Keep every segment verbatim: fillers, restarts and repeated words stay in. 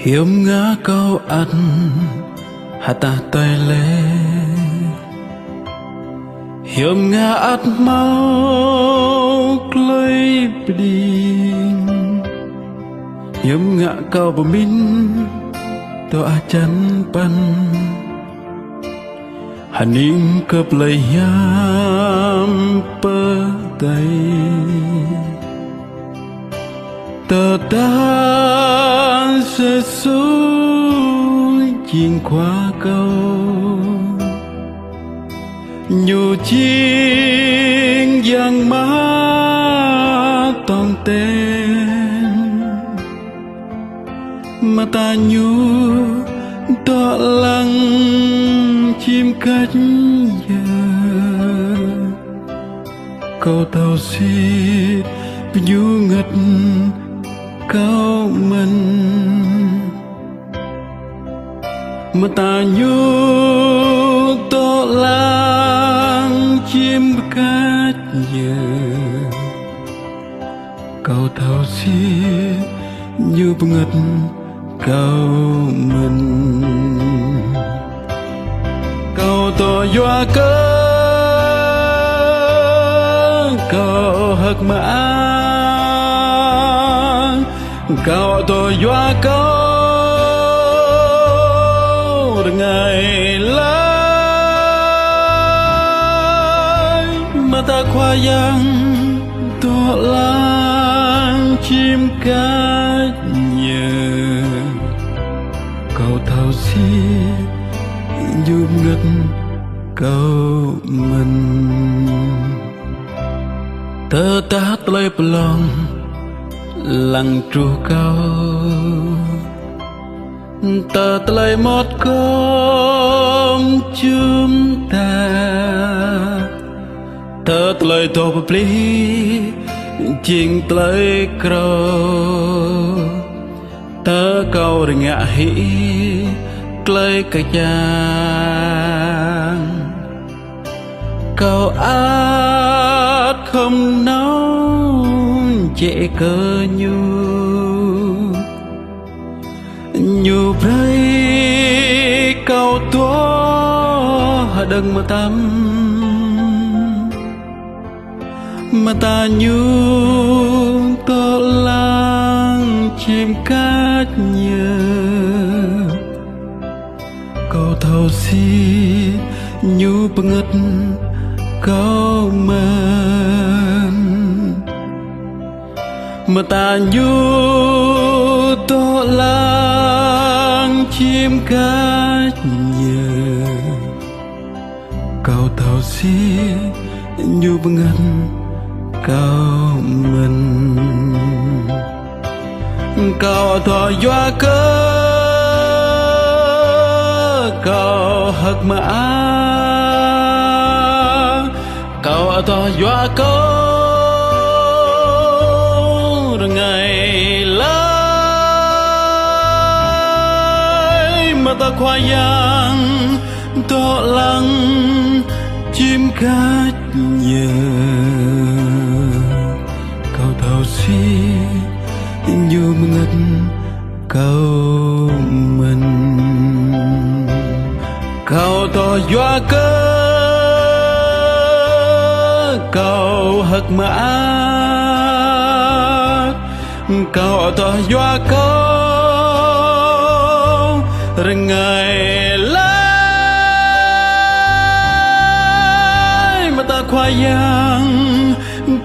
Hiư̆m ngă kâo ăt hơtah tơi lĕ? Hiư̆m ngă ăt hmâo klơi pơđing? Hiư̆m ngă kâo pơmĭn dŏ hơjăn păn? Hơning kơ plơi hiam pơdai. Tơdah Yêsu jing Khua kâo, Ñu jing Yang Mơtong ten. Mơta Ñu dŏ lăng čim kač yơh. Kâo thâo sĭt pơñu ngăt kâo mơ̆n. Mơta Ñu dŏ lăng čim kač yơh. Kâo thâo sĭt Ñu bơngăt kâo mơ̆n. Kâo dŏ yua kơ kâo hơ̆k mơak. Kâo dŏ yua kơ rơngai lăi. Mơta Khua Yang dŏ lăng čim kač yơh. Kâo thâo sĭt Ñu bơngăt kâo mơ̆n. Tơdah tơlơi pơlong lăng truh kâo, tơ tơlơi mŏt gŏm jum dar, tơ tơlơi dŏ pơplih jing tơlơi krô, tơ kâo rơngiă hĭ tơlơi kơjang. Kâo ăt khŏm nao jĕ kơ Ñu. Ñu brơi kâo dŏ hơđơ̆ng mơtam. Mơta Ñu dŏ lăng čim kač yơh. Kâo thâo sĭt Ñu bơngăt kâo mơ̆n. Mơta Ñu dŏ lăng čim kač yơh. Kâo thâo sĭt Ñu bơngăt kâo mơ̆n. Kâo dŏ yua kơ kâo hơ̆k mơak. Kâo dŏ yua kơ rơngai lăi. Mơta Khua Yang dŏ lăng čim kač yơh. Kâo thâo sĭt Ñu bơngăt kâo mơ̆n. Kâo dŏ yua kơ kâo hơ̆k mơak. Kâo dŏ yua kơ rơngai lăi. Mơta Khua Yang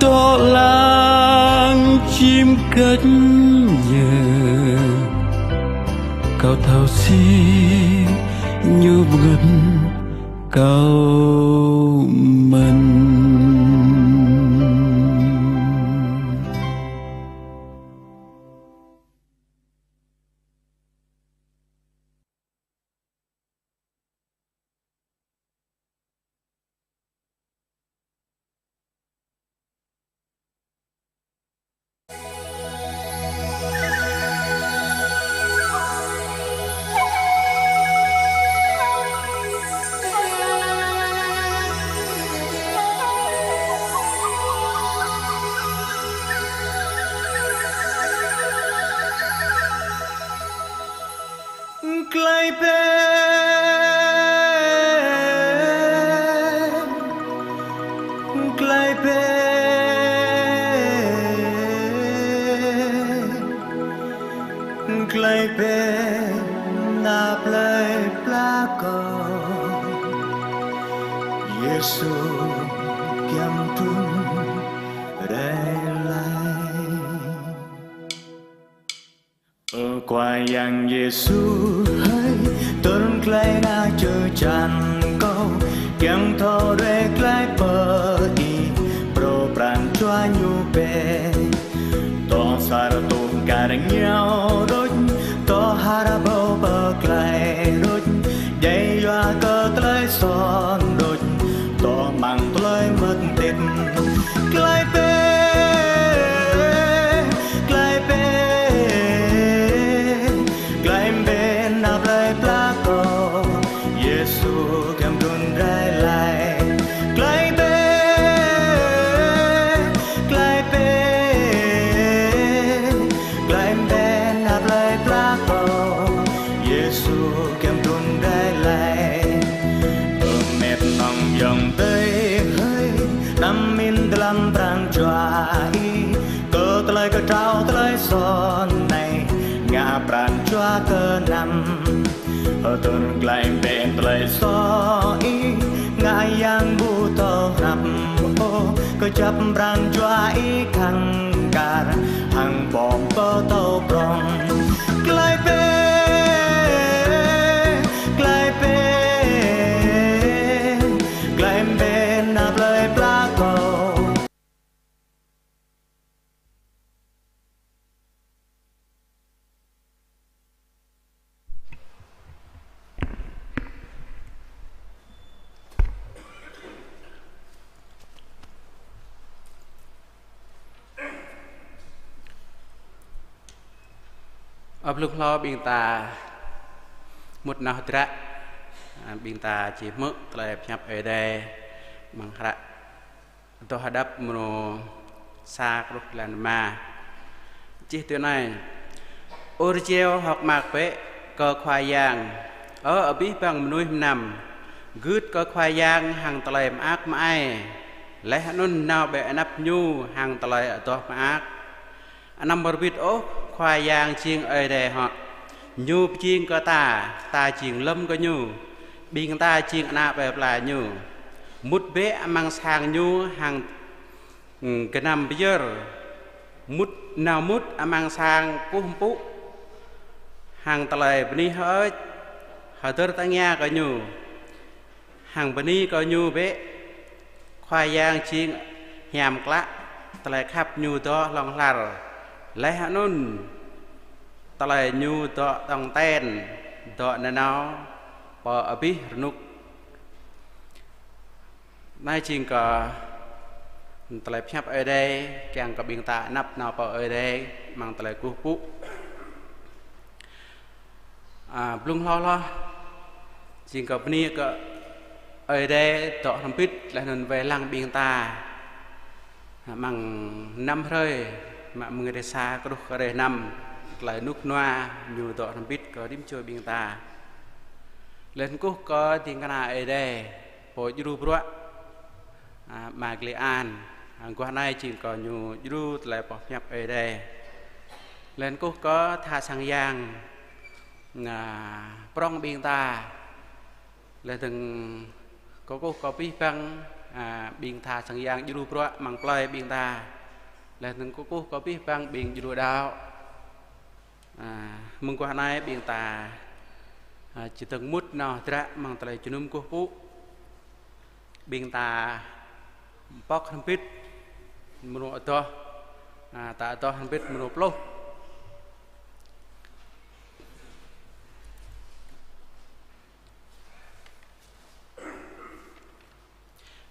dŏ lăng čim kač yơh. Kâo thâo sĭt Ñu bơngăt kâo mơ̆n. trun rai laih. Ơ Khua Yang Yêsu hơi, tơl glaĭ ngă čơčan Kâo, kiăng thâo rai glaĭ pơ Ih, phrâo pran jua Ñu bĕ. Dŏ sa rơtuh kar ngiao đôč, dŏ har ƀâo pơglaĭ đôč, djai yua kơ tơlơi soh đôč, dŏ amăng tơlơi mơ̆t tĭt. Glaĭ bĕ, glaĭ bĕ, glaĭ bĕ, năp laĭ pla Kâo, Yêsu kiăng trun rai laih. Glaĭ bĕ, glaĭ bĕ, glaĭ bĕ, năp laĭ pla Kâo, Yêsu kiăng trun rai laih. Ơ met nong yŏng tơi hơi, anăm min dlăm pran jua Ih, kơ tơlơi kơtrâo tơlơi soh anai, ngă pran jua kơ anăm. Hơdơr glaĭ bĕ tơlơi soh ih, ngă yang ƀu thâo hrăp ôh, kơjăp pran jua ih khăng kar, hăng pŏm pơtô prong. Glaĭ bĕ, glaĭ bĕ, glaĭ bĕ năp laĭ pla Kâo. Ơ blung hlâo ƀing ta mŭt nao hơdră, ƀing ta či hmư̆ tơlơi pơhiăp Ơi Adai amăng hră Adoh Hơđăp mrô sa truh jơlan rơma. Čih tui anai: Ur jeo hơ̆k mơak bĕ kơ Khua Yang, ơ abih bang mơnuih mơnam. Gưt kơ Khua Yang hăng tơlơi mơak mơai, laih anŭn nao bĕ anăp Ñu hăng tơlơi adoh mơak. Anăm rơbit ôh, Khua Yang jing Ơi Adai hŏ. Ñu pơjing kơ ta, ta jing lơ̆m kơ Ñu, ƀing ta jing ană plơi pla Ñu. Mŭt bĕ amăng sang Ñu hăng, ư, gơnam pơyơr. Mŭt, nao mŭt amăng sang kơkuh pơpŭ hăng tơlơi bơni hơơč, hơdơr tơngia kơ Ñu. Hăng bơni kơ Ñu bĕ. Khua Yang jing hiam klă, tơlơi khăp Ñu dŏ hlŏng lar. Laih anŭn tơlơi Ñu dŏ tong ten, dŏ nanao pơ abih rơnŭk. Anai jing kơ tơlơi pơhiăp Ơi Adai, kiăng kơ ƀing ta anăp nao pơ Ơi Adai amăng tơlơi kơkuh pơpŭ. A, blung hlâo hloh, jing kơ bơni kơ Ơi Adai dŏ hrŏm hơbĭt laih anŭn wai lăng ƀing ta. Amăng năm hrơi, mă mơ̆ng hrơi sa truh kơ hrơi năm, tơlơi rơnŭk rơnua Ñu dŏ hrŏm hơbĭt kơ rĭm čô ƀing ta. Laih anŭn kơkuh kơ ding kơna Ơi Adai, pô djru bruă, a, Ama Kli An, a, guah anai jing kơ ñu djru tơlơi pơhiăp Ơi Adai. Laih anŭn kơkuh kơ tha sang yang, a, prong ƀing ta. Laih dơ̆ng kơkuh kơ abih bang, a, ƀing tha sang yang djru bruă amăng plơi ƀing ta. Laih dơ̆ng kơkuh kơ abih bang ƀing djru đaŏ. A, mơguah anai ƀing ta, a, či dơ̆ng mŭt nao hơdră amăng tơlơi jơnum kơkuh pơpŭ. Ƀing ta pŏk hrŏm hơbĭt mrô adoh, a, ta adoh hrŏm hơbĭt mrô pluh.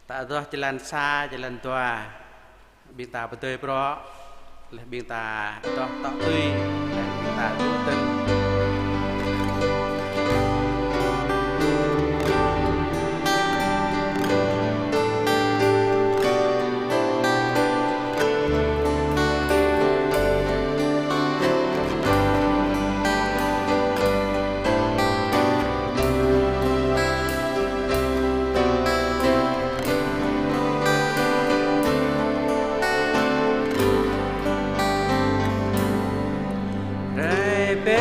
Ta adoh jơlan sa, jơlan dua. Ƀing ta pơdơi prŏ, laih ƀing ta adoh tŏ tui, laih ƀing ta tŭ tơ̆ng. Rai bĕ,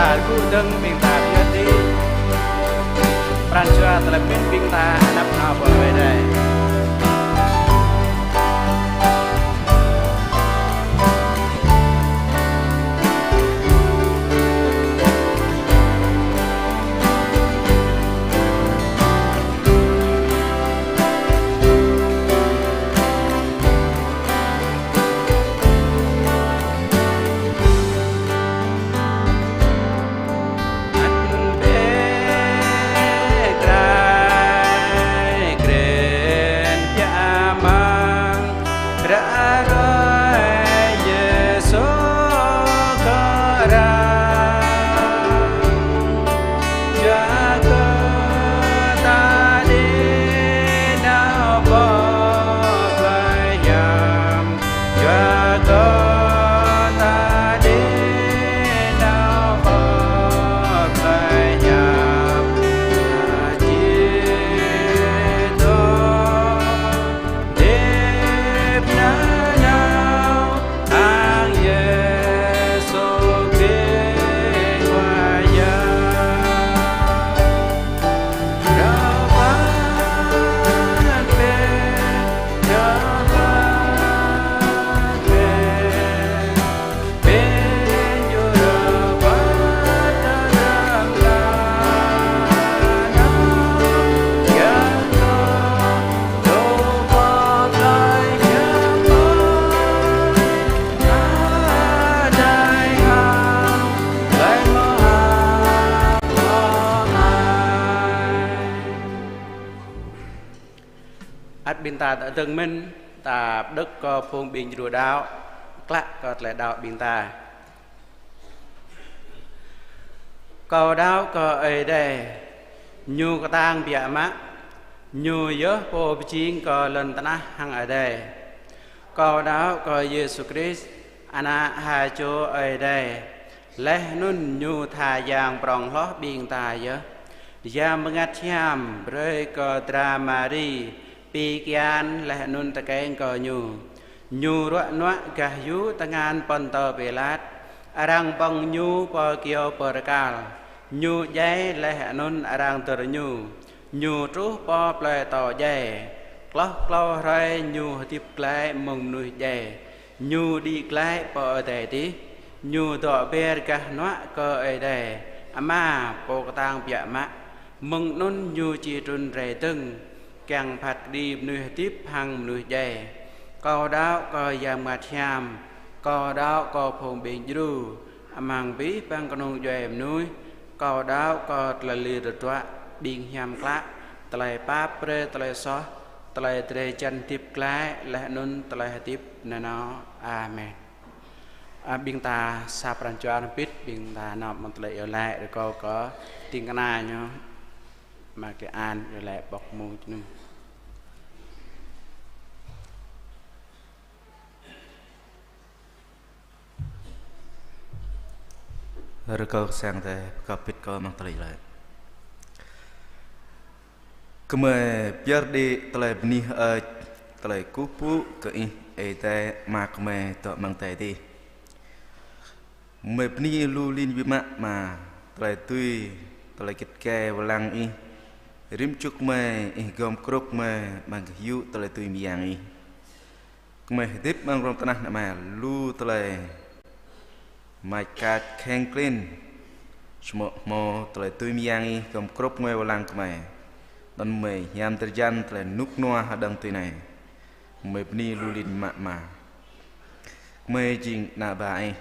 Rơgơ̆ dơ̆ng ƀing ta pơyơr đĭ pran jua tơlơi pơmĭn ƀing ta anăp nao pơ Ơi Adai. Ăt ƀing ta dơ̆ng mơ̆n, ta pơđŏk kơ phung ƀing djru đaŏ, klă kơ tơlơi đaŏ ƀing ta. Kâo đaŏ kơ Ơi Adai, Ñu kơtang biă mă, Ñu yơh Pô pơjing kơ lŏn tơnah hăng adai. Kâo đaŏ kơ Yêsu Krist, Ană ha čô Ơi Adai, laih anŭn Ñu tha Yang prŏng hloh ƀing ta yơh. Yang Bơngăt Hiam brơi kơ dra Mari pi kian laih anŭn tơkeng kơ Ñu. Ñu ruă nuă gah yŭ tơngan Pôntơ Pilat, arăng ƀơ̆ng Ñu pơ kyâo bơrơkal. Ñu djai laih anŭn arăng dơr Ñu. Ñu truh pơ plơi atâo djai. Hloh klâo hrơi Ñu hơdip glaĭ mơ̆ng mơnuih djai. Ñu đĭ glaĭ pơ adai adih. Ñu dŏ ber gah hnuă kơ Ơi Adai Ama Pô kơtang biă mă. Mơ̆ng anŭn Ñu či trŭn rai dơ̆ng, kiăng phat kơđi mơnuih hơdip hăng mơnuih djai. Kâo đaŏ kơ Yang Bơngăt Hiam, kâo đaŏ kơ phung ƀing djru, amăng abih bang kơnung djuai mơnuih, kâo đaŏ kơ tơlơi lir tơdruă, ƀing hiam klă, tơlơi pap brơi tơlơi soh, tơlơi drơi jăn hơdip glaĭ, laih anŭn tơlơi hơdip nanao. Amen. A, ƀing ta sa pran jua hrŏm hơbĭt, ƀing ta nao mơ̆ng tơlơi iâu laĭ rơkâo kơ ding kơna ñu, Ama Kian iâu laĭ pŏk mông jơnum. Rơkâo kơ sang tơ pơkŏp hơbĭt kơ mơ̆ng tơlơi iâu laĭ. Gơmơi pơyơr đĭ tơlơi bơni hơơč, tơlơi kơkuh pơpŭ kơ Ih, Ơi Adai Ama gơmơi dŏ amăng adai adih. Gơmơi bơni Ih lu lin biă mă Ama, tơlơi tui, tơlơi git gai wai lăng Ih. Rĭm čô gơmơi, Ih gum krŭp gơmơi amăng gah yŭ tơlơi tui mơyang Ih. Gơmơi hơdip amăng rŏng tơnah anai Ama, lu tơlơi mač kač kheng klin, samơ̆ hmâo tơlơi tui mơyang Ih gum krŭp gơmơi wai lăng gơmơi. Anŭn gơmơi hiam drơi jăn tơlơi rơnŭk rơnua hơđơ̆ng tui anai. Gơmơi bơni lu lin mă Ama. Gơmơi jing ană bă Ih.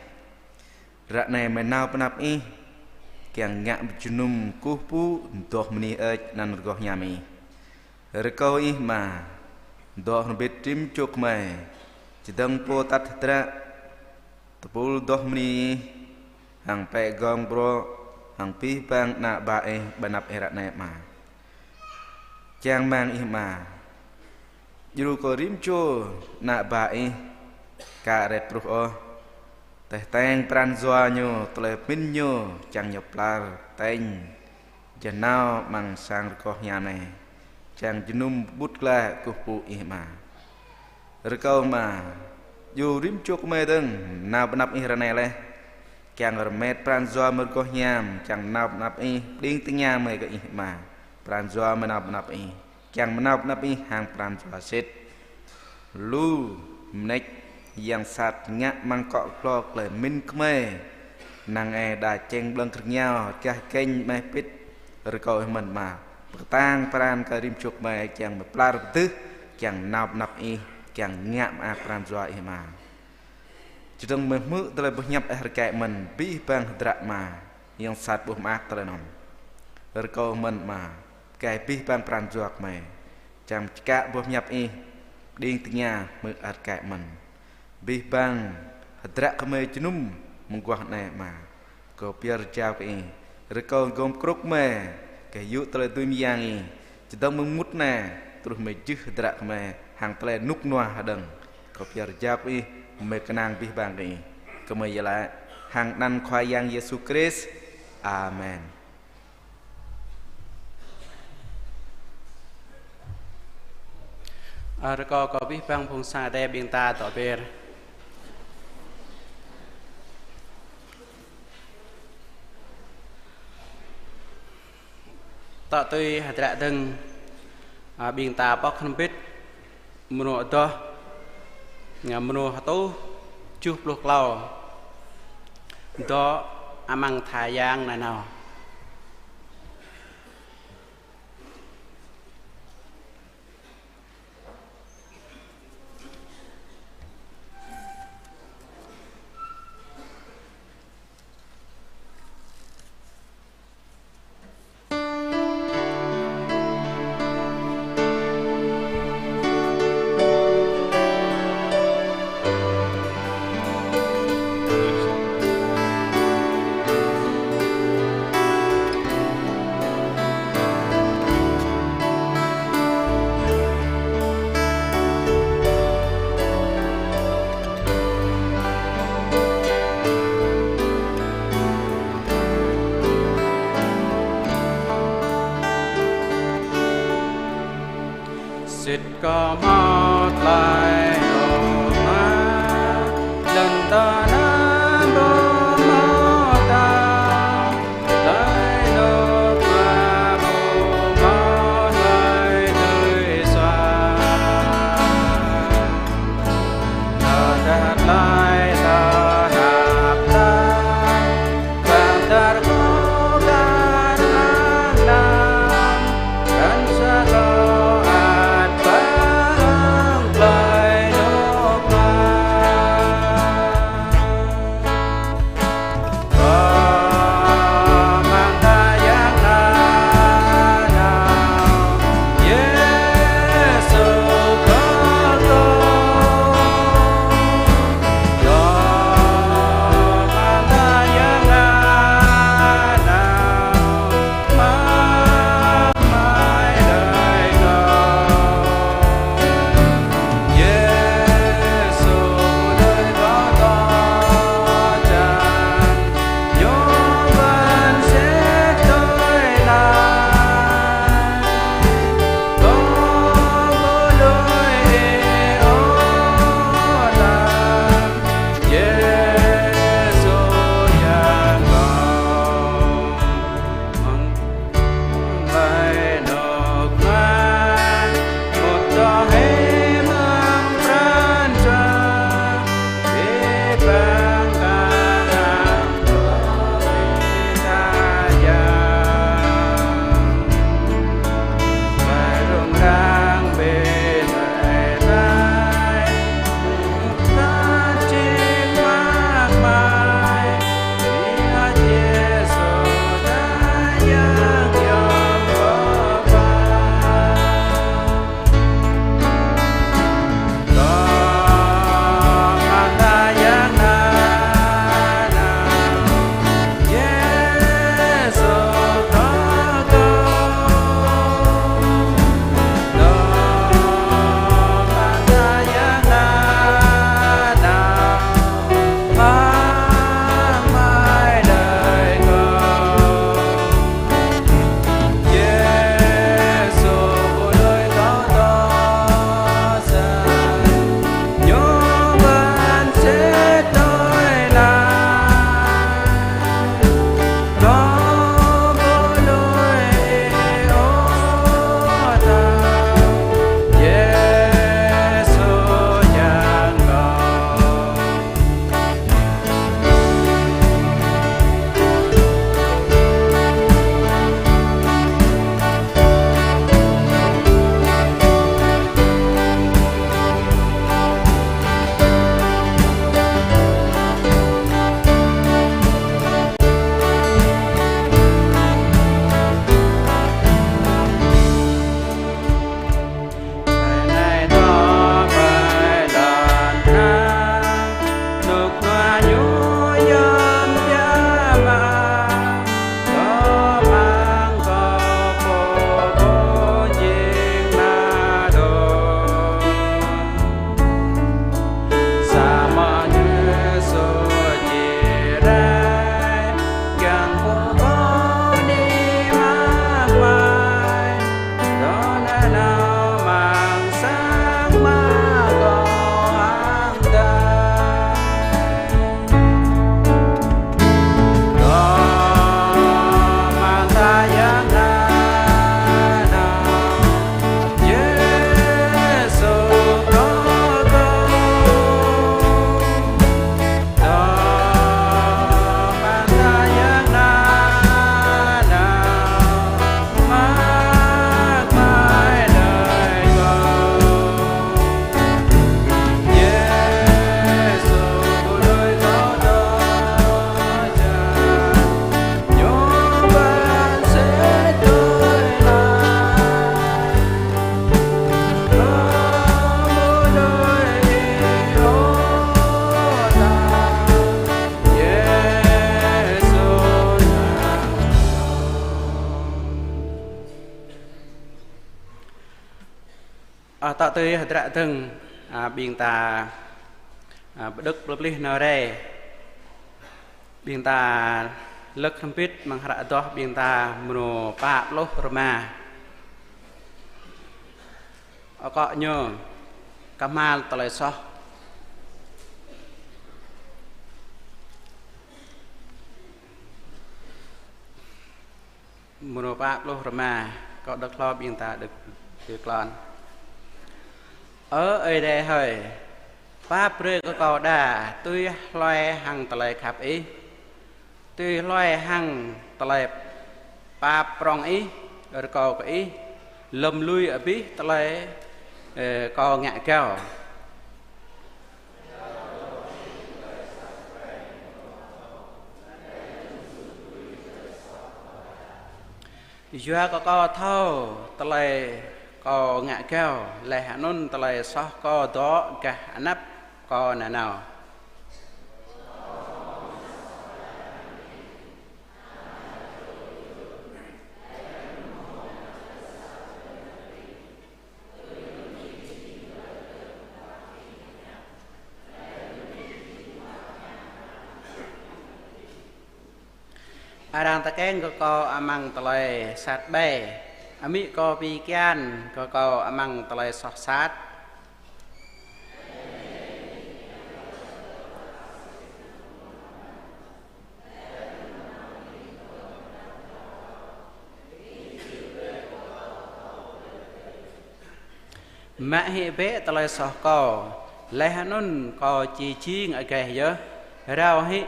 Ră anai gơmơi nao pơ anăp Ih, kiăng ngă jơnum kơkuh pơpŭ, adoh bơni hơơč anăn rơgoh hiam Ih. Rơkâo Ih Ama, dŏ hrŏm hơbĭt rĭm čô gơmơi, čơdơ̆ng pô atăt hơdră, tơpul adoh bơni Ih, hăng pĕ gong brŏ, hăng abih bang ană bă Ih ƀơi anăp Ih ră anai Ama. Čang rơmang Ih Ama, djru kơ rĭm čô ană bă Ih, ka ret truh ôh, tĕh teng pran jua ñu, tơlơi pơmĭn ñu, čang ñu plar, tĕnh, jơnao amăng sang rơgoh hiam anai, čang jơnum pơƀut glaĭ kơkuh pơpŭ Ih Ama. Rơkâo Ama, djru rĭm čô gơmơi dơ̆ng, nao pơ anăp Ih ră anai laih. Kiăng rơmet pran jua mơ̆ng rơgoh hiam, kiăng nao pơ anăp Ih, pơđing tơngia mơi kơ Ih Ama. Pran jua mơi nao pơ anăp Ih, kiăng mơi nao pơ anăp Ih hăng pran jua sĭt. Lu mơneč yang sat ngă amăng akŏ glô tơlơi pơmĭn kơmơi. Năng ai đa čeng ƀlơ̆ng rơngiao, čah čeng meh pĭt, rơkâo Ih mơ̆n Ama. Pơkơtang pran kơ rĭm čô kơmơi kiăng mơi pơlar pơdưh, kiăng nao pơ anăp Ih, kiăng ngă mơak pran jua Ih Ama. Čơdơ̆ng mơi hmư̆ tơlơi boh hiăp Ih rơkơi mơ̆n, abih bang hơdră Ama, yang sat ƀu mơak tơlơi anŭn. Rơkâo mơ̆n Ama, rơkơi abih bang pran jua kơmơi, čang čơkă boh hiăp Ih, pơđing tơngia hmư̆ Ih rơkơi mơ̆n. Abih bang hơdră kơmơi jơnum mơguah anai Ama. Kâo pơyơr jao kơ Ih, rơkâo gom krŭk mơi, kơ yŭ tơlơi dưi mơyang Ih, čơdơ̆ng mơ̆ng mŭt anai, truh mơi jưh hơdră kơmơi, hăng tơlơi rơnŭk rơnua hơđơ̆ng. Kâo pơyơr jao kơ Ih, mơi kơnang abih bang kơ Ih. Kơmơi yơh laĭ, hăng anăn Khua Yang Yêsu Krist. Amen. Ơ, rơkâo kơ abih bang phung sang Adai ƀing ta dŏ be̱r. Tŏ tui hơdră dơ̆ng, ơ, ƀing ta pŏk hrŏm bĭt, mrô adoh, ngă mrô hơtuh, tơjuh pluh klâo. Dŏ amăng tha yang nanao. Sĭt kâo hmâo tơlơi ôh mă, lŏn tơnah ƀu hmâo ta, tơlơi dŏ mă ƀu hmâo tơlơi tui soh. Tơdah tơlơi tơnap tap, Tŏ tui hơdră dơ̆ng, a, ƀing ta, a, pơđŏk pơplih nao rai. Ƀing ta lơ̆k hrŏm hơbĭt amăng hră adoh ƀing ta mrô pă pluh rơma. Akŏ ñu: Kơhma̱l tơlơi soh. Mrô pă pluh rơma, kâo đŏk hlâo ƀing ta đŏk tui klon. Ơ Ơi Adai hơi, pap brơi kơ kâo đa tui hluai hăng tơlơi khăp Ih, tui hluai hăng tơlơi pap prŏng Ih, rơkâo kơ Ih lơ̆m lui abih tơlơi, ơ, kâo ngă gao. Yua kơ kâo thâo tơlơi kâo ngă gao, laih anŭn tơlơi soh kâo dŏ gah anăp kâo nanao. Arăng tơkeng kơ kâo amăng tơlơi sat ƀai, amĭ kâo pi kian kơ kâo amăng tơlơi soh sat. Mă hĭ bĕ tơlơi soh kâo, laih anŭn kâo či jing agaih yơh. Rao hĭ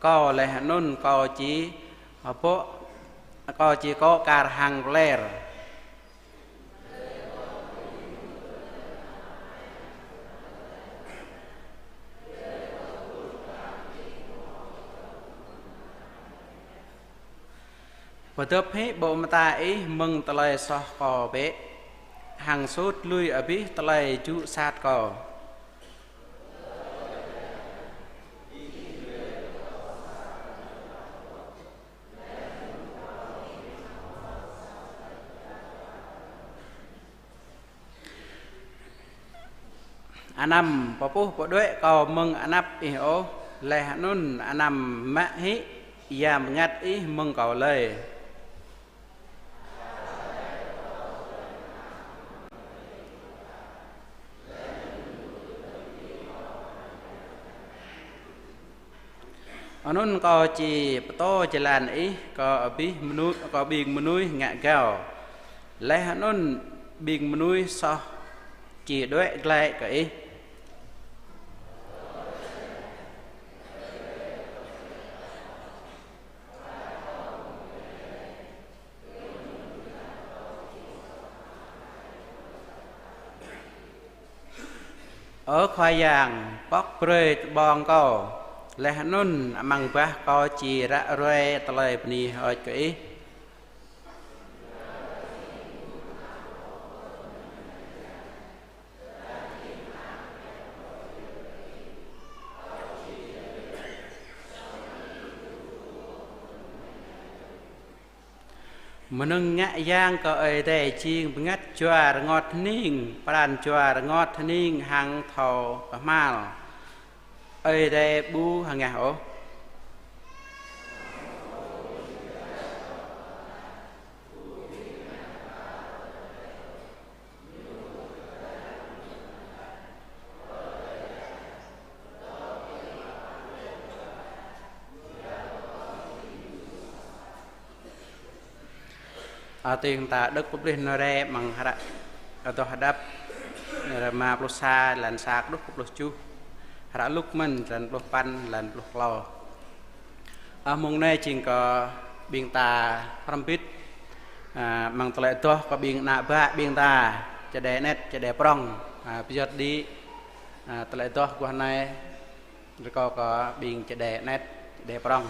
kâo laih anŭn kâo či abŏ, kâo či akŏ kar hăng pler. Pơdŏp hĭ ƀô̆ mơta Ih mơ̆ng tơlơi soh kâo bĕ, hăng sut lui abih tơlơi jŭ sat kâo. Anăm pơpuh pơđuaĭ kâo mơ̆ng anăp Ih ôh, laih anŭn anăm mă hĭ Yang Bơngăt Ih mơ̆ng kâo lơi. Anŭn kâo či pơtô jơlan Ih kơ abih mơnuih, kơ ƀing mơnuih ngă gao. Laih anŭn ƀing mơnuih soh či đuaĭ glaĭ kơ Ih. Ơ Khua Yang, pŏk brơi tơƀơ̆ng kâo, laih anŭn amăng bah kâo či ră ruai tơlơi bơni hơơč kơ Ih. Mơnơ̆ng ngă yang kơ Ơi Adai jing bơngăt jua rơngot hơning, pran jua rơngot hơning hăng thâo kơhma̱l. Ơi Adai ƀu hơngah ôh. Ơ, tơdang ta đŏk pơplih nao rai amăng hră Adoh Hơđăp, rơma pluh sa, lan sa truh pluh tơjuh, hră Luk mơ̆n, lan pluh păn, lan pluh klâo. Ơ, mông anai jing kơ ƀing ta hrŏm hơbĭt, a, amăng tơlơi adoh kơ ƀing ană bă ƀing ta, čơđai anet, čơđai prŏng, a, pơyơr đĭ, a, tơlơi adoh guah anai, rơkâo kơ ƀing čơđai anet, čơđai prŏng.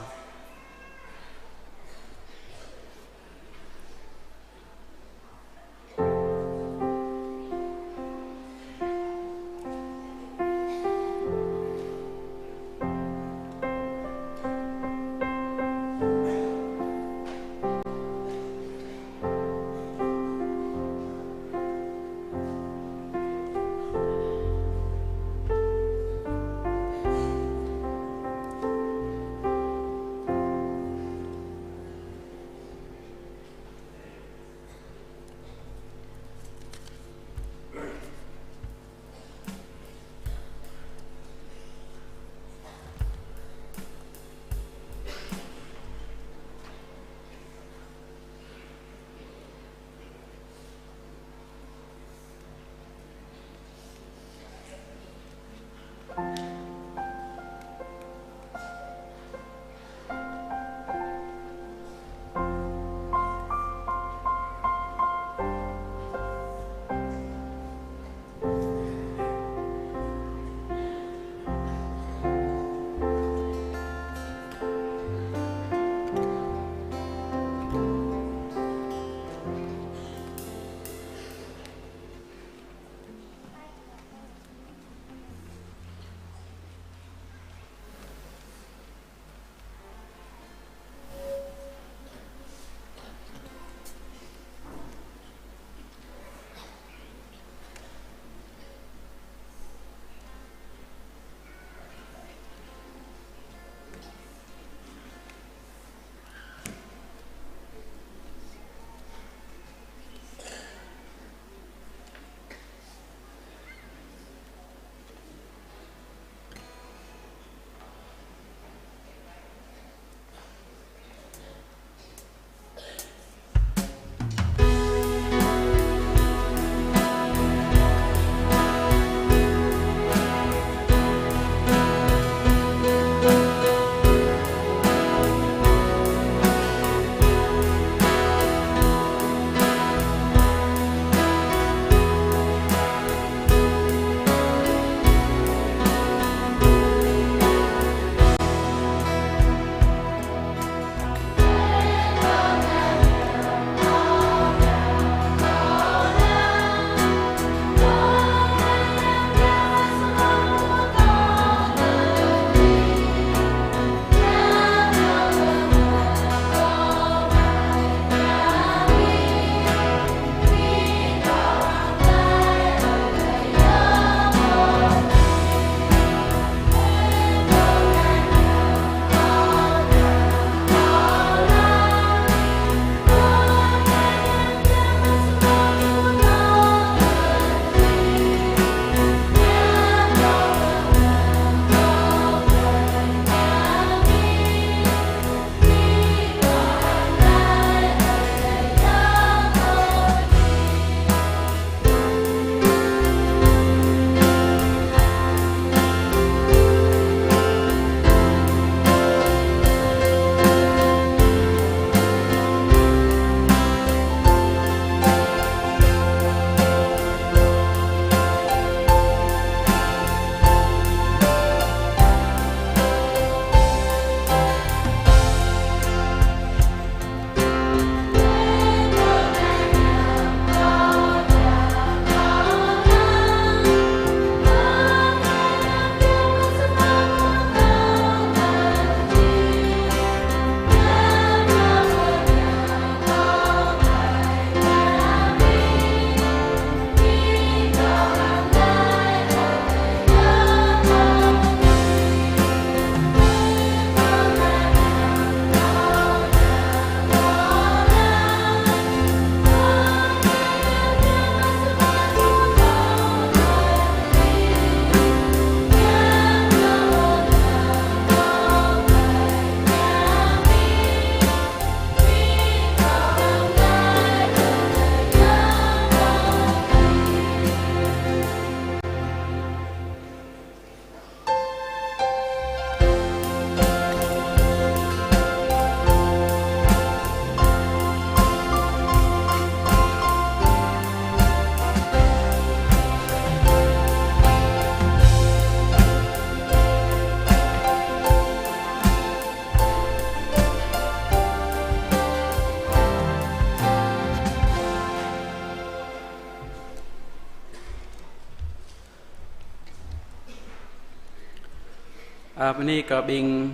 Bơni kơ ƀing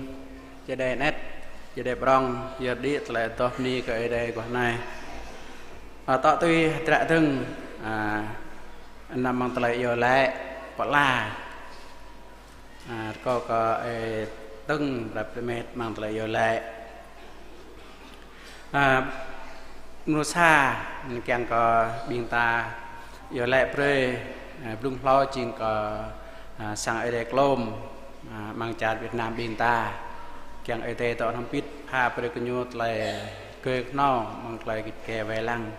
čơđai anet, čơđai prong, yơr đĭ tơlơi adoh bơni kơ Ơi Adai guah anai. Ơ, tŏ tui hơdră dơ̆ng, ơ, anăm mơ̆ng tơlơi iâu laĭ pơala. Ơ, rơkâo kơ Ơi Tơ̆ng prăp rơmet mơ̆ng tơlơi iâu laĭ. Ơ, mơnuih sa, kiăng kơ ƀing ta iâu laĭ brơi, ơ, blung hlâo jing kơ, ơ, sang Ơi Adai Klôm, ơ, mơ̆ng čar Việt Nam ƀing ta. Kiăng Ơi Adai dŏ hrŏm hơbĭt pha brơi kơ ñu tơlơi gơ̆ kơhnâo mơ̆ng tơlơi git gai wai lăng.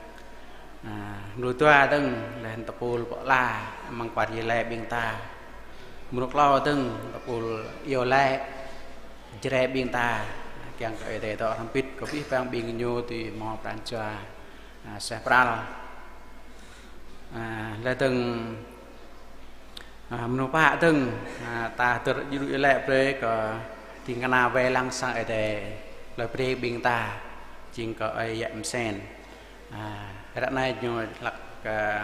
Ơ, mơnuih dua dơ̆ng, laih tơpul pơala mơ̆ng kual iâu laĭ ƀing ta. Mơnuih klâo dơ̆ng, tơpul iâu laĭ Jrai ƀing ta, kiăng kơ Ơi Adai dŏ hrŏm hơbĭt kơ abih bang ƀing gơñu dưi hmâo pran jua, ơ, suaih pral. Ơ, laih dơ̆ng, ơ, mơnuih pă dơ̆ng, ơ, ta hơdơr djru iâu laĭ brơi kơ ding kơna wai lăng sang Ơi Adai, plơi Breng ƀing ta, jing kơ ơi Yă Mơsen. Ơ, ră anai ñu hlăk, ơ,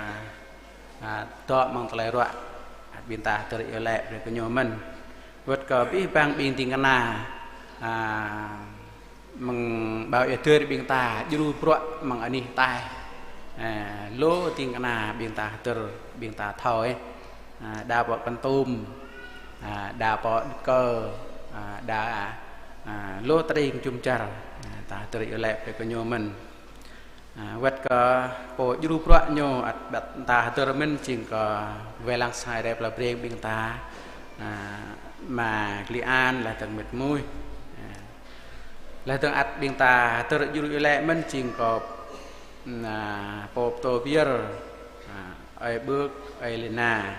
ơ, dŏ mơ̆ng tơlơi ruă, ăt ƀing ta hơdơr iâu laĭ brơi kơ ñu mơ̆n. Wơ̆t kơ abih bang ƀing ding kơna, ơ, mơ̆ng ƀâo iâu hơdơr ƀing ta, djru bruă mơ̆ng anih ataih. Ơ, lu ding kơna ƀing ta hơdơr, ƀing ta thâo, ơ, đa pơ Kon Tum, ơ, đa pơ Đức Cơ, ơ, đa, ơ, lu tơring jum dar, ơ, ta hơdơr iâu laĭ brơi kơ ñu mơ̆n. Ơ, wơ̆t kơ pô djru bruă ñu ăt ƀing ta hơdơr mơ̆n jing kơ wai lăng sang Ơi Adai plơi Breng ƀing ta, ơ, ama Kli An, laih dơ̆ng mĕt Muih. Ơ, laih dơ̆ng ăt ƀing ta hơdơr djru iâu laĭ mơ̆n jing kơ, ơ, pô pơtô pơyơr, ơ, ơi Bưk, ơi Lina.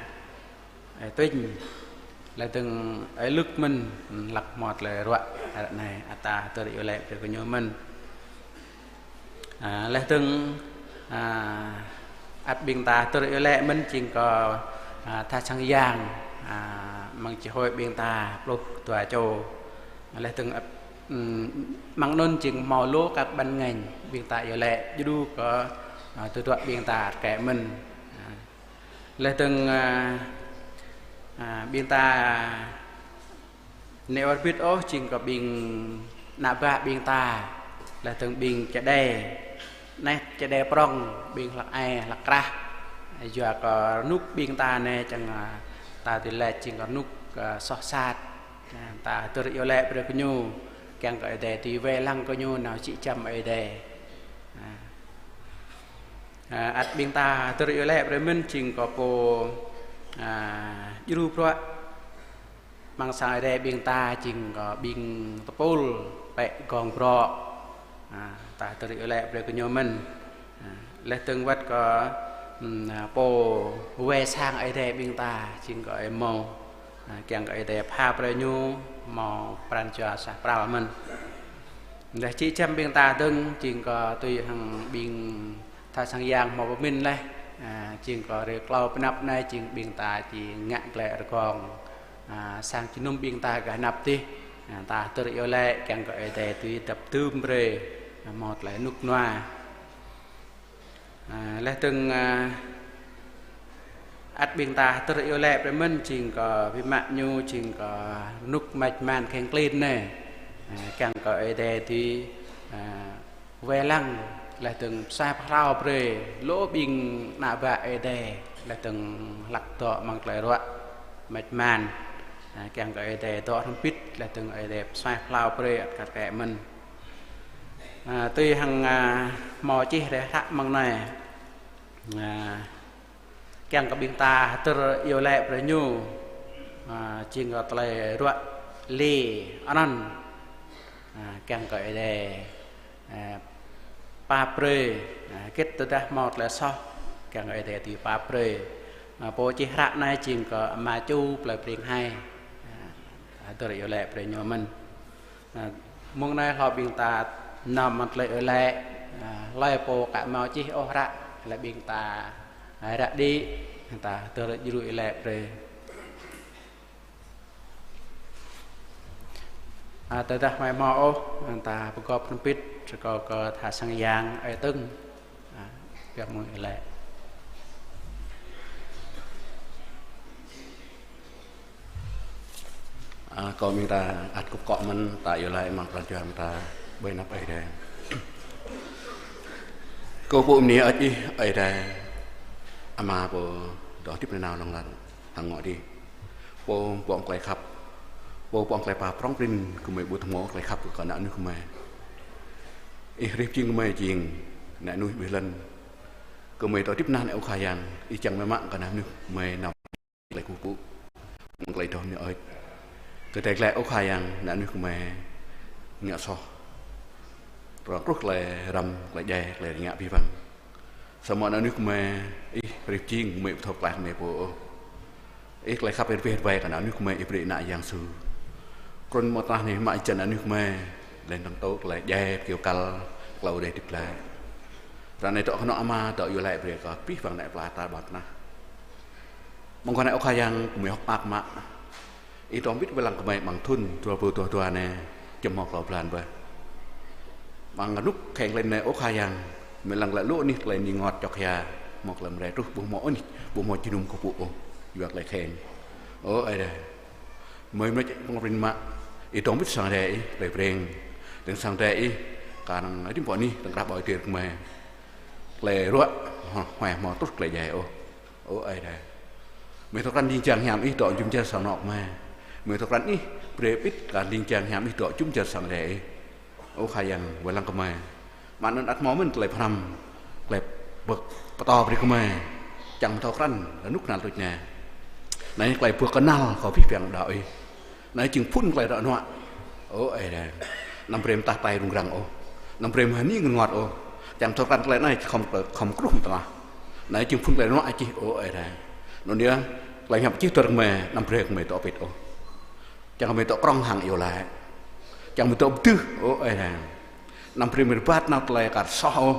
Ơi Tuinh, laih dơ̆ng ơi Lưk mơ̆n, hlăk hmâo tơlơi ruă, ră anai ăt ta hơdơr iâu laĭ brơi kơ ñu mơ̆n. Ơ, laih dơ̆ng, ơ, ăt ƀing ta hơdơr iâu laĭ mơ̆n jing kơ, ơ, tha sang yang, ơ, mơ̆ng chi hội ƀing ta pluh dua čô. Laih dơ̆ng ăt, ưm, mơ̆ng anŭn jing hmâo lu các ban ngành ƀing ta iâu laĭ djru kơ, ơ, tơdruă ƀing ta rơkơi mơ̆n. Ơ, Laih dơ̆ng, ơ, ơ, ƀing ta nĕ wơr bĭt ôh jing kơ ƀing ană bă ƀing ta, laih dơ̆ng ƀing čơđai, nĕ čơđai prong, ƀing hlăk ai, hlăk krah. Yua kơ rơnŭk ƀing ta nĕ čang, ơ, ta dưi laĭ jing kơ rơnŭk, ơ, soh sat. Ơ, ta hơdơr iâu laĭ brơi kơ ñu, kiăng kơ Ơi Adai dưi wai lăng kơ ñu nao jĕ giăm Ơi Adai. Ơ. Ơ, ăt ƀing ta hơdơr iâu laĭ brơi mơ̆n jing kơ pô, ơ, djru bruă mơ̆ng sang Ơi Adai ƀing ta jing kơ ƀing tơpul pĕ gong brŏ. Ơ, ta hơdơr iâu laĭ brơi kơ ñu mơ̆n. Ơ, laih dơ̆ng wơ̆t kơ, ưm, ơ, pô wai sang Ơi Adai ƀing ta jing kơ ơi Mô. Ơ, kiăng kơ Ơi Adai pha brơi ñu hmâo pran jua suaih pral mơ̆n. Laih jĕ giăm ƀing ta dơ̆ng jing kơ tui hăng ƀing tha sang yang hmâo pơmĭn laih, ơ, jing kơ hrơi klâo pơ anăp anai jing ƀing ta či ngă glaĭ rơgong, ơ, sang jơnum ƀing ta gah anăp dih, ơ, ta hơdơr iâu laĭ kiăng kơ Ơi Adai dưi dăp dưm brơi, ơ, hmâo tơlơi rơnŭk rơnua. Ơ, laih dơ̆ng, ơ, ăt ƀing ta hơdơr iâu laĭ brơi mơ̆n jing kơ biă mă ñu jing kơ rơnŭk mač man kheng klin anai. Ơ, kiăng kơ Ơi Adai dưi, ơ, wai lăng, laih dơ̆ng pơsuaih pơhlao brơi lu ƀing ană bă Ơi Adai, laih dơ̆ng hlăk dŏ amăng tơlơi ruă mač man. Ơ, kiăng kơ Ơi Adai dŏ hrŏm hơbĭt, laih dơ̆ng Ơi Adai pơsuaih pơhlao brơi ăt kar kaĭ mơ̆n. Ơ, tui hăng, ơ, hmâo čih rai hră amăng anai. Ơ, kiăng kơ ƀing ta hơdơr iâu laĭ brơi ñu, ơ, jing kơ tơlơi ruă li anŭn. Ơ, kiăng kơ Ơi Adai, ơ, pap brơi, ơ, hơget tơdah hmâo tơlơi soh, kiăng kơ Ơi Adai dưi pap brơi. Ơ, pô čih hră anai jing kơ Ama Ču plơi Breng Hai. Ơ, hơdơr iâu laĭ brơi ñu mơ̆n. Ơ, mông anai hlâo ƀing ta nao mơ̆ng tơlơi iâu laĭ, ơ, hlơi pô aka hmâo čih ôh hră, hlơi ƀing ta, ơ, ră đĭ, ta hơdơr djru iâu laĭ brơi. Ơ, tơdah hmâo ôh, ta pơgop hrŏm hơbĭt, rơkâo kơ tha sang yang Ơi Tơ̆ng. Ơ, pioh mơ̆ng iâu laĭ. A, kâo mĭn ta ăt kŭp akŏ mơ̆n, ta iâu laĭ amăng pran jua ta ƀơi anăp Ơi Adai. Kâo pô bơni hơơč Ih Ơi Adai, Ama pô dŏ hơdip nanao hlŏng lar hăng ngŏ adih. Pô pơ̆ng tơlơi khăp, pô pơ̆ng tơlơi pap prŏng prin, gơmơi ƀu thâo hmâo tơlơi khăp kơ ană mơnuih gơmơi. Ih hrih pơjing gơmơi jing ană mơnuih ƀơi lŏn. Gơmơi dŏ hơdip nanao anai Ơ Khua Yang, Ih čang mơ̆ng mă kơ ană mơnuih gơmơi nao tơlơi kơkuh pơpŭ, mơ̆ng tơlơi dŏ mơ̆n Ơi. Kơ tơlơi glaĭ Ơ Khua Yang, ană mơnuih gơmơi ngă soh. Prŏng truh tơlơi răm, tơlơi djai, tơlơi rơngiă abih bang. Samơ̆ ană mơnuih gơmơi Ih hrih pơjing, gơmơi ƀu thâo klaih mơ̆n pô ôh. Ih tơlơi khăp ih rơbeh rơbai kơ ană mơnuih gơmơi, Ih brơi ană Yang Yêsu trŭn mơ̆ng tơnah anai mă jăn ană mơnuih gơmơi, laih dơ̆ng tơ̆ tơlơi djai, kơyâo kăl, tơlơi rai hơdip glaĭ. Ră anai dŏ kơnơ̆ng Ama, dŏ iâu laĭ brơi kơ abih bang ană plei pla ta ƀơi tơnah. Mơguah anai Ơ Khua Yang, gơmơi hơ̆k mơak mă. Ih dŏ hơbĭt wai lăng gơmơi amăng thŭn dua rơbâo dua dua anai, čem hmâo klâo blan bơih. Amăng rơnŭk kheng klin anai Ơ Khua Yang, gơmơi lăng glaĭ lu anih tơlơi rơngot čŏk hia, hmâo tơlơi mơrai truh ƀu hmâo anih, ƀu hmâo jơnum kơkuh pơpŭ ôh, yua tơlơi kheng. Ơ Ơi Adai, gơmơi mơ̆ čĕ pơngăp rin mă, Ih dŏ hơbĭt sang Ơi Adai Ih, tơlơi Breng, tơlơi sang Ơi Adai Ih, kơnơ̆ng rĭm pơ anih, tơ̆ng krah ƀơi adih gơmơi. Tơlơi ruă, hmâo, hmâo truh tơlơi djai ôh. Ơ Ơi Adai. Gơmơi thâo krăn ling jang hiam Ih dŏ jum dar sang anŏ gơmơi. Gơmơi thâo krăn Ih brơi hơbĭt kơ ling jang hiam Ih dŏ jum dar sang Ơi Adai Ih. Ơ Khua Yang wai lăng gơmơi. Mơ̆ng anŭn ăt hmâo mơ̆n tơlơi pơhrăm, tơlơi pơk, pơtô brơi gơmơi. Čang thâo krăn, rơnŭk kơnăl tuč anai. Anai tơlơi ƀuh kơnăl kơ abih bang đaŏ Ih. Anai jing phŭn tơlơi rơnua. Ơ Ơi Adai. Anăm brơi mơta tai rŭng răng ôh. Anăm brơi mơ̆ hơni rơngot ôh. Čang thâo krăn tơlơi anai khŏm, khŏm kruh mơ̆ng tơnah. Anai jing phŭn tơlơi rơnua čih, ơ Ơi Adai. Anŭn yơh, tơlơi hiăp čih dơ̆ng gơmơi, anăm brơi gơmơi dŏ hơbĭt ôh. Čang gơmơi dŏ prŏng hăng iâu laĭ. Čang gơmơi dŏ pơdưh, ơ Ơi Adai. Anăm brơi gơmơi rơbat nao tơlơi kar soh ôh.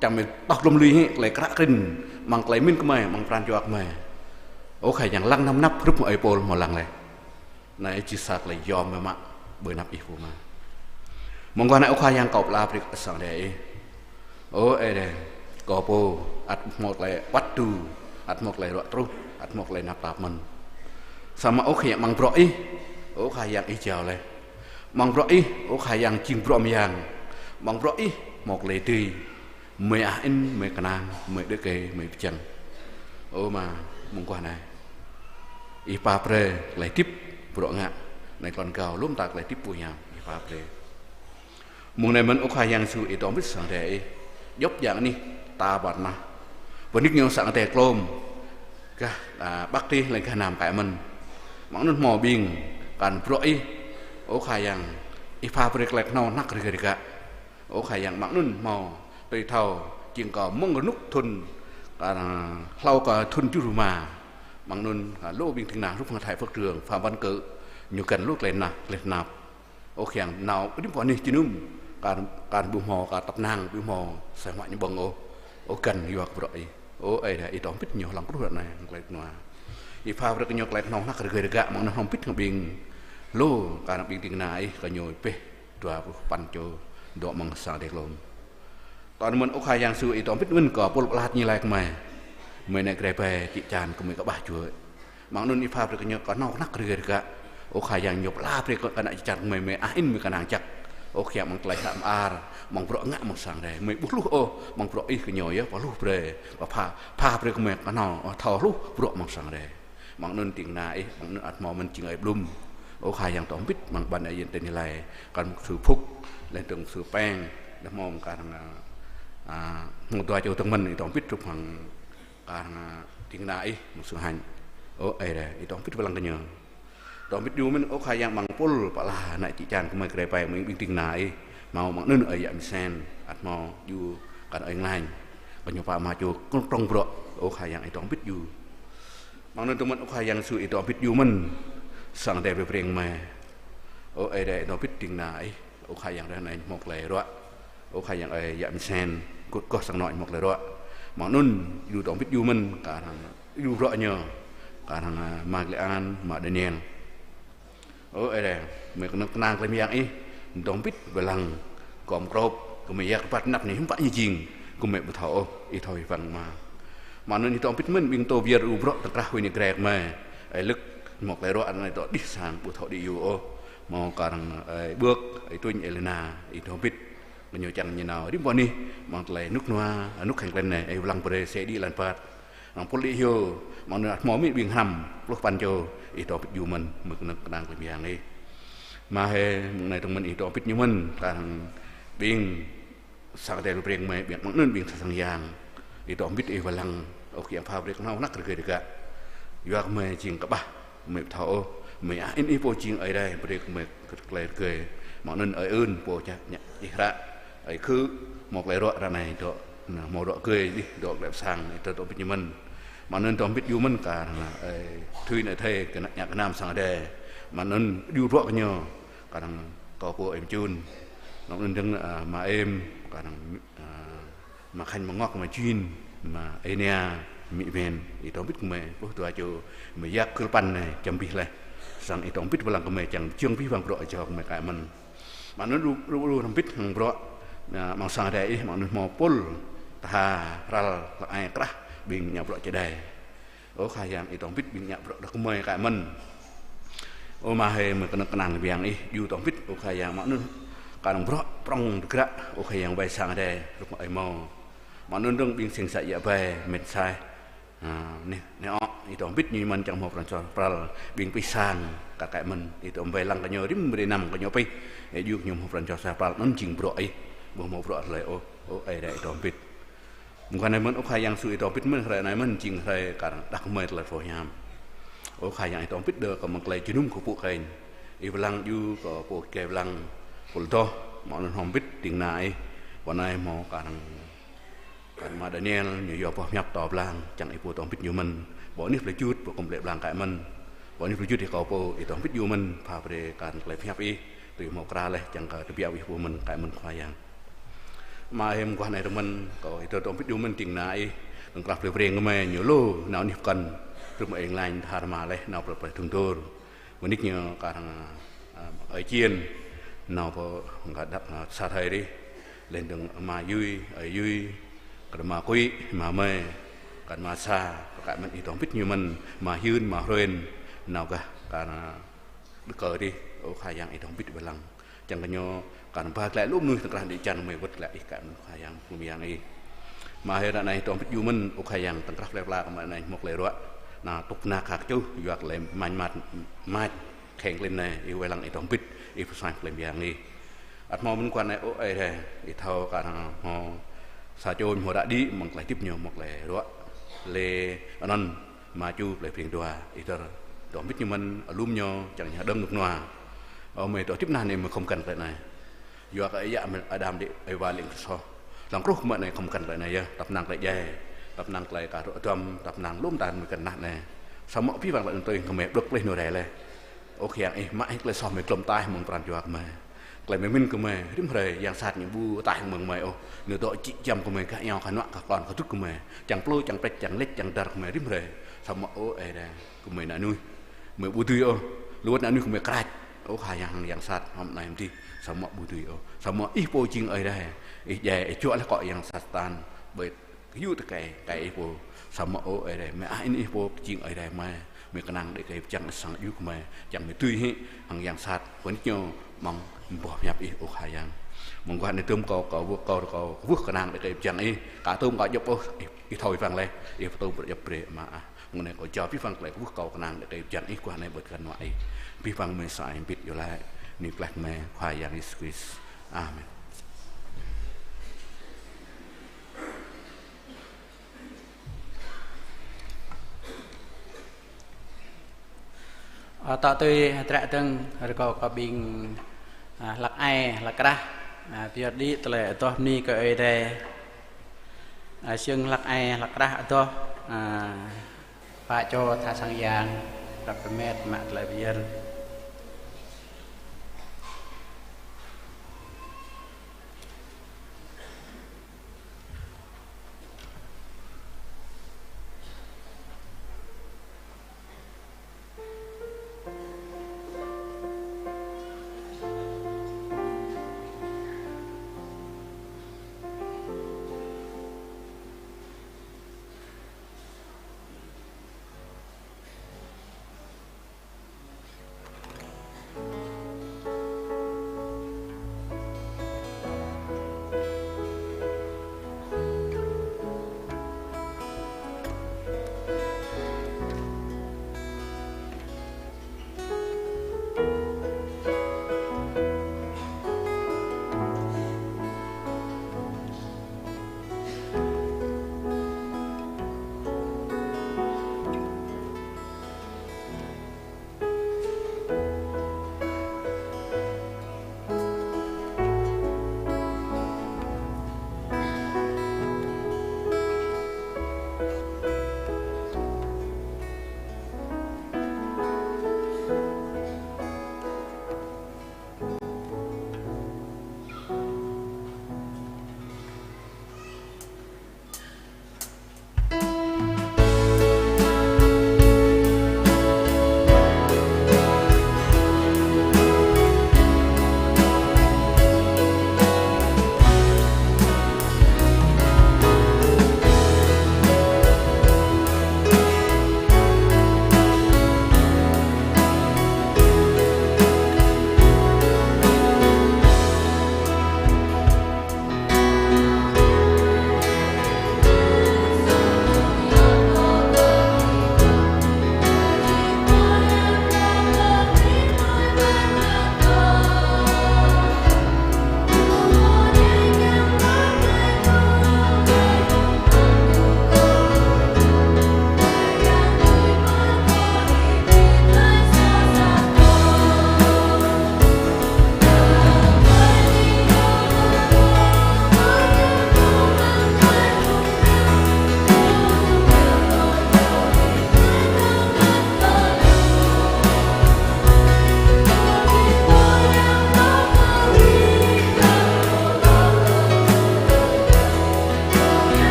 Čang gơmơi tŏh glŏm lui hĭ tơlơi kră krin, amăng tơlơi mĭn gơmơi, amăng pran jua gơmơi. Ơ Khua Yang lăng anăm năp hrup mơ̆ ơi Pôl hmâo lăng laih. Anai jing sa tơlơi yom mơ̆ mă ƀơi anăp Ih pô mơ̆n. Mơguah anai Ơ Khua Yang kâo pơala brơi kơ sang Ơi Adai Ih. Ơ Ơi Adai, kâo pô ăt hmâo tơlơi wăt tŭ, ăt hmâo tơlơi ruă truh, ăt hmâo tơlơi tơnap tap mơ̆n. Samơ̆ Ơ Khua Yang amăng bruă Ih, Ơ Khua Yang Ih jao laih. Amăng bruă Ih, Ơ Khua Yang jing bruă mơyang. Amăng bruă Ih hmâo tơlơi dưi. Gơmơi ăh ĭn, gơmơi kơnang, gơmơi đĭ kơ, gơmơi pơčăng. Ơ Ama, mơguah anai. Ih pap brơi tơlơi hơdip bruă ngă, anai kơ lŏn gao lŏm ta tơlơi hơdip ƀu hiam, Ih pap brơi. Mơ̆ng anai mơ̆n Ơ Khua Yang Yêsu Ih dŏ hơbĭt sang Ơi Adai Ih. Djŏp djang anih ta ƀơi tơnah. Pơnik ñu sang Ơi Adai klôm. Gah, a, Bắc Tih lĕ gah Nam kơ mơ̆n. Mơ̆ng anŭn hmâo ƀing kar bruă Ih. Ơ Khua Yang, Ih pap brơi tơlơi kơhnâo hơnăk rơgơi rơgă. Ơ Khua Yang, mơ̆ng anŭn hmâo tui thâo jing kơ mơ̆ng rơnŭk thŭn, kar hlâo kơ thŭn tơjuh rơma. Mơ̆ng anŭn, a, lu ƀing ding kơna hrup hăng Thái Phước Trường, Phạm Văn Cự, ñu găn lu tơlơi tơnap, tơlơi tơnap. Ơ Khua Yang, nao rĭm pơ anih jơnum, kar, kar ƀu hmâo, kar tăp năng, ƀu hmâo, sa hmă ñu ƀơ̆ng ôh. Ơ găn yua kơ bruă Ih. Ơ Ơi Adai, Ih dŏ hơbĭt ñu hlŏng truh ră anai, tơlơi kơnua. Ih pap brơi kơ ñu tơlơi kơhnâo hơnăk rơgơi rơgă, mơ̆ng anŭn hơbĭt hăng ƀing lu, kar ƀing ding kơna Ih, kơ ñu pĕh dua pluh păn čô dŏ amăng sang Ơi Adai klôm. Tơl anŭn mơ̆n Ơ Khua Yang Yêsu Ih dŏ hơbĭt mơ̆n kơ Pôl Pơlat ñu laĭ kơ gơmơi. Gơmơi anai grê ƀai čĭ čan gơmơi kơƀah juă. Mơ̆ng anŭn Ih pap brơi kơ ñu kơhnâo hơnăk rơgơi rơgă. Ơ Khua Yang ñu pơala brơi kơ ană čĭ čan gơmơi, gơmơi ăh ĭn gơmơi kơnang jăk. Ơ Khua Yang amăng tơlơi hră mơar, amăng bruă ngă amăng sang Ơi Adai. Gơmơi ƀu hluh ôh, amăng bruă Ih kơ ñu yơh, pơhluh brơi, pơpha, pha brơi kơ gơmơi kơhnâo, thâo hluh bruă amăng sang Ơi Adai. Mơ̆ng anŭn ding kơna Ih, mơ̆ng anŭn ăt hmâo mơ̆n jing ơi blŭm. Ơ Khua Yang dŏ hơbĭt amăng ƀăn Ơi Yên Tây Gia Lai, kar mục sư Phúc, laih dơ̆ng mục sư Peng, laih hmâo kar hăng, a, hmâo dua čô dơ̆ng mơ̆n Ih dŏ hơbĭt hrup hăng kar hăng, a, ding kơna Ih, mục sư Hạnh. Ơ Ơi Adai, Ih dŏ hơbĭt wai lăng kơ ñu. Dŏ hơbĭt ñu mơ̆n Ơ Khua Yang amăng Pôl Pơlat ană čĭ čan gơmơi grê ƀai mơ̆ng ƀing ding kơna Ih, hmâo mơ̆ng anŭn ơi yă Mi Sen, ăt hmâo ñu kar ơi Nglan. Kơ ñu pă rơma čô kơnơ̆ng prŏng bruă, Ơ Khua Yang Ih dŏ hơbĭt ñu. Mơ̆ng anŭn dơ̆ng mơ̆n Ơ Khua Yang Yêsu Ih dŏ hơbĭt ñu mơ̆n. Sang Ơi Adai brơi Breng mơ̆n. Ơ Ơi Adai dŏ hơbĭt ding kơna Ih. Ơ Khua Yang ră anai hmâo tơlơi ruă. Ơ Khua Yang ơi yă Mi Sen, kŭt kŏh sang anŏ hmâo tơlơi ruă. Mơ̆ng anŭn ñu dŏ hơbĭt ñu mơ̆n, kar hăng ñu bruă ñu, kar hăng, a, Ama Lê An, Ama Daniel. Ơ Ơi Adai, gơmơi kơnơ̆ng kơnang tơlơi mơyang Ih, dŏ hơbĭt wai lăng, gŏm grŏp, gơmơi yăk rơbat anăp anai hiư̆m pă ñu jing, gơmơi ƀu thâo ôh, Ih thâo abih bang mơ̆n. Mơ̆ng anŭn Ih dŏ hơbĭt mơ̆n ƀing tŏ wir ƀu bruă tơkrah huĭ anai grê gơmơi, ơi Lưk, Hmâo tơlơi ruă anai dŏ đih sang ƀu thâo đĭ yua ôh. Hmâo kar hăng ơi Bưk, ơi Tuñ, ơi Lena, ih dŏ hơbĭt. Kơ ñu čang ñu nao rĭm pơ anih, hmâo tơlơi rơnŭk rơnua, rơnŭk kheng klin anai, ih wai lăng brơi sĕ đĭ lăn pat. Hăng pul đĭ hyu, hmâo anŭn ăt hmâo mĭ ƀing hrăm, pluh păn čô, ih dŏ hơbĭt yua mơ̆n, mơ̆ng kơnơ̆ng kơnang klin biang ih. Mơ̆ hê, mơ̆ng anai dơ̆ng mơ̆n ih dŏ hơbĭt ñu mơ̆n, kar hăng ƀing sang Ơi Adai lu breng mơi, ƀing mơ̆ng anŭn ƀing sa sang yang. Ih dŏ hơbĭt ih wai lăng, ơ Khua Yang pha brơi kơ hnâo hnăk rơgơi rơgă. Yua kơ mơi jing kơƀah, mơi ƀu thâo ôh, mơi ah in ih pô jing Ơi Adai, brơi kơ mơi kơ tơlơi rơgơi. Mơ̆ng anŭn ơi Ưn pô čah ñă ih hră, ơi Khư, hmâo tơlơi ruă ră anai dŏ, na, hmâo ruă rơgơi, ih dŏ tơlơi pơsang, ih dŏ hơbĭt ñu mơ̆n. Mơ̆ng anŭn dŏ hơbĭt yua mơ̆n kar hăng ơi Thuy, ơi Thê, kơ ană ñă gơnam sang Ơi Adai. Mơ̆ng anŭn yua ruă kơ ñu, kar hăng kâo pô ơi Mơčun. Mơ̆ng anŭn dơ̆ng, a, mă Êm, kar hăng, a, mă Khanh, mă Ngŏk, mă Jin, mă Ênia, mĭ ven, ih dŏ hơbĭt kơ mơi, pluh dua čô, mơi yak kơ păn anai, čăm abih laih. Sang ih dŏ hơbĭt wai lăng kơ mơi, čang jơ̆ng abih bang bruă jao kơ mơi kar mơ̆n. Mơ̆ng anŭn lu, lu, lu hơbĭt hăng bruă, a, mơ̆ng sang Ơi Adai ih, mơ̆ng anŭn hmâo pul, tha, hrăl, hlăk ai, krah, ƀing ngă bruă čơđai. Ơ Khua Yang, ih dŏ hơbĭt ƀing ngă bruă đah kơmơi kar mơ̆n. Ơ mơ̆ hê, mơi kơnơ̆ng kơnang biang ih, yua dŏ hơbĭt, ơ Khua Yang, mơ̆ng anŭn kar hăng bruă prŏng tơgră, ơ Khua Yang, wai sang Ơi Adai, rŭk mă ơi hmâo. Mơ̆ng anŭn dơ̆ng ƀing sing sa ia bai, mĕt sai. Ha, neh, neh ŏk, ih dŏ hơbĭt ñu mơ̆n, čang hmâo pran jua pral, ƀing pih sang, kar kar mơ̆n, ih dŏ wai lăng kơ ñu rĭm hrơi năm kơ ñu pih, ơ yua kơ ñu hmâo pran jua pral, anŭn jing bruă ih, ƀu hmâo bruă tơlơi ôh, ơ Ơi Adai ih dŏ hơbĭt. Mơguah anai mơ̆n, ơ Khua Yang Yêsu, ih dŏ hơbĭt mơ̆n, hrơi anai mơ̆n jing hrơi kar đah kơmơi tơlơi pơhiăp hiam. Ơ Khua Yang, ih dŏ hơbĭt đơ kơ mơ̆ng tơlơi jơnum kơ pŭ kơnh. Ih wai lăng yua kơ pô kiai wai lăng, pul dŏ, mơ̆ng anŭn hmâo hơbĭt ding kơna ih. Pơ anai hmâo kar hăng, kar hăng mă Daniel, ñu yua boh pơhiăp tŏ blang, čang ih pô dŏ hơbĭt ñu mơ̆n. Pơ anih plơi Jut, pô kơm plơi blang kar mơ̆n. Pơ anih plơi Jut ih kâo pô, ih dŏ hơbĭt yua mơ̆n, pha brơi kar hăng tơlơi pơhiăp ih, tui hmâo kra laih, čang kơ tơbiă ih pô mơ̆n, kar mơ̆n Khua Yang. Mơ̆ hê, mơguah anai dơ̆ng mơ̆n, kâo ih dŏ hơbĭt yua mơ̆n ding kơna ih, dơ̆ng krah plơi Breng kơ mơi, ñu lu, nao anih pơkŏn, rŭk mă ơi Nglañ, tha rơma laih, nao plơi, plơi Dŭng Dôr. Mơnik ñu kar hăng, a, ơi Čin, nao pơ gah đăp, a, sa thơi rih, laih dơ̆ng mă Yui, ơi Yui, kar mă Kui, mă Mơi, kar mă sa, kar mơ̆n ih dŏ hơbĭt ñu mơ̆n, mă Hyưn, mă Hruen, nao gah kar, a, Đơkơ rih, ơ Khua Yang, ih dŏ hơbĭt wai lăng. Čang kơ ñu kar hăng ba glaĭ lu mơnuih dơ̆ng krah đĭ čan mơi wơ̆t glaĭ ih kar mơ̆n Khua Yang, Khua Yang ih. Mơ̆ hê, ră anai ih dŏ hơbĭt yua mơ̆n, ơ Khua Yang, dơ̆ng krah plơi pla kơ mơi anai hmâo tơlơi ruă. Na tŭk na khăk čuh, yua tơlơi mañ măt, mač, kheng klin anai, ih wai lăng ih dŏ hơbĭt, ih pơsuaih klin biang ih. Ăt hmâo mơguah anai, ơ Ơi Adai, ih thâo kar hăng hmâo sa čô ñu hmâo ră đĭ, mơ̆ng tơlơi hơdip ñu hmâo tơlơi ruă. Lĕ anŭn, mă ču plơi Breng Dua, ih dŏ, dŏ hơbĭt ñu mơ̆n, alum ñu, čang ñu hơđơ̆ng rơnŭk rơnua. Ơ mơi dŏ hơdip nah anai mơi khŏm găn tơlơi anai. Yua kơ ih yă mơi Adam đĭ, Êwa lêng kơ soh. Lăng truh kơ mơi anai khŏm găn tơlơi anai yơh, tăp năng tơlơi djai, tăp năng tơlơi kar hruă duăm, tăp năng lŏm tan mơi găn nah anai. Samơ̆ abih bang tơlơi anŭn tui kơ mơi ƀlŏk plih ñu rai laih. Ơ Khua Yang ih, mă hĭ tơlơi soh mơi glŏm ataih mơ̆ng pran jua kơ mơi. Tơlơi mơi mĭn kơ mơi, rĭm hrơi, yang sat ñu ƀu ataih mơ̆ng mơi ôh. Ñu dŏ čĭ čăm kơ mơi, gah iâu, gah nuă, gah klon, gah tŭt kơ mơi. Čang plư, čang pleč, čang lĕč, čang dar kơ mơi, rĭm hrơi. Samơ̆ ơ Ơi Adai, kơ mơi ană mơnuih. Mơi ƀu dưi ôh. Lu wơ̆t ană mơnuih kơ mơi krač. Ơ Khua Yang, hăng yang sat, hŏm anai hŏm adih. Samơ̆ ƀu dưi ôh. Samơ̆ ih pô jing Ơi Adai. Ih djai, ih juă laih akŏ yang sat Satan. Ƀơi kơyuh tơkai, kai ih pô. Samơ̆ ơ Ơi Adai, mơi ah in ih pô jing Ơi Adai mơi. Mơi kơnang đĭ kơ ih pơčang sang djru kơ mơi. Čang mơi dưi hĭ, hăng yang sat, pơnik ñu, mơ̆ng boh pơhiăp ih, ơ Khua Yang. Mơguah anai tơm kâo, kâo wơ̆t kâo, kâo wơ̆t kơnang đĭ kơ ih pơčang ih. Ka tơm kâo djŏp ôh, ih, ih thâo ih păng laih, ih pơtô pơdjŏp brơi mă ah. Mơ̆ng anai kâo jao abih bang tơlơi kwưh kâo kơnang đĭ kơ ih pơjăn ih, guah anai ƀơi tơngan mă ih. Abih bang mơi sa ai hơbĭt iâu laĭ, anai glaĭ mơi Khua Yang Yêsu Krist. Amen. Ơ, tŏ tui hơdră dơ̆ng, rơkâo kơ ƀing, a, hlăk ai, hlăk krah, a, pơyơr đĭ tơlơi adoh bơni kơ Ơi Adai. A, jơ̆ng hlăk ai, hlăk krah adoh, a, pă čô tha sang yang, răp pơmet mă tơlơi pơyơr.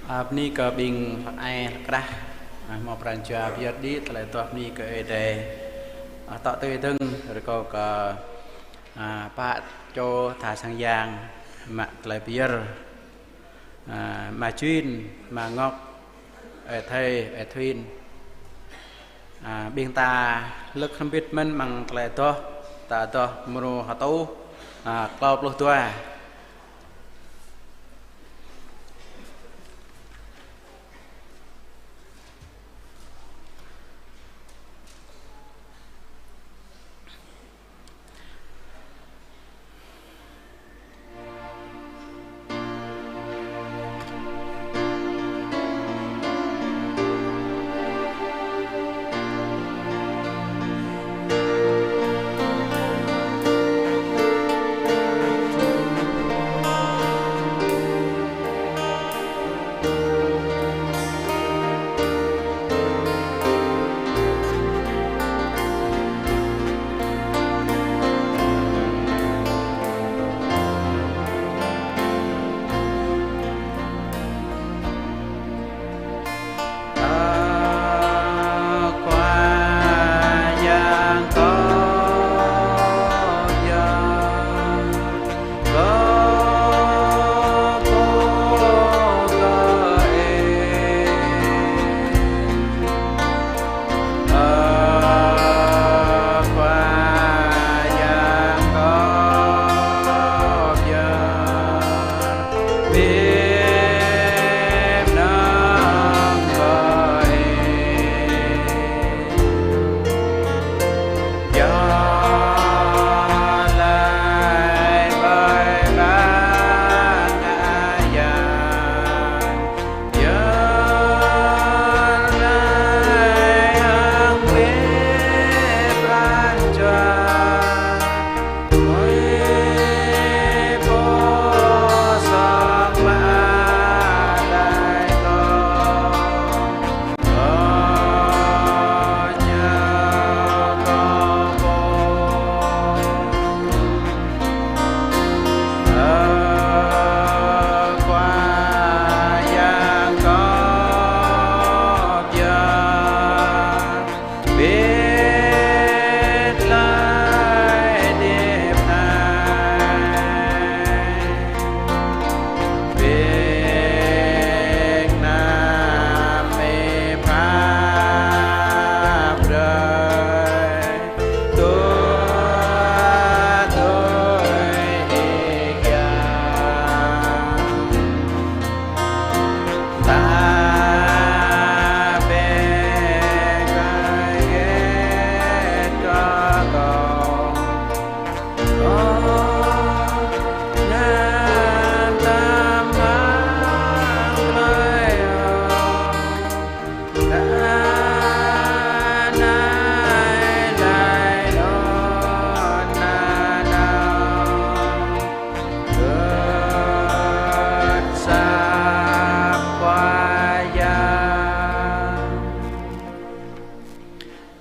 A, bơni kơ ƀing hlăk ai hlăk krah, a, hmâo pran jua pơyơr đĭ tơlơi adoh bơni kơ Ơi Adai. A, tŏ tui dơ̆ng rơkâo kơ, a, pă čô tha sang yang mă tơlơi pơyơr. A, ama Jin, ama Ngok, ơi Thê, ơi Thuyên. A, ƀing ta lơ̆k hrŏm hơbĭt mơ̆n amăng tơlơi adoh, ta adoh mrô hơtuh, a, klâo pluh dua.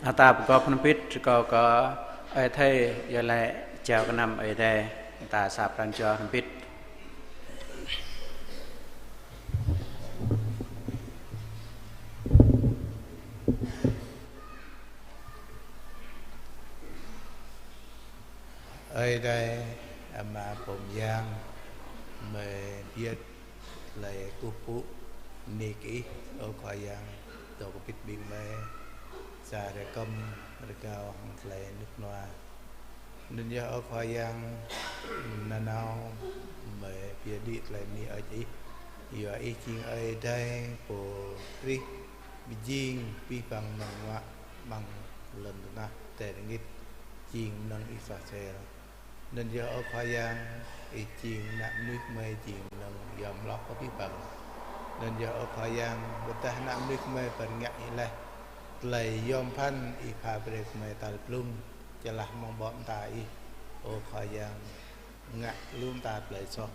A, ta pơgop hrŏm hơbĭt rơkâo kơ ơi Thê iâu laĭ jao gơnam Ơi Adai, ta sa pran jua hrŏm hơbĭt. Ơi Adai, Ama pô mơyang, mơi pơyơr tơlơi kơkuh pơpŭ bơni kơ Ih, ơ Khua Yang, dŏ kơ bĭt ƀing mơi sa hrơi kơm rơgao hăng tơlơi rơnŭk rơnua. Anŭn yơh, ơ Khua Yang, nanao mơi pơyơr đĭ tơlơi bơni kơ Ih. Yua Ih jing Ơi Adai pô Krist pơjing abih bang mơnuih amăng lŏn tơnah, tơlơi rơngit jing mơnơ̆ng Ih soh sel. Anŭn yơh, ơ Khua Yang, Ih jing ană mơnuih mơi jing mơnơ̆ng yom hloh kơ abih bang. Anŭn yơh, ơ Khua Yang, ƀôdah ană mơnuih mơi pơrơngiă Ih laih, tơlơi yom pơphan Ih pha brơi kơ mơi tal blung, jơlah mơ̆ng ƀô̆ mơta Ih, ơ Khua Yang, ngă lu mơta tơlơi soh,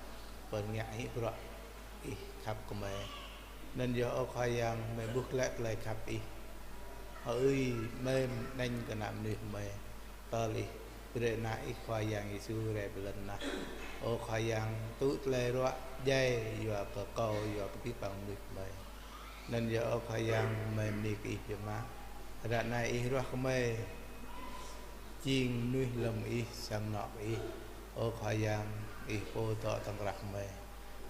pơrơngiă hĭ bruă Ih khăp kơ mơi. Anŭn yơh, ơ Khua Yang, mơi ƀuh glaĭ tơlơi khăp Ih. Hơưi mơi anŭn kơ ană mơnuih mơi, tơl Ih Brơi Ană Ih Khua Yang Yêsu rai pơ lŏn tơnah. Ơ Khua Yang, tŭ tơlơi ruă djai yua kơ kâo, yua kơ abih bang mơnuih gơmơi. Anŭn yơh, ơ Khua Yang, gơmơi bơni kơ Ih biă mă. Ră anai Ih ruah gơmơi jing mơnuih lơ̆m Ih, sang anŏ kơ Ih. Ơ Khua Yang, Ih pô dŏ tŏng krah gơmơi.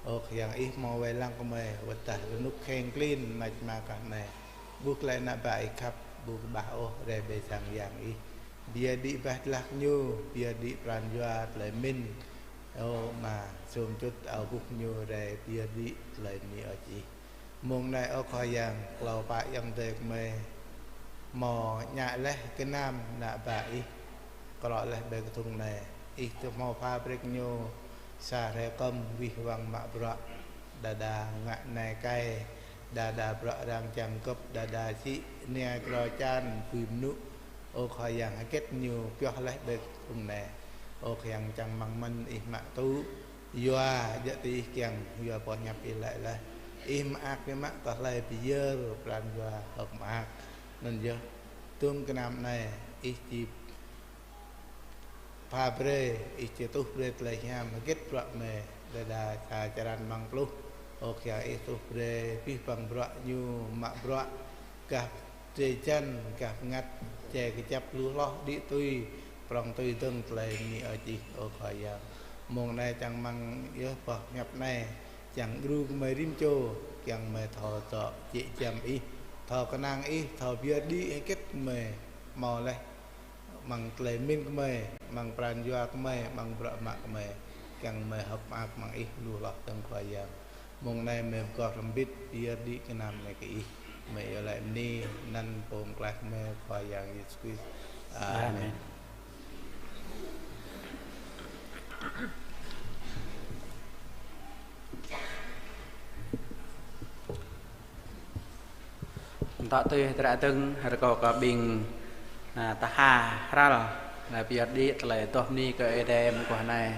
Ơ Khua Yang, Ih hmâo wai lăng gơmơi, wơ̆t tơdah rơnŭk kheng klin mă čơma kah anai. Ƀuh tơlơi ană bă Ih khăp, ƀu kơƀah ôh, rai ƀơi sang Yang Ih. Pơyơr đĭ bah tơlơi ñu, pơyơr đĭ pran jua, tơlơi pơmĭn. Ơ Ama, sum čut ao ƀuh ñu rai pơyơr đĭ tơlơi bơni hơơč Ih. Mông anai, ơ Khua Yang, klâo pă ayŏng adơi gơmơi hmâo ñă laih gơnam ană bă Ih, krŏ laih ƀơi kơthŭng anai. Ih tŭ hmâo pha brơi kơ ñu sa hrơi kơm wih wăng mă bruă, đơđa ngă nai kai, đơđa bruă arăng čang gơ̆p, đơđa sĭ ania črô čan bui mơnŭ. Ơ Khua Yang, hơget ñu pioh laih ƀơi kơthŭng anai. Ơ Khua Yang, čang rơmang mơ̆n Ih mă tŭ, yua djơ̆ tui Ih kiăng, yua boh hiăp Ih laĭ laih: Ih mơak biă mă kơ hlơi pơyơr pran jua hơ̆k mơak. Anŭn yơh, dơ̆ng gơnam anai, Ih či pha brơi, Ih či tuh brơi tơlơi hiam hơget bruă gơmơi, đơđa sa črăn rơmang pluh. Ơ Khua Yang, Ih tuh brơi abih bang bruă ñu mă bruă, gah drơi jăn, gah bơngăt, jai kơjăp, lu hloh, đĭ tui, prŏng tui dơ̆ng tơlơi bơni hơơč Ih, ơ Khua Yang. Mông anai čang rơmang yơh boh hiăp anai, čang djru gơmơi rĭm čô, kiăng gơmơi thâo dŏ jĕ giăm Ih, thâo kơnang Ih, thâo pơyơr đĭ hơget gơmơi hmâo laih, amăng tơlơi pơmĭn gơmơi, amăng pran jua gơmơi, amăng bruă mă gơmơi, kiăng gơmơi hơ̆k mơak amăng Ih lu hloh dơ̆ng, Khua Yang. Mông anai gơmơi pơgop hrŏm hơbĭt, pơyơr đĭ gơnam anai kơ Ih. Gơmơi iâu laĭ bơni anăn Pô Pơklaih gơmơi, Khua Yang Yêsu Krist. Amen. Amen. Tŏ tui hơdră dơ̆ng, rơkâo kơ ƀing, a, tha hrăl, laih pơyơr đĭ tơlơi adoh bơni kơ Ơi Adai mơguah anai.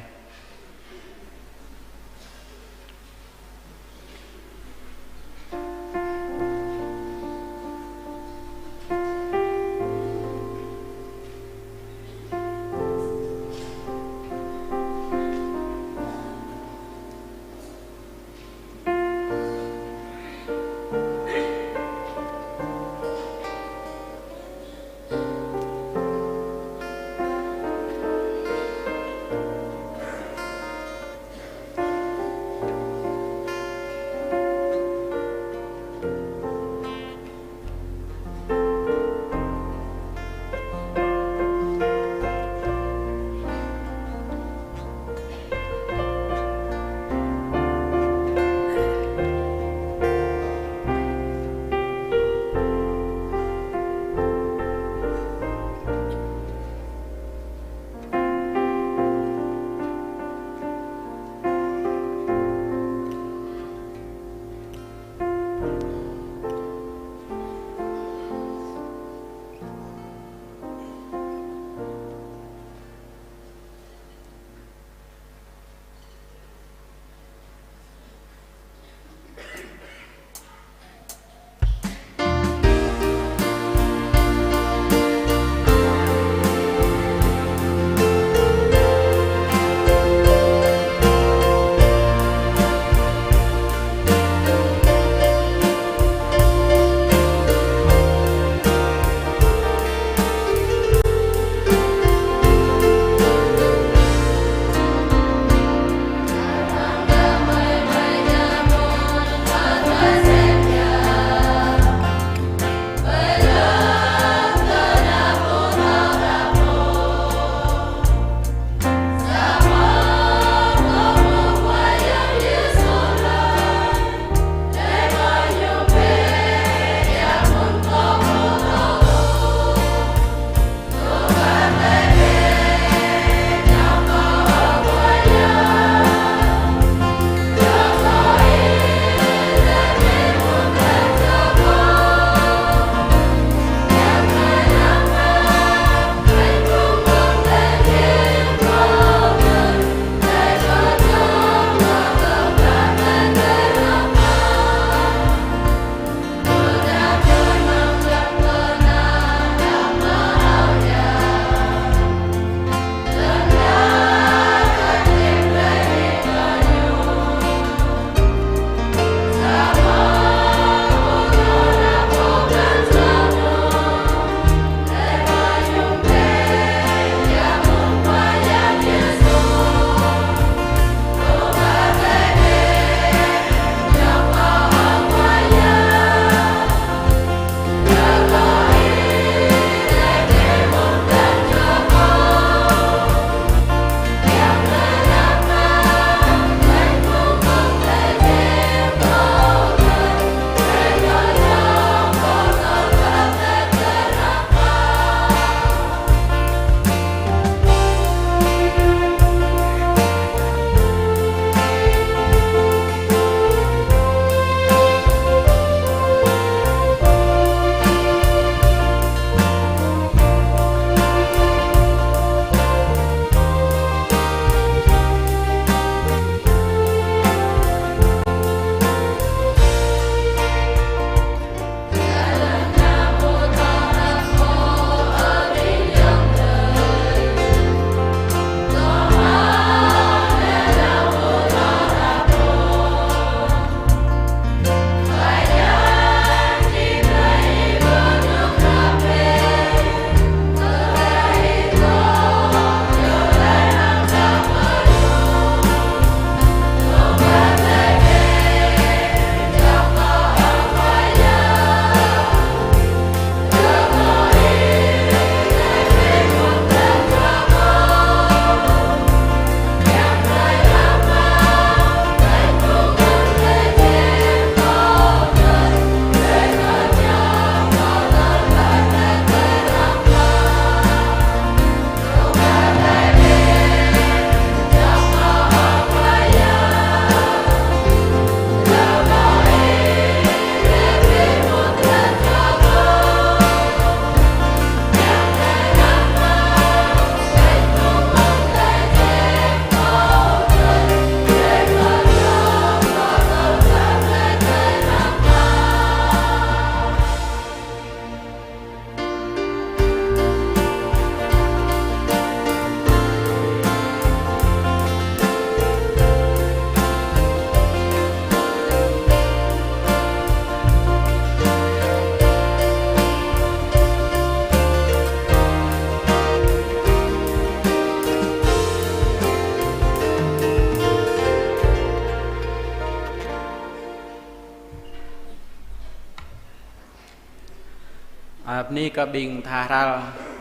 Bơni kơ ƀing tha hrăl,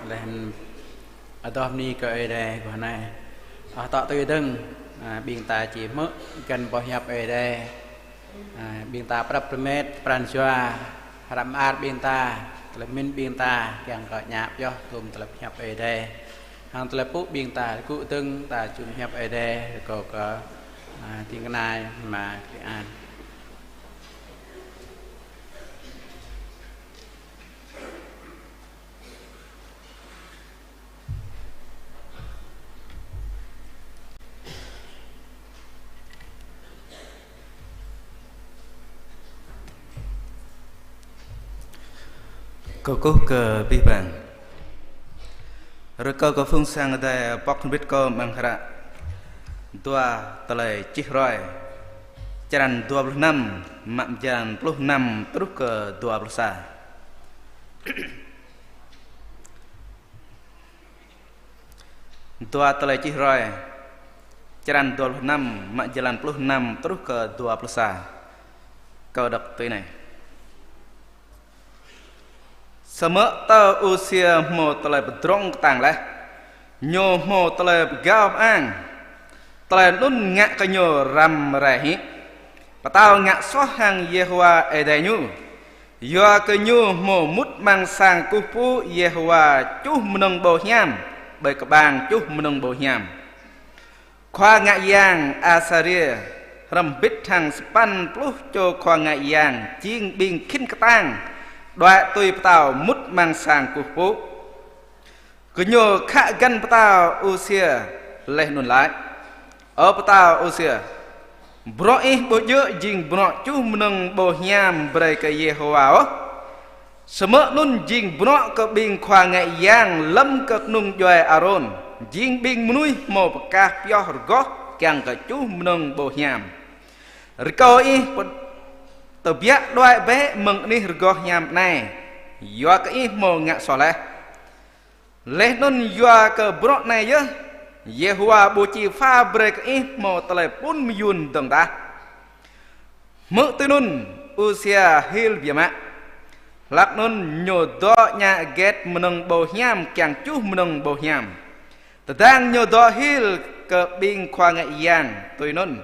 laih adoh bơni kơ Ơi Adai guah anai. Ơ, tŏ tui dơ̆ng, ơ, ƀing ta či hmư̆ găn boh hiăp Ơi Adai. Ơ, ƀing ta prăp rơmet pran jua, hrăm ar ƀing ta, tơlơi pơmĭn ƀing ta, kiăng kơ ñă pioh tơm tơlơi pơhiăp Ơi Adai. Hăng tơlơi pơpŭ ƀing ta, rơkâo dơ̆ng ta jum hiăp Ơi Adai, rơkâo kơ, ơ, ding kơna Ama Khri An. Kơkuh kơ abih bang. Rơkâo kơ phung sang Adai pŏk hrŏm hơbĭt kơ amăng hră Dua Tơlơi Čih Roi, črăn dua pluh năm, mă mơyang pluh năm truh kơ dua pluh sa. Dua Tơlơi Čih Roi, črăn dua pluh năm, mă jơlan pluh năm truh kơ dua pluh sa. Kâo đŏk tui anai. Samơ̆ tơ Usia hmâo tơlơi pơdrŏng kơtang laih, ñu hmâo tơlơi pơgao pơang, tơlơi anŭn ngă kơ ñu răm rai hĭ. Pơtao ngă soh hăng Yêhôwa Ơi Adai ñu, yua kơ ñu hmâo mŭt amăng sang kơkuh pơpŭ Yêhôwa čuh mơnơ̆ng ƀâo hiam ƀơi kơƀang čuh mơnơ̆ng ƀâo hiam. Khua ngă yang Asaria hrŏm hơbĭt hăng sapăn pluh čô khua ngă yang jing ƀing khĭn kơtang, đuaĭ tui pơtao mŭt amăng sang kơkuh pơpŭ. Gơñu khă găn pơtao Usia laih anŭn laĭ: Ơ pơtao Usia, bruă ih ƀu djơ̆ jing bruă čuh mơnơ̆ng ƀâo hiam brơi kơ Yêhôwa ôh. Samơ̆ anŭn jing bruă kơ ƀing khua ngă yang lơ̆m kơ kơnung djuai Arôn, jing ƀing mơnuih hmâo pơkah pioh rơgoh kiăng kơ čuh mơnơ̆ng ƀâo hiam. Rơkâo ih pơ-, tơbiă đuaĭ bĕ mơ̆ng anih rơgoh hiam anai, yua kơ ih hmâo ngă soh laih. Laih anŭn yua kơ bruă anai yơh, Yêhôwa ƀu či pha brơi kơ ih hmâo tơlơi pŭn mơyun dơ̆ng tah. Hmư̆ tui anŭn, Usia hil biă mă. Hlak anŭn ñu dŏ ñă hơget mơnơ̆ng ƀâo hiam kiăng čuh mơnơ̆ng ƀâo hiam. Tơdang ñu dŏ hil kơ ƀing khua ngă yang tui anŭn.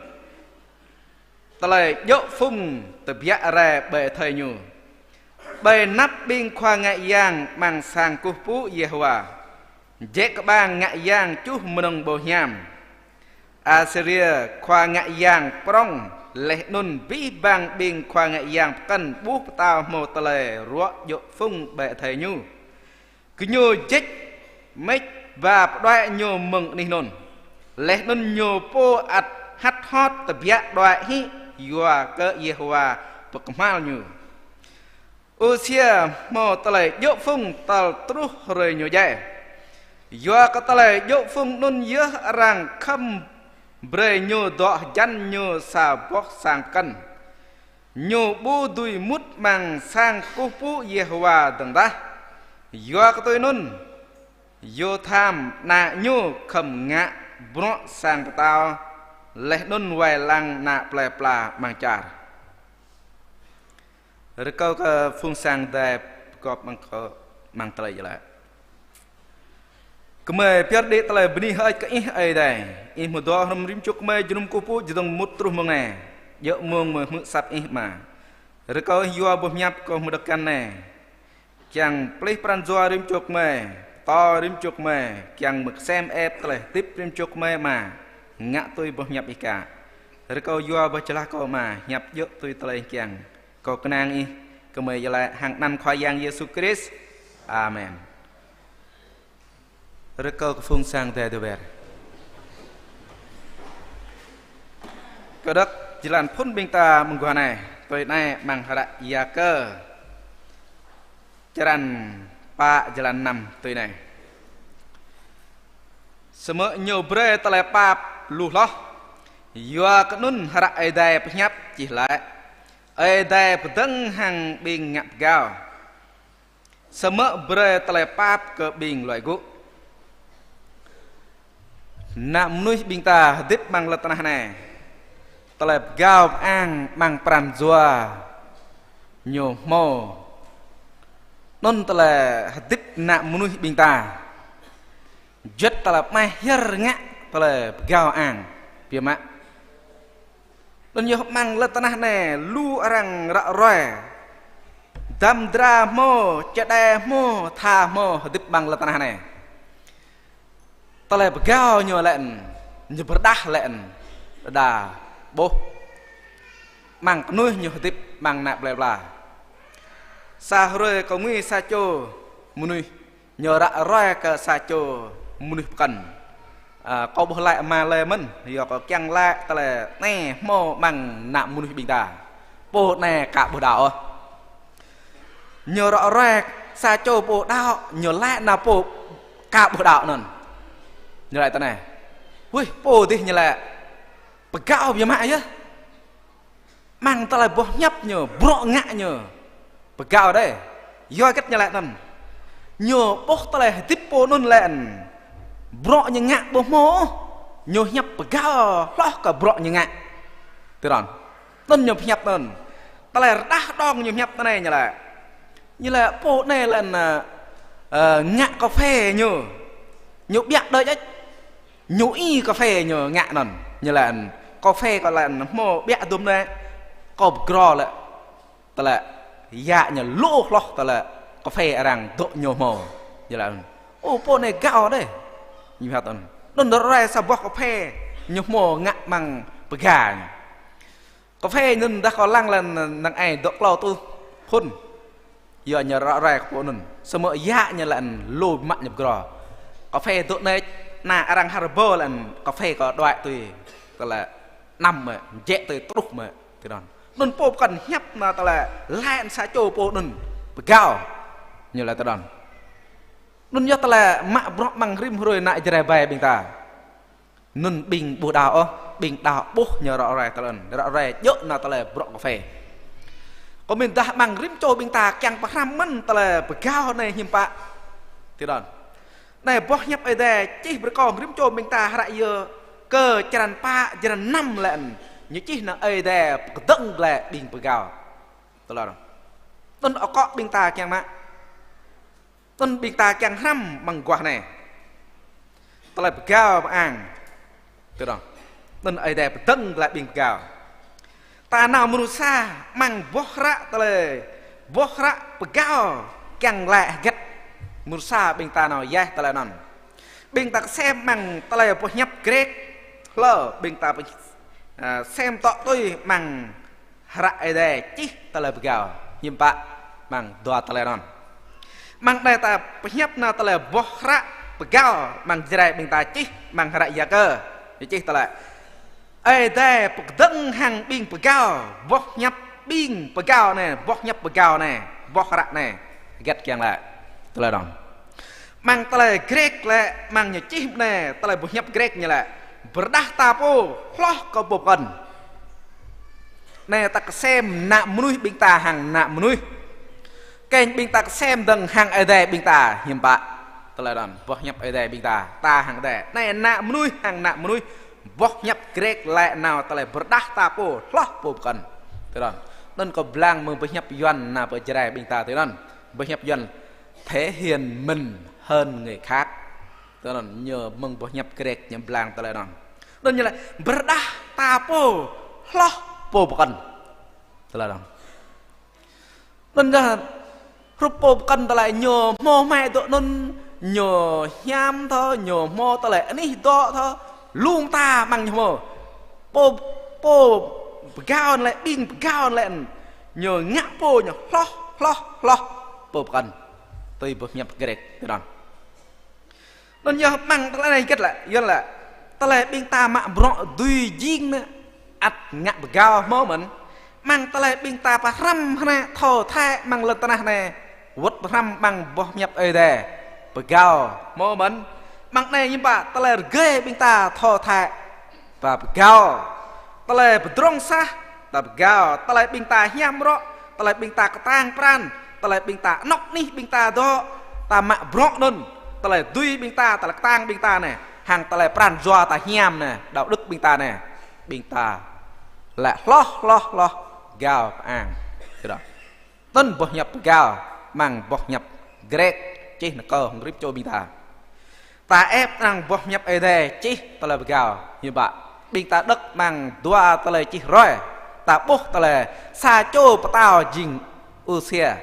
Tơlơi djơ̆ phung tơbiă rai ƀơi adơi ñu. Ƀơi anăp ƀing khua ngă yang amăng sang kơkuh pơpŭ Yêhôwa, jĕ kơƀang ngă yang čuh mơnơ̆ng ƀâo hiam. Asaria khua ngă yang prŏng, laih anŭn abih bang ƀing khua ngă yang pơkŏn ƀuh pơtao hmâo tơlơi ruă djơ̆ phung ƀơi adơi ñu. Gơñu jĕč mĕč ba pơđuaĭ ñu mơ̆ng anih anŭn. Laih anŭn ñu pô ăt hăt hot tơbiă đuaĭ hĭ yua kơ Yêhôwa pơkơhma̱l ñu. Usia hmâo tơlơi djơ̆ phung tơl truh hrơi ñu djai. Yua kơ tơlơi djơ̆ phung anŭn yơh arăng khŏm brơi ñu dŏ hơjăn ñu sa boh sang pơkŏn. Ñu ƀu dưi mŭt amăng sang kơkuh pơpŭ Yêhôwa dơ̆ng tah. Yua kơ tui anŭn, Yôtham ană ñu khŏm ngă bruă sang pơtao, laih anŭn wai lăng ană plơi pla amăng čar. Rơkâo kơ phung sang Adai pơgop amăng kơ-, amăng tơlơi iâu laĭ. Gơmơi pơyơr đĭ tơlơi bơni hơơč kơ Ih Ơi Adai. Ih mơ̆ dŏ hrŏm rĭm čô gơmơi jơnum kơkuh pơpŭ jơdơ̆ng mŭt truh mơ̆ng anai. Djơ̆ mông mơ̆ hmư̆ asăp Ih Ama. Rơkâo Ih yua boh hiăp kơ mơdơ̆k găn anai kiăng plih pran jua rĭm čô gơmơi, pơtô rĭm čô gơmơi, kiăng mơ̆ kơsem ĕp tơlơi hơdip rĭm čô gơmơi Ama. Ngă tui boh hiăp Ih kă. Rơkâo yua boh jơlah kâo Ama, hiăp djơ̆ tui tơlơi Ih kiăng. Kâo kơnang Ih, gơmơi iâu laĭ hăng anăn Khua Yang Yêsu Krist. Amen. Rơkâo kơ phung sang Adai dô̆ ber. Kơdơ̆k jơlan phŭn ƀing ta mơguah anai, tui anai amăng hră Yakơ, črăn pă jơlan năm tui anai. Samơ̆ ñu brơi tơlơi pap lu hloh, yua kơ anŭn hră Ơi Adai pơhiăp čih laĭ: Ơi Adai pơdơ̆ng hăng ƀing ngă pơgao, samơ̆ brơi tơlơi pap kơ ƀing luai gŭ. Ană mơnuih ƀing ta hơdip amăng lŏn tơnah anai, tơlơi pơgao pơang amăng pran jua ñu hmâo Anŭn tơlơi hơdip ană mơnuih ƀing ta. Juăt tơlơi mơhiăr ngă tơlơi pơgao ang biă mă. Anŭn yơh amăng lŏn tơnah anai lu arăng ră ruai. Dăm dra hmâo, čơđai hmâo, tha hmâo hơdip amăng lŏn tơnah anai. Tơlơi pơgao ñu lĕ, ñu pơrơđah lĕ, đơđa ƀuh. Amăng kơnuih ñu hơdip amăng ană plơi pla. Sa hrơi kâo ngui sa čô mơnuih, ñu ră ruai kơ sa čô mơnuih pơkŏn. A, kâo ƀuh laĭ mă lĕ mơ̆n, yua kâo kiăng laĭ tơlơi anai hmâo amăng ană mơnuih ƀing ta. Pô anai ka ƀuh đaŏ ôh. Ñu ră ruai sa čô pô đaŏ, ñu laĭ nao pô ka ƀuh đaŏ anŭn. Ñu laĭ tui anai: Wih, pô dih ñu laĭ pơgao biă mă yơh. Amăng tơlơi boh hiăp ñu, bruă ngă ñu pơgao đơi. Yua hơget ñu laĭ anŭn? Ñu ƀuh tơlơi hơdip pô anŭn lĕ, bruă ñu ngă ƀu hmâo ôh, ñu hiăp pơgao hloh kơ bruă ñu ngă. Tui anŭn. Anŭn ñu pơhiăp anŭn. Tơlơi rơđah đong ñu pơhiăp tui anai ñu laĭ. Ñu laĭ pô anai lĕ, ơ, ơ, ngă kơphê ñu. Ñu ƀiă đơi jĕč. Ñu i kơphê ñu ngă anŭn. Ñu laĭ kơphê kâo lĕ hmâo ƀiă dôm anai. Kâo pơgro lĕ. Tơlơi yă ñu lu hloh tơlơi kơphê arăng dŏ ñu hmâo. Ñu laĭ, ô, pô anai gao đơi. Ñu pơhiăp anŭn. Anŭn ră ruai sa boh kơphê ñu hmâo ngă amăng pơga ñu. Kơphê anŭn dah kâo lăng lĕ năng ai dŏ klâo rơtuh thŭn. Yua ñu ră ruai kơ pô anŭn. Samơ̆ yă ñu lĕ lu biă mă ñu pơgro. Kơphê dŏ anai, ană arăng hơbâo lĕ kơphê kâo đuaĭ tui. Tơlơi năm mơ̆, jĕ tui truh mơ̆. Tui anŭn. Anŭn pô pơkŏn hiăp nao tơlơi laĭ sa čô pô anŭn pơgao. Ñu laĭ tui anŭn. Anŭn yơh tơlơi mă bruă amăng rĭm hrơi ană Jrai ƀing ta. Anŭn ƀing ƀu đaŏ ôh, ƀing đaŏ ƀuh ñu ră ruai tơlơi anŭn, ră ruai djơ̆ nao tơlơi bruă kơphê. Kơ mĭn dah amăng rĭm čô ƀing ta kiăng pơhrăm mơ̆n tơlơi pơgao anai hiư̆m pă. Tui anŭn. Anai boh hiăp Ơi Adai čih brơi kơ rĭm čô ƀing ta hră Yakơ črăn pă, črăn năm lĕ. Ñu čih nao Ơi Adai pơkơdơ̆ng glaĭ ƀing pơgao. Tơlơi anŭn. Anŭn akŏ ƀing ta kiăng mă. Anŭn ƀing ta kiăng hrăm amăng guah anai. Tơlơi pơgao pơang. Tui anŭn. Anŭn Ơi Adai pơdơ̆ng glaĭ ƀing pơgao. Ta nao mrô sa amăng boh hră tơlơi, boh hră pơgao kiăng laĭ hơget. Mrô sa ƀing ta nao yơh tơlơi anŭn. Ƀing ta kơsem amăng tơlơi boh hiăp Grek. Hlâo ƀing ta pơ-, a, sem tŏ tui amăng hră Ơi Adai čih tơlơi pơgao hiư̆m pă amăng dua tơlơi anŭn. Amăng anai ta pơhiăp nao tơlơi boh hră pơgao amăng Jrai ƀing ta čih amăng hră Yakơ. Ñu čih tơlơi Ơi Adai pơkơdơ̆ng hăng ƀing pơgao, boh hiăp ƀing pơgao anai, boh hiăp pơgao anai, boh hră anai. Hơget kiăng laĭ tơlơi anŭn. Amăng tơlơi Grek lĕ, amăng ñu čih anai, tơlơi boh hiăp Grek ñu laĭ: Pơrơđah ta pô hloh kơ pô pơkŏn. Anai ta kơsem ană mơnuih ƀing ta hăng ană mơnuih. Kơnh ƀing ta kơsem dơ̆ng hăng Ơi Adai ƀing ta hiư̆m pă. Tơlơi anŭn, boh hiăp Ơi Adai ƀing ta, ta hăng Ơi Adai. Anai ană mơnuih hăng ană mơnuih, boh hiăp Grek laĭ nao tơlơi pơrơđah ta pô hloh pô pơkŏn. Tui anŭn. Anŭn kâo blang mơ̆ng boh hiăp Yuan nao pơ Jrai ƀing ta tui anŭn. Boh hiăp Yuan thể hiện mình hơn người khác. Tui anŭn ñu mơ̆ng boh hiăp Grek ñu blang tơlơi anŭn. Anŭn ñu laĭ pơrơđah ta pô hloh pô pơkŏn. Tơlơi anŭn. Anŭn yơh hrup pô pơkŏn tơlơi ñu hmâo hmai dŏ anŭn, ñu hiam thâo, ñu hmâo tơlơi anih dŏ thâo, lu mơta amăng ñu hmâo. Pô, pô pơgao lĕ, ƀing pơgao lĕ, ñu ngă pô ñu hloh, hloh, hloh pô pơkŏn. Tui boh hiăp Grek tui anŭn. Anŭn yơh amăng tơlơi anai hơget lĕ, yua lĕ tơlơi ƀing ta mă bruă dưi jing anai ăt ngă pơgao hmâo mơ̆n. Amăng tơlơi ƀing ta pơhrăm hơnă thâo thĕ amăng lŏn tơnah anai, wơ̆t pơhrăm amăng boh hiăp Ơi Adai pơgao hmâo mơ̆n. Amăng anai hiư̆m pă tơlơi rơgơi ƀing ta thâo thĕ ta pơgao. Tơlơi pơdrŏng sah, ta pơgao. Tơlơi ƀing ta hiam rŏ, tơlơi ƀing ta kơtang pran, tơlơi ƀing ta anŏ anih ƀing ta dŏ, ta mă bruă anŭn. Tơlơi dưi ƀing ta, tơlơi kơtang ƀing ta anai, hăng tơlơi pran jua ta hiam anai, đạo đức ƀing ta anai, ƀing ta lĕ hloh, hloh, hloh, gao pơang. Tui anŭn. Anŭn boh hiăp pơgao. Amăng boh hiăp Grek čih nao kơ hăng rĭm čô ƀing ta. Ta ĕp amăng boh hiăp Ơi Adai čih tơlơi pơgao hiư̆m pă. Ƀing ta đŏk amăng dua tơlơi čih hrơi. Ta ƀuh tơlơi sa čô pơtao jing Usia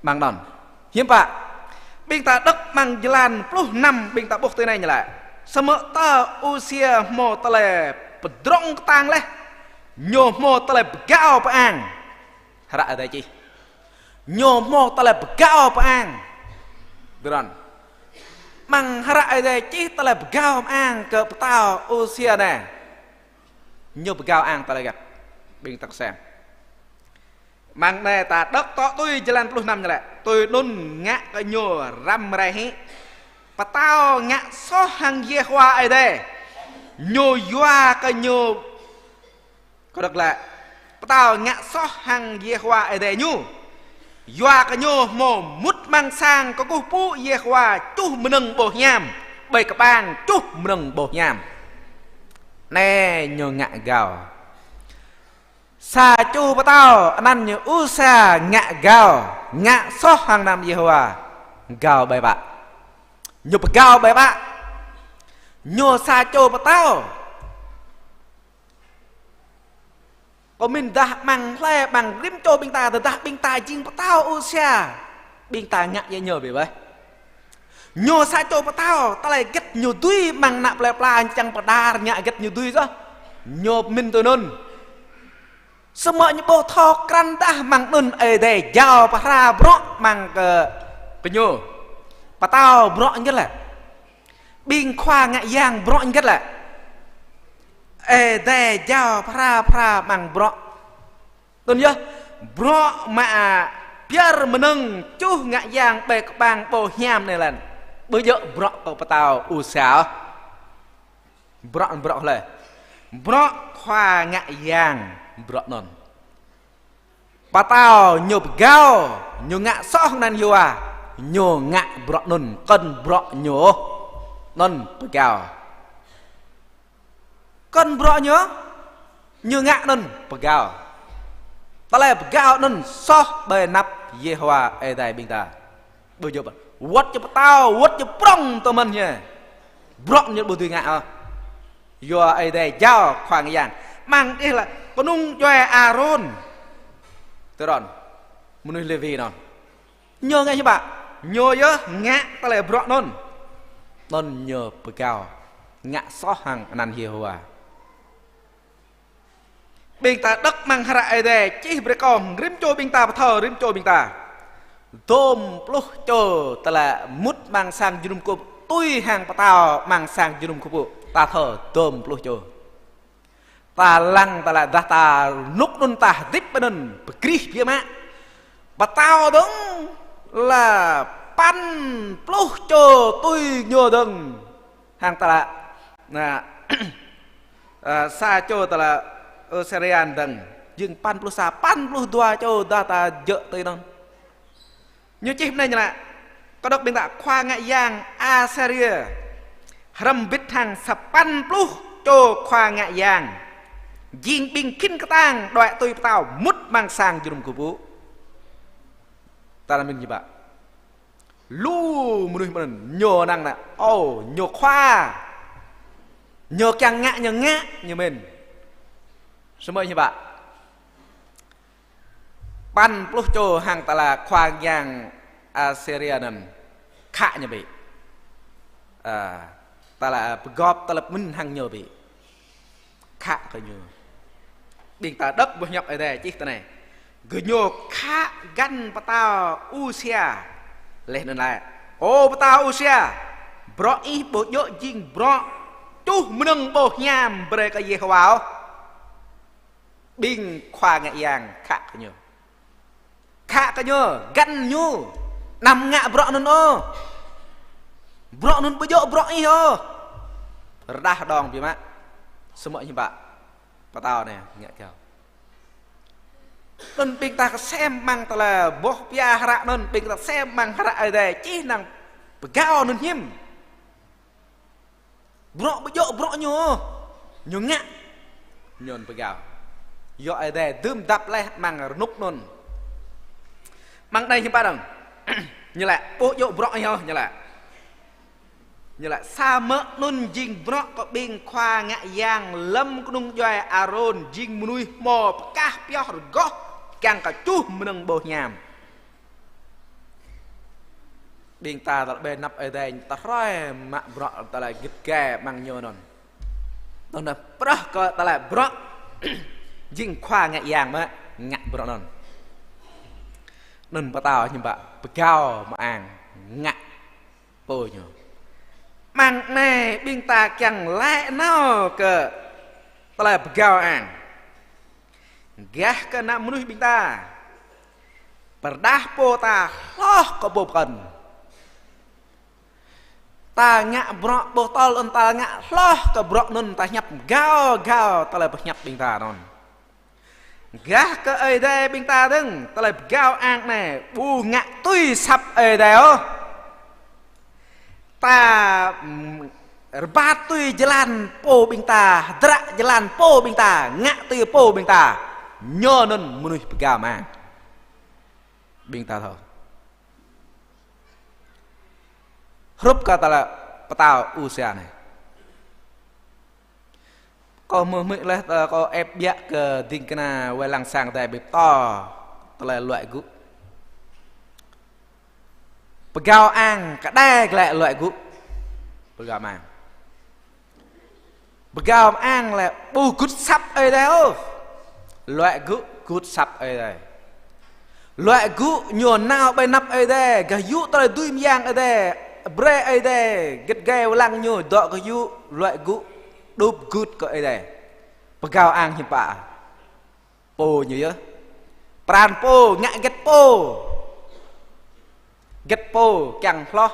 amăng anŭn. Hiư̆m pă. Ƀing ta đŏk amăng jơlan pluh năm ƀing ta ƀuh tui anai ñu laĭ. Samơ̆ tơ Usia hmâo tơlơi pơdrŏng kơtang laih. Ñu hmâo tơlơi pơgao pơang. Hră Ơi Adai čih. Ñu hmâo tơlơi pơgao pơang. Tui anŭn. Amăng hră Ơi Adai čih tơlơi pơgao pơang kơ pơtao Usia anai. Ñu pơgao ang tơlơi hơget. Ƀing ta kơsem. Amăng anai ta đŏk tŏ tui jơlan pluh năm ñu laĭ. Tui anŭn ngă kơ ñu răm rai hĭ. Pơtao ngă soh hăng Yêhôwa Ơi Adai. Ñu yua kơ ñu Kơ đŏk laĭ, pơtao ngă soh hăng Yêhôwa Ơi Adai ñu. Yua kơ ñu hmâo mŭt amăng sang kơkuh pơpŭ Yêhôwa čuh mơnơ̆ng ƀô hiam, ƀơi kơƀang čuh mơnơ̆ng ƀô hiam. Anai ñu ngă gao. Sa čô pơtao anăn ñu Usia ngă gao, ngă soh hăng anăn Yêhôwa. Gao ƀai ƀă. Ñu pơgao ƀai ƀă. Ñu sa čô pơtao. Kơ mĭn dah amăng hlơi amăng rĭm čô ƀing ta, tơdah ƀing ta jing pơtao Usia. Ƀing ta ngă yơh ñu ƀai ƀă. Ñu sa čô pơtao, tơlơi hơget ñu dưi amăng ană plơi pla čang pơđar ngă hơget ñu dưi soh. Ñu mĭn tui anŭn. Samơ̆ ñu ƀu thâo krăn dah amăng anŭn Ơi Adai jao pơhra bruă amăng kơ, kơ ñu. Pơtao bruă hơget lĕ. Ƀing khua ngă yang bruă hơget lĕ. Ơi Adai jao pơhra pơhra amăng bruă. Anŭn yơh, bruă mă pơyơr mơnơ̆ng čuh ngă yang ƀơi kơƀang ƀô hiam anai lĕ. Ƀu djơ̆ bruă kơ pơtao Usia. Bruă, bruă hlơi. Bruă khua ngă yang bruă anŭn. Pơtao ñu pơgao, ñu ngă soh anăn Yêhôwa, ñu ngă bruă anŭn, kŏn bruă ñu ôh, anŭn pơgao. Kŏn bruă ñu, ñu ngă anŭn pơgao. Tơlơi pơgao anŭn soh ƀơi anăp Yêhôwa Ơi Adai ƀing ta. Ƀu djơ̆ ƀă. Wơ̆t či pơtao, wơ̆t či prŏng tơmĕn ñu. Bruă ñu ƀu dưi ngă ôh. Yua Ơi Adai jao khua ngă yang. Amăng đih lĕ kơnung djuai Arôn. Tơdron. Mơnuih Lêwi anŭn. Ñu ngă hiư̆m pă. Ñu yơh ngă tơlơi bruă anŭn. Anŭn ñu pơgao. Ngă soh hăng anăn Yêhôwa. Ƀing ta đŏk amăng hră Ơi Adai, čih brơi kơ rĭm čô ƀing ta pơthâo, rĭm čô ƀing ta. Dôm pluh čô tơlơi mŭt amăng sang jơnum kơkuh pơpŭ, tui hăng pơtao amăng sang jơnum kơkuh pơpŭ. Ta thâo dôm pluh čô. Ta lăng tơlơi dah ta rơnŭk anŭn ta hơdip anŭn pơkrih biă mă. Pơtao dơ̆ng lĕ păn pluh čô tui ñu dơ̆ng. Hăng tơlơi, na, ơ, sa čô tơlơi Assyria dơ̆ng. Jing păn pluh sa, păn pluh dua čô dah ta djơ̆ tui anŭn. Ñu čih mơ̆n anai ñu laĭ. Kơ đŏk ƀing ta khua ngă yang Assyria. Hrŏm bĭt hăng sapăn pluh čô khua ngă yang. Jing ƀing khĭn kơtang đuaĭ tui pơtao mŭt amăng sang jơnum kơkuh pơpŭ. Ta mĭn hiư̆m pă. Lu mơnuih mơ̆n ñu năng nă. Ô, ñu khua. Ñu kiăng ngă, ñu ngă, ñu mĭn. Samơ̆ hiư̆m pă. Păn pluh čô hăng tơlơi khua yang Assyria anŭn khă ñu ƀĕ. Ơ, tơlơi pơgop, tơlơi pơmĭn hăng ñu ƀĕ. Khă kơ ñu. Ƀing ta đŏk boh hiăp Ơi Adai čih tui anai. Gơñu khă găn pơtao Usia. Laih anŭn laĭ. Ơ pơtao Usia. Bruă ih ƀu djơ̆ jing bruă čuh mơnơ̆ng ƀô hiam brơi kơ Yêhôwa ôh. Ƀing khua ngă yang khă kơ ñu. Khă kơ ñu, găn ñu. Anăm ngă bruă anŭn ôh. Bruă anŭn ƀu djơ̆ bruă ih ôh. Rơđah đong biă mă. Samơ̆ hiư̆m pă. Pơtao anai ngă gao. Anŭn ƀing ta kơsem amăng tơlơi boh pia hră anŭn, ƀing ta kơsem amăng hră Ơi Adai čih năng pơgao anŭn hiư̆m. Bruă ƀu djơ̆ bruă ñu. Ñu ngă. Ñu pơgao. Yua Ơi Adai dưm dăp laih amăng rơnŭk anŭn. Amăng anai hiư̆m pă dơ̆ng. Ñu laĭ, ƀu djơ̆ bruă ñu, ñu laĭ. Ñu laĭ, samơ̆ anŭn jing bruă kơ ƀing khua ngă yang lơ̆m kơnung djuai Arôn jing mơnuih hmâo pơkah pioh rơgoh, kiăng kơ čuh mơnơ̆ng ƀu hiam. Ƀing ta tơlơi ƀơi anăp Ơi Adai tơhrơi mă bruă tơlơi git gai amăng ñu anŭn. Anŭn prah kơ tơlơi bruă jing khua ngă yang mă ngă bruă anŭn. Anŭn pơtao hiư̆m pă pơgao mơang ngă pô ñu. Amăng anai ƀing ta kiăng laĭ nao kơ tơlơi pơgao ang. Gah kơ ană mơnuih ƀing ta pơrơđah pô ta hloh kơ pô pơkŏn. Ta ngă bruă ƀu tơl anŭn ta ngă hloh kơ bruă anŭn ta hiăp gao gao tơlơi pơhiăp ƀing ta anŭn. Gah kơ Ơi Adai ƀing ta dơ̆ng, tơlơi pơgao ang anai ƀu ngă tui asăp Ơi Adai ôh. Ta, mm, rơbat tui jơlan pô ƀing ta, hơdră jơlan pô ƀing ta, ngă tui pô ƀing ta. Ñu anŭn mơnuih pơgao mơang. Ƀing ta thâo. Hrup kơ tơlơi pơtao Usia anai. Kâo hmư̆ hmư̆ laih, ơ, kâo ĕp biă kơ ding kơna wai lăng sang Ơi Adai ƀơi pơtô tơlơi luăi gŭ. Pơgao ang kơđai glaĭ luăi gŭ. Pơgao ang. Pơgao ang lĕ ƀu gưt asăp Ơi Adai ôh. Luăi gŭ gưt asăp Ơi Adai. Luăi gŭ ñu nao ƀơi anăp Ơi Adai, gah yŭ tơlơi dưi mơyang Ơi Adai, brơi Ơi Adai git gai wai lăng ñu dŏ gah yŭ, luăi gŭ đup gưt kơ Ơi Adai. Pơgao ang hiư̆m pă. Pô ñu yơh. Pran pô, ngă hơget pô. Hơget pô kiăng hloh.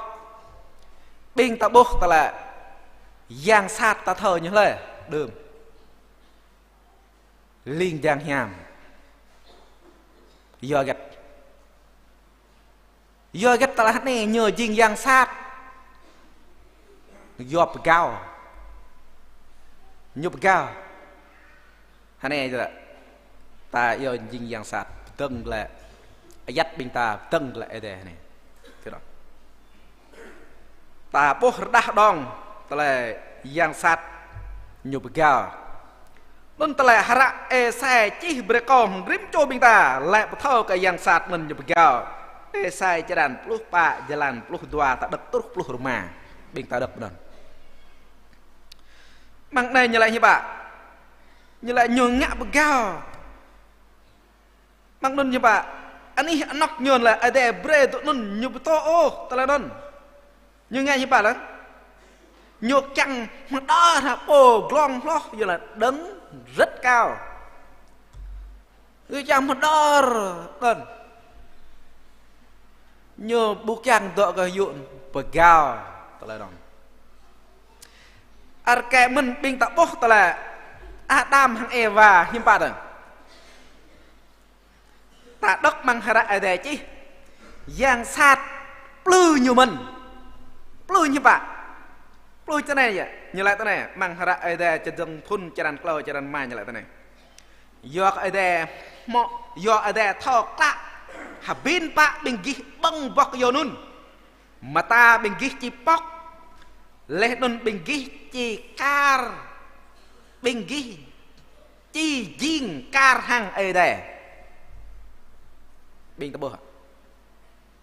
Ƀing ta ƀuh tơlơi yang sat ta thâo ñu hlơi. Đưm. Ling jang hiam. Yua hơget. Yua hơget tơlơi hơnai ñu jing yang sat. Yua pơgao. Ñu pơgao. Hơnai yơh. Ta yua jing yang sat. Pơdơ̆ng glaĭ. Ayăt ƀing ta pơdơ̆ng glaĭ Ơi Adai hơnai. Kơ đó. Ta ƀuh rơđah đong tơlơi yang sat ñu pơgao. Anŭn tơlơi hră Êsai čih brơi kơ hăng rĭm čô ƀing ta laĭ pơthâo kơ yang sat anŭn ñu pơgao. Êsai črăn pluh pă, jơlan pluh dua, ta đŏk truh pluh rơma. Ƀing ta đŏk anŭn. Amăng anai ñu laĭ hiư̆m pă. Ñu laĭ ñu ngă pơgao. Amăng anŭn hiư̆m pă, anih anŏk ñu lĕ Ơi Adai brơi tui anŭn ñu pơtô ôh, tơlơi anŭn. Ñu ngă hiư̆m pă lăng. Ñu kiăng hmâo đơr hă pô glông hloh, yua lĕ đơ̆ng rất cao. Ñu kiăng hmâo đơr anŭn. Ñu ƀu kiăng dŏ kơ yŭ pơgao, tơlơi anŭn. Ar kơ mơ̆n ƀing ta ƀuh tơlơi Adam hăng Êwa hiư̆m pă dơ̆ng. Ta đŏk amăng hră Ơi Adai čih. Yang sat plư ñu mơ̆n. Plư ñu pă. Plư tui anai yơh. Ñu laĭ tui anai. Amăng hră Ơi Adai čơdơ̆ng thŭn črăn klâo črăn rơma ñu laĭ tui anai. Yua kơ Ơi Adai hmâo, yua Ơi Adai thâo klă. Hơbĭn pă ƀing gih ƀơ̆ng boh kơyâo anŭn. Mơta ƀing gih či pŏk. Laih anŭn ƀing gih či kar. Ƀing gih či jing kar hăng Ơi Adai. Ƀing ta ƀuh.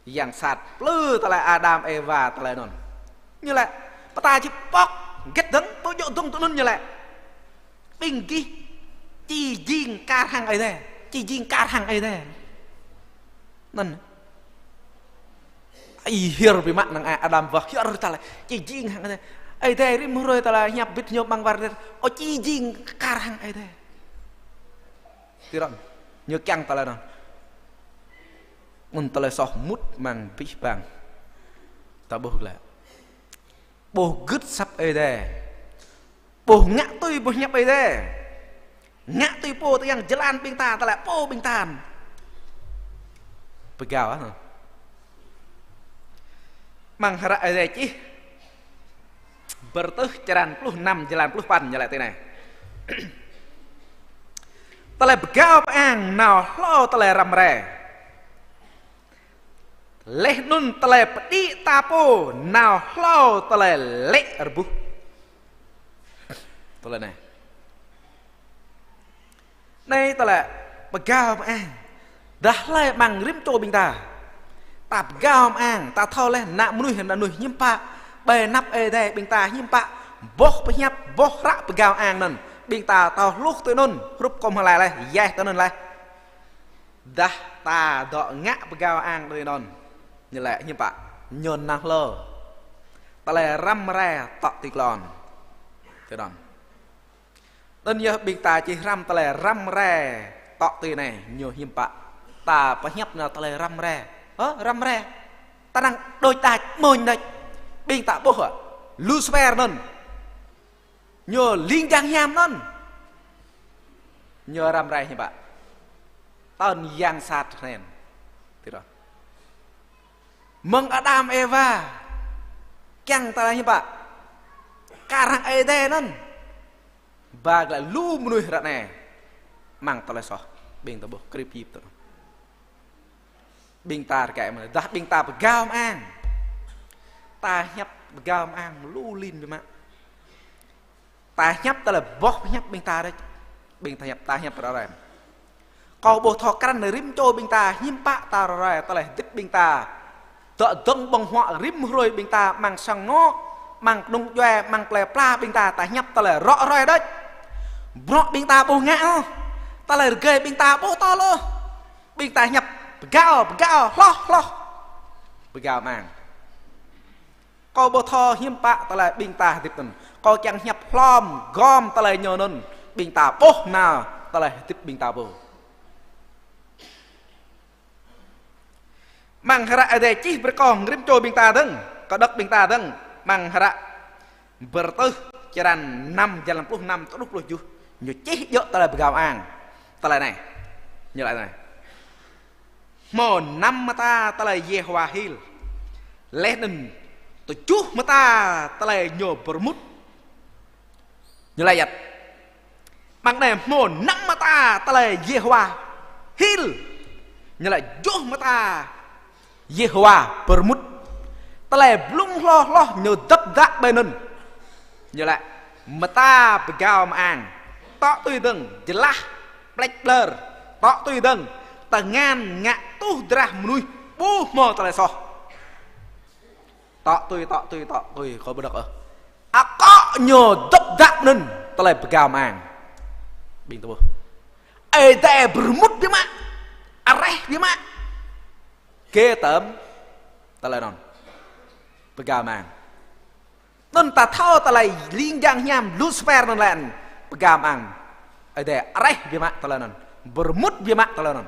Yang sat plư tơlơi Adam Êwa tơlơi anŭn. Ñu laĭ, pơtă či pŏk, hơget dơ̆ng, ƀu djơ̆ dơ̆ng tui anŭn ñu laĭ. Ƀing gih či jing kar hăng Ơi Adai. Či jing kar hăng Ơi Adai. Anŭn. Ih, hiơr biă mă năng Adam wah, hiơr tơlơi. Či jing hăng Ơi Adai. Ơi Adai rĭm hrơi tơlơi hiăp bĭt ñu amăng war rir. Ơ či jing kar hăng Ơi Adai. Tui anŭn. Ñu kiăng tơlơi anŭn. Anŭn tơlơi soh mŭt amăng abih bang. Ta ƀuh glaĭ. Ƀu gưt asăp Ơi Adai. Ƀu ngă tui boh hiăp Ơi Adai. Ngă tui pô tơdang jơlan ƀing ta, tơlơi pô ƀing ta. Pơgao ah. Amăng hră Ơi Adai čih. Bơrtưh črăn pluh năm, jơlan pluh păn ñu laĭ tui anai. Tơlơi pơgao pơang nao hlâo tơlơi răm rai. Laih anŭn tơlơi pơđĭ ta pô nao hlâo tơlơi lê̆ rơbuh. Tơlơi anai. Anai tơlơi pơgao mơang. Dah hlơi amăng rĭm čô ƀing ta. Ta pơgao mơang, ta thâo laih ană mơnuih, ană mơnuih hiư̆m pă. Ƀơi anăp Ơi Adai ƀing ta hiư̆m pă. Boh pơhiăp, boh hră pơgao mơang anŭn. Ƀing ta thâo hluh tui anŭn, hrup kơ mơ̆ laih, yaih tui anŭn laih. Dah ta dŏ ngă pơgao mơang tui anŭn. Ñu laĭ hiư̆m pă, ñu nao hlâo. Tơlơi răm rai tŏ tui klon. Tui anŭn. Anŭn yơh ƀing ta či hrăm tơlơi răm rai tŏ tui anai, ñu hiư̆m pă. Ta pơhiăp nao tơlơi răm rai. Hă, răm rai. Ta năng đôč đač, mơ̆n đôč. Ƀing ta ƀuh hă. Lucifer anŭn. Ñu ling jang hiam anŭn. Ñu răm rai hiư̆m pă. Tơl yang sat hnên. Tui anŭn. Mơ̆ng Adam Êwa. Kiăng tơlơi hiư̆m pă. Kar hăng Ơi Adai anŭn. Ba glaĭ lu mơnuih ră anai. Amăng tơlơi soh. Ƀing ta ƀuh krip hip tui anŭn. Ƀing ta rơkơi mơ̆n, dah ƀing ta pơgao mơang. Ta hiăp pơgao mơang lu lin biă mă. Ta hiăp tơlơi boh hiăp ƀing ta rĕč. Ƀing ta hiăp, ta hiăp ră ruai. Kâo ƀu thâo krăn rĭm čô ƀing ta hiư̆m pă ta ră ruai tơlơi hơdip ƀing ta. Dŏ dơ̆ng ƀơ̆ng huă rĭm hrơi ƀing ta amăng sang anŏ, amăng kơnung djuai, amăng plơi pla ƀing ta, ta hiăp tơlơi ră ruai đôč. Bruă ƀing ta ƀu ngă ôh. Tơlơi rơgơi ƀing ta ƀu tơl ôh. Ƀing ta hiăp pơgao, pơgao, hloh, hloh. Pơgao mơang. Kâo ƀu thâo hiư̆m pă tơlơi ƀing ta hơdip anŭn. Kâo kiăng hiăp hlom, gom tơlơi ñu anŭn. Ƀing ta ƀuh nao tơlơi hơdip ƀing ta ƀuh. Amăng hră Ơi Adai čih brơi kơ rĭm čô ƀing ta dơ̆ng, kơđŏk ƀing ta dơ̆ng, amăng hră Bơrơtuh črăn năm, jơlan pluh năm truh pluh tơjuh. Ñu čih djơ̆ tơlơi pơgao mơang. Tơlơi anai. Ñu laĭ anai. Hmâo năm mơta tơlơi Yêhôwa hil. Laih anŭn tơjuh mơta tơlơi ñu pơrơmut. Ñu laĭ yơh. Amăng anai hmâo năm mơta tơlơi Yêhôwa hil. Ñu laĭ tơjuh mơta Yêhôwa pơrơmut. Tơlơi blung hloh hloh ñu dŏp dă ƀơi anŭn. Ñu laĭ mơta pơgao mơang. Tŏ tui dơ̆ng, jơlah, pleč ƀlơr. Tŏ tui dơ̆ng, tơngan ngă tuh drah mơnuih ƀu hmâo tơlơi soh. Tŏ tui, tŏ tui, tŏ tui, kâo ƀu đŏk ôh. Akŏ ñu dŏp dă anŭn, tơlơi pơgao mơang. Ƀing ta ƀuh. Ơi Adai pơrơmut biă mă. Areh biă mă. Kơ tơm tơlơi anŭn. Pơgao mơang. Anŭn ta thâo tơlơi ling jang hiam Lucifer anŭn lĕ pơgao mơang. Ơi Adai areh biă mă tơlơi anŭn. Pơrơmut biă mă tơlơi anŭn.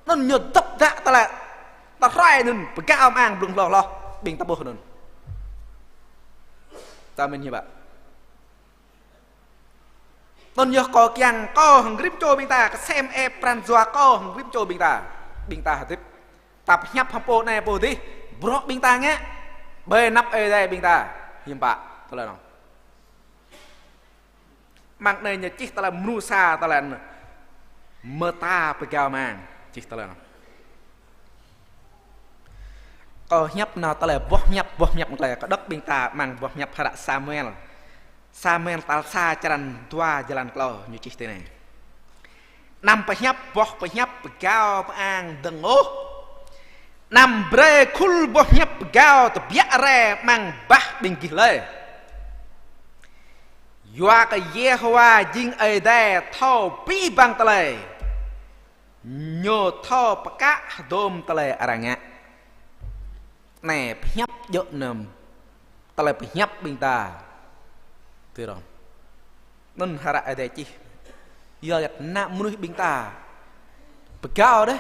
Anŭn ñu dŏp dă tơlơi. Tơlơi anŭn pơgao mơang blung hloh hloh. Ƀing ta ƀuh anŭn. Ta mĭn hiư̆m pă. Anŭn yơh kâo kiăng kơ hăng rĭm čô ƀing ta, kơsem ĕp pran jua kơ hăng rĭm čô ƀing ta. Ƀing ta hơdip. Ta pơhiăp hăng pô anai pô adih. Bruă ƀing ta ngă. Ƀơi anăp Ơi Adai ƀing ta. Hiư̆m pă. Tơlơi anŭn. Amăng anai ñu čih tơlơi mơnuih sa tơlơi anŭn. Mơta pơgao mơang. Čih tơlơi anŭn. Kâo hiăp nao tơlơi boh hiăp, boh hiăp tơlơi kơđŏk ƀing ta amăng boh hiăp hră Samuel. Samuel tal sa črăn dua jơlan klâo ñu čih tui anai. Anăm pơhiăp boh pơhiăp pơgao mơang dơ̆ng ôh. Anăm brơi khul boh hiăp pơgao tơbiă rai amăng bah ƀing gih lơi. Yua kơ Yêhôwa jing Ơi Adai thâo abih bang tơlơi. Ñu thâo pơkă hơdôm tơlơi arăng ngă. Anai pơhiăp djơ̆ anŭn. Tơlơi pơhiăp ƀing ta. Tui anŭn. Anŭn hră Ơi Adai čih. Yua kơ ană mơnuih ƀing ta. Pơgao đơi.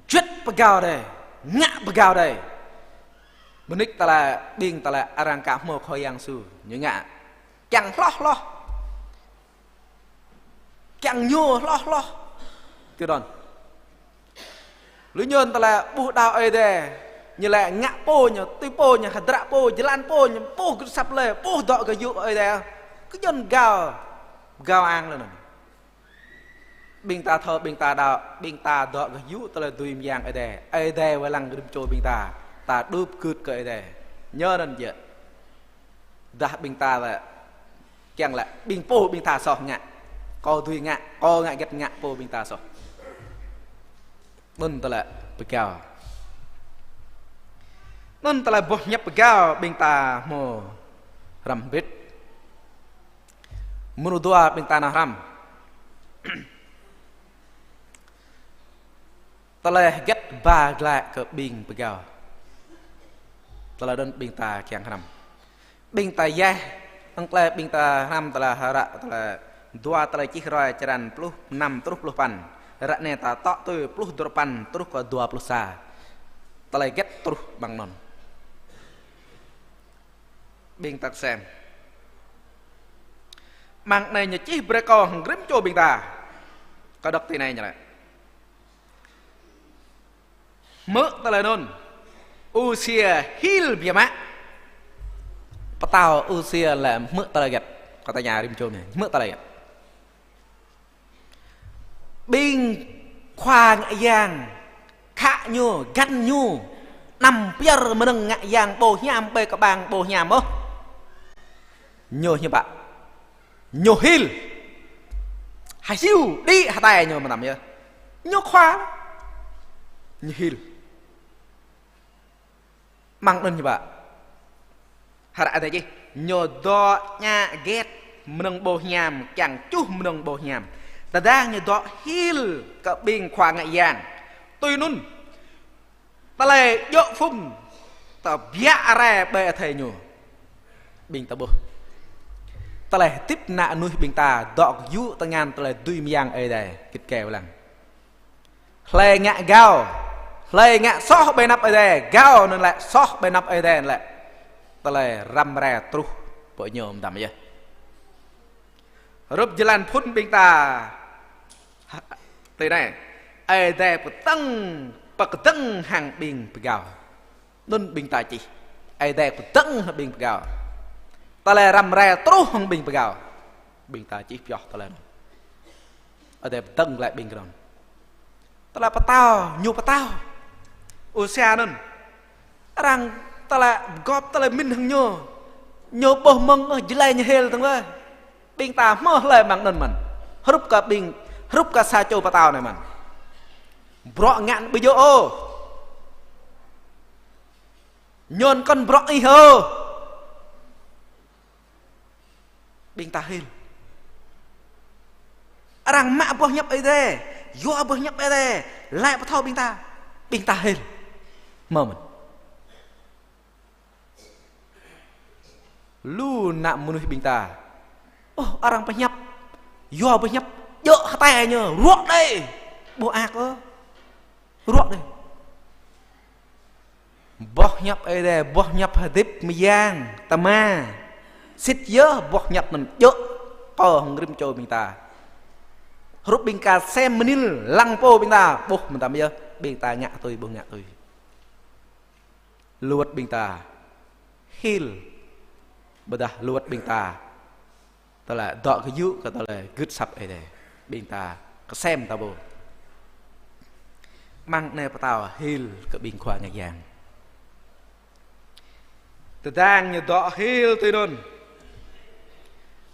Juăt pơgao đơi. Ngă pơgao đơi. Bơnik tơlơi ƀing tơlơi arăng ka hmâo Khua Yang Yêsu. Ñu ngă. Kiăng hloh hloh. Kiăng ñu hloh hloh. Tui anŭn. Lu ñu tơlơi ƀuh đaŏ Ơi Adai. Ñu lĕ ngă pô ñu, tui pô ñu, hơdră pô, jơlan pô ñu, pô gưt săp lĕ, pô dŏ gơyut Ơi Adai. Kơ jơ̆n gao, gao ang lĕ anŭn. Ƀing ta thâo, ƀing ta đaŏ, ƀing ta dŏ gơyut tơlơi dưi mơyang Ơi Adai. Ơi Adai wai lăng rĭm čô ƀing ta, ta đup gưt kơ Ơi Adai. Ñu anŭn yơh. Dah ƀing ta lĕ, kiăng lĕ, ƀing pô ƀing ta soh ngă. Kâo dưi ngă, kâo ngă hơget ngă pô ƀing ta soh. Anŭn tơlơi pơgao. Anŭn tơlơi boh hiăp pơgao ƀing ta hmâo hrăm hơbĭt. Mrô dua ƀing ta nao hrăm. Tơlơi hơget ba glaĭ kơ ƀing pơgao. Tơlơi anŭn ƀing ta kiăng hrăm. Ƀing ta yơh, ăng tơlơi ƀing ta hrăm tơlơi hră, tơlơi dua Tơlơi Čih Hrơi črăn pluh năm truh pluh păn. Ră anai ta tŏ tui pluh duapăn truh kơ dua pluh sa. Tơlơi hơget truh amăng anŭn. Ƀing ta kơsem. Amăng anai ñu čih brơi kơ hăng rĭm čô ƀing ta. Kâo đŏk tui anai ñu lĕ. Hmư̆ tơlơi anŭn, Usia hil biă mă. Pơtao Usia lĕ hmư̆ tơlơi hơget? Kâo tơña rĭm čô anai, hmư̆ tơlơi hơget? Ƀing khua ngă yang khă ñu, găn ñu, anăm pơyơr mơnơ̆ng ngă yang ƀô hiam, ƀơi kơƀang ƀô hiam ôh. Ñu hiư̆m pă? Ñu hil. Hơsiu đĭ hơtai ñu mơtam yơh. Ñu khua. Ñu hil. Amăng anŭn hiư̆m pă? Hră Ơi Adai čih, ñu dŏ ñă hơget mơnơ̆ng ƀô hiam, kiăng čuh mơnơ̆ng ƀô hiam. Tơdang ñu dŏ hil kơ ƀing khua ngă yang. Tui anŭn, tơlơi djơ̆ phung tơbiă rai ƀơi athơi ñu. Ƀing ta ƀuh. Tơlơi hơdip ană mơnuih ƀing ta dŏ gơyut tơngan tơlơi dưi mơyang Ơi Adai. Git gai wai lăng. Hlơi ngă gao, hlơi ngă soh ƀơi anăp Ơi Adai, gao anŭn lĕ, soh ƀơi anăp Ơi Adai anŭn lĕ. Tơlơi răm rai truh pơ ñu mơtam yơh. Hrup jơlan phŭn ƀing ta tui anai, Ơi Adai pơdơ̆ng, pơkơdơ̆ng hăng ƀing pơgao. Anŭn ƀing ta čih, Ơi Adai pơdơ̆ng hăng ƀing pơgao. Tơlơi răm rai truh hăng ƀing pơgao. Ƀing ta čih pioh tơlơi anŭn. Ơi Adai pơdơ̆ng glaĭ ƀing kơnơ̆ng. Tơlơi pơtao, ñu pơtao. Usia anŭn. Arăng tơlơi gop tơlơi pơmĭn hăng ñu. Ñu ƀuh mơ̆ng ôh jơlai ñu hil tơ̆ng wơ̆. Ƀing ta hmâo hlơi amăng anŭn mơ̆n. Hrup kơ ƀing, hrup kơ sa čô pơtao anai mơ̆n. Bruă ngă ƀu djơ̆ ôh. Ñu kŏn bruă ih ôh. Ƀing ta hil. Arăng mă boh hiăp Ơi Adai, yua boh hiăp Ơi Adai, laĭ pơthâo ƀing ta. Ƀing ta hil. Hmâo mơ̆n. Lu ană mơnuih ƀing ta. Ôh, arăng pơhiăp. Yua pơhiăp. Djơ̆ hơtai ñu. Ruă đơi. Ƀu ăt ôh. Ruă đơi. Boh hiăp Ơi Adai, boh hiăp hơdip mơyang, tơma. Sĭt yơh boh hiăp anŭn djơ̆ kơ hăng rĭm čô ƀing ta. Hrup ƀing kơsem mơnil lăng pô ƀing ta. Ƀuh mơtam yơh. Ƀing ta ngă tui, ƀuh ngă tui. Luăt ƀing ta hil, ƀôdah luăt ƀing ta tơlơi dŏ gơyut kơ tơlơi gưt asăp Ơi Adai. Ƀing ta kơsem ta ƀuh. Amăng anai pơtao hil kơ ƀing khua ngă yang. Tơdang ñu dŏ hil tui anŭn.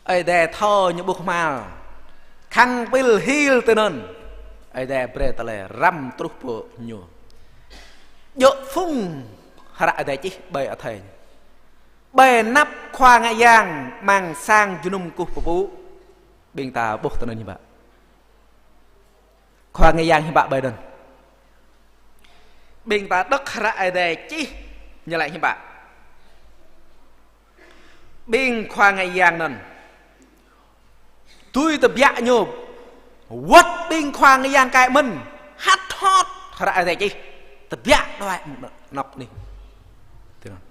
Ơi Adai thâo ñu ƀuh kơhma̱l. Khăng pil hil tui anŭn. Ơi Adai brơi tơlơi răm truh pơ ñu. Djơ̆ phung hră Ơi Adai čih ƀơi athơi. Ƀơi anăp khua ngă yang amăng sang jơnum kơkuh pơpŭ. Ƀing ta ƀuh tui anŭn hiư̆m pă. Khua ngă yang hiư̆m pă ƀơi anŭn. Ƀing ta đŏk hră Ơi Adai čih ñu laĭ hiư̆m pă. Ƀing khua ngă yang anŭn. Tui tơbiă ñu. Wơ̆t ƀing khua ngă yang kai mơ̆n. Hăt hot hră Ơi Adai čih. Tơbiă đuaĭ anŏ anih. Tui anŭn.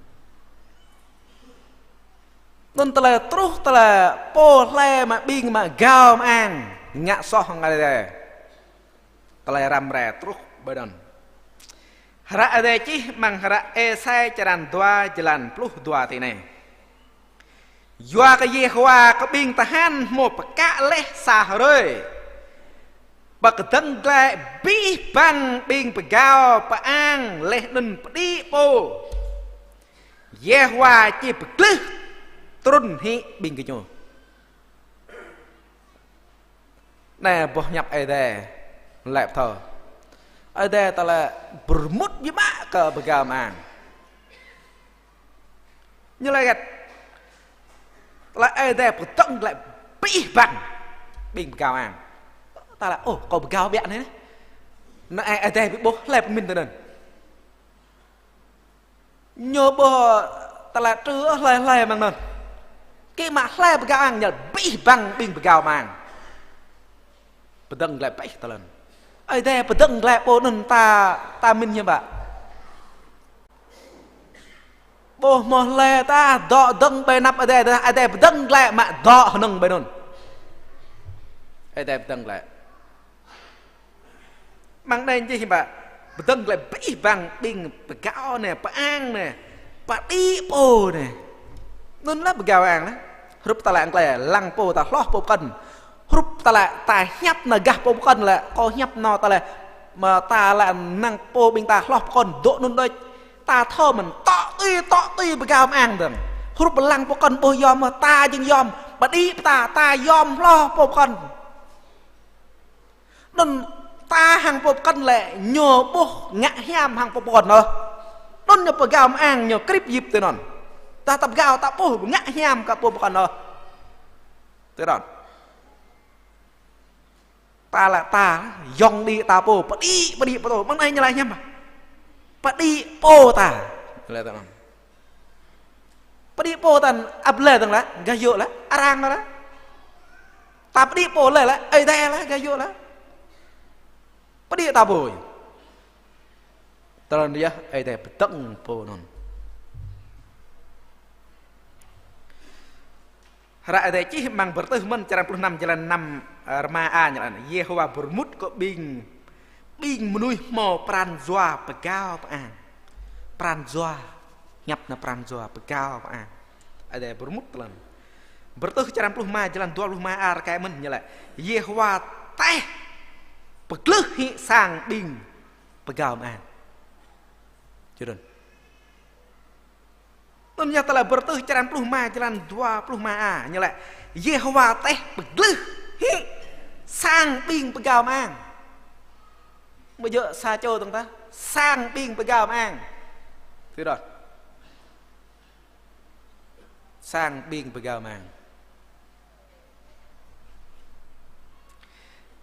Anŭn tơlơi truh tơlơi pô hlơi mă ƀing mă gao mơ̆ng ang ngă soh hăng Ơi Adai. Tơlơi răm rai truh ƀơi anŭn. Hră Ơi Adai čih amăng hră Êsai črăn dua jơlan pluh dua tui anai. Yua kơ Yêhôwa kơ ƀing tơhan hmâo pơkă laih sa hrơi. pơkơdơ̆ng glaĭ abih bang ƀing pơgao pơang laih anŭn pơđĭ pô. Yêhôwa či pơglưh trŭn hĭ ƀing gơñu. Anai boh hiăp Ơi Adai laĭ pơthâo. Ơi Adai ta laĭ pơrơmut biă mă kơ pơgao mơang. Ñu laĭ hơget? Laĭ Ơi Adai pơkơdơ̆ng glaĭ abih bang ƀing pơgao mơang. Ta laĭ, ôh, kâo pơgao biă anai. Anai Ơi Adai ƀu ƀuh hlơi pơmĭn tui anŭn. Ñu ƀuh ta laĭ trư hlơi hlơi mơ̆ng anŭn. Kơ mă hlơi pơgao mơang, ñu laĭ abih bang ƀing pơgao mơang. Pơkơdơ̆ng glaĭ abih tơlơi anŭn. Ơi Adai pơkơdơ̆ng glaĭ pô anŭn ta, ta mĭn hiư̆m pă? Ƀuh mơ̆ hlơi ta dŏ dơ̆ng ƀơi anăp Ơi Adai, Ơi Adai pơkơdơ̆ng glaĭ mă dŏ hơnơ̆ng ƀơi anŭn. Ơi Adai pơkơdơ̆ng glaĭ. Mơ̆ng anai čih hiư̆m pă? Pơkơdơ̆ng glaĭ abih bang ƀing pơgao anai, pơang anai, pơđĭ pô anai. Anŭn laĭ pơgao mơang laih. Hrup ta laĭ Anglê, lăng pô ta hloh pô pơkŏn. Hrup ta laĭ ta hiăp nao gah pô pơkŏn lĕ, kâo hiăp nao ta laĭ, mơ̆ ta laĭ năng pô ƀing ta hloh pơkŏn, dŏ anŭn đôč. Ta thâo mơ̆n, tŏ tui, tŏ tui pơgao mơang dơ̆ng. Hrup lăng pô pơkŏn ƀu yom, ta jing yom, pơđĭ pơta, ta yom hloh pô pơkŏn. Anŭn ta hăng pô pơkŏn lĕ ñu ƀuh ngă hiam hăng pô pơkŏn ôh. Anŭn ñu pơgao mơang ñu krip yip tui anŭn. Tơdah ta pơgao ta ƀuh ngă hiam kơ pô pơkŏn ôh. Tui anŭn. Ta laĭ ta yŏng đĭ ta pô, pơđĭ, pơđĭ pô. Mơ̆ng anai ñu laĭ hiam. Pơđĭ pô ta. Laĭ tui anŭn. Pơđĭ pô ta ăp lĕ dơ̆ng laĭ, gah yŭ laĭ, arăng laĭ. Ta pơđĭ pô lĕ laĭ, Ơi Adai laĭ, gah yŭ laĭ. Pơđĭ ta pô. Tơl anŭn yơh Ơi Adai pơkơdơ̆ng pô anŭn. Hră Ơi Adai čih amăng Bơrơtuh mơ̆n črăn pluh năm jơlan năm, ơ, rơma a ñu laĭ anai. Yêhôwa pơrơmut kơ ƀing, ƀing mơnuih hmâo pran jua pơgao pơang. Pran jua, hiăp anai pran jua pơgao pơang. Ơi Adai pơrơmut tơlơi anŭn. Bơrơtuh črăn pluh rơma jơlan dua pluh rơma a rơkơi mơ̆n ñu laĭ. Yêhôwa taih pơglưh hĭ sang ƀing pơgao mơang. Čơdơ̆n. Anŭn yơh tơlơi Bơrơtuh črăn pluh rơma jơlan dua pluh rơma a ñu laĭ. Yêhôwa taih pơglưh hĭ sang ƀing pơgao mơang. Mơ̆ djơ̆ sa čô dơ̆ng tah, sang ƀing pơgao mơang. Tui anŭn. Sang ƀing pơgao mơang.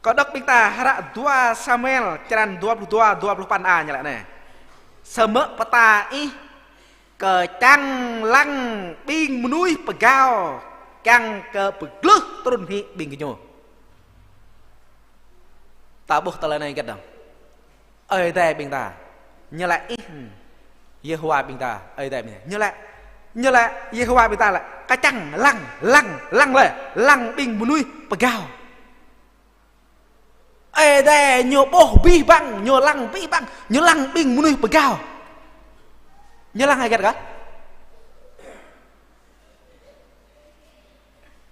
Kâo đŏk ƀing ta hră dua Samuel črăn dua pluh dua, dua pluh păn a ñu laĭ anai. Samơ̆ pơta ih kơčăng lăng ƀing mơnuih pơgao, kiăng kơ pơglưh trŭn hĭ ƀing gơñu. Ta ƀuh tơlơi anai hơget dơ̆ng? Ơi Adai ƀing ta. Ñu laĭ ih, Yêhôwa ƀing ta, Ơi Adai ƀing ta. Ñu laĭ, ñu laĭ Yêhôwa ƀing ta laĭ, kơčăng lăng, lăng, lăng lĕ, lăng ƀing mơnuih pơgao. Ơi Adai ñu ƀuh abih bang, ñu lăng abih bang, ñu lăng ƀing mơnuih pơgao. Ñu lăng hơget kah?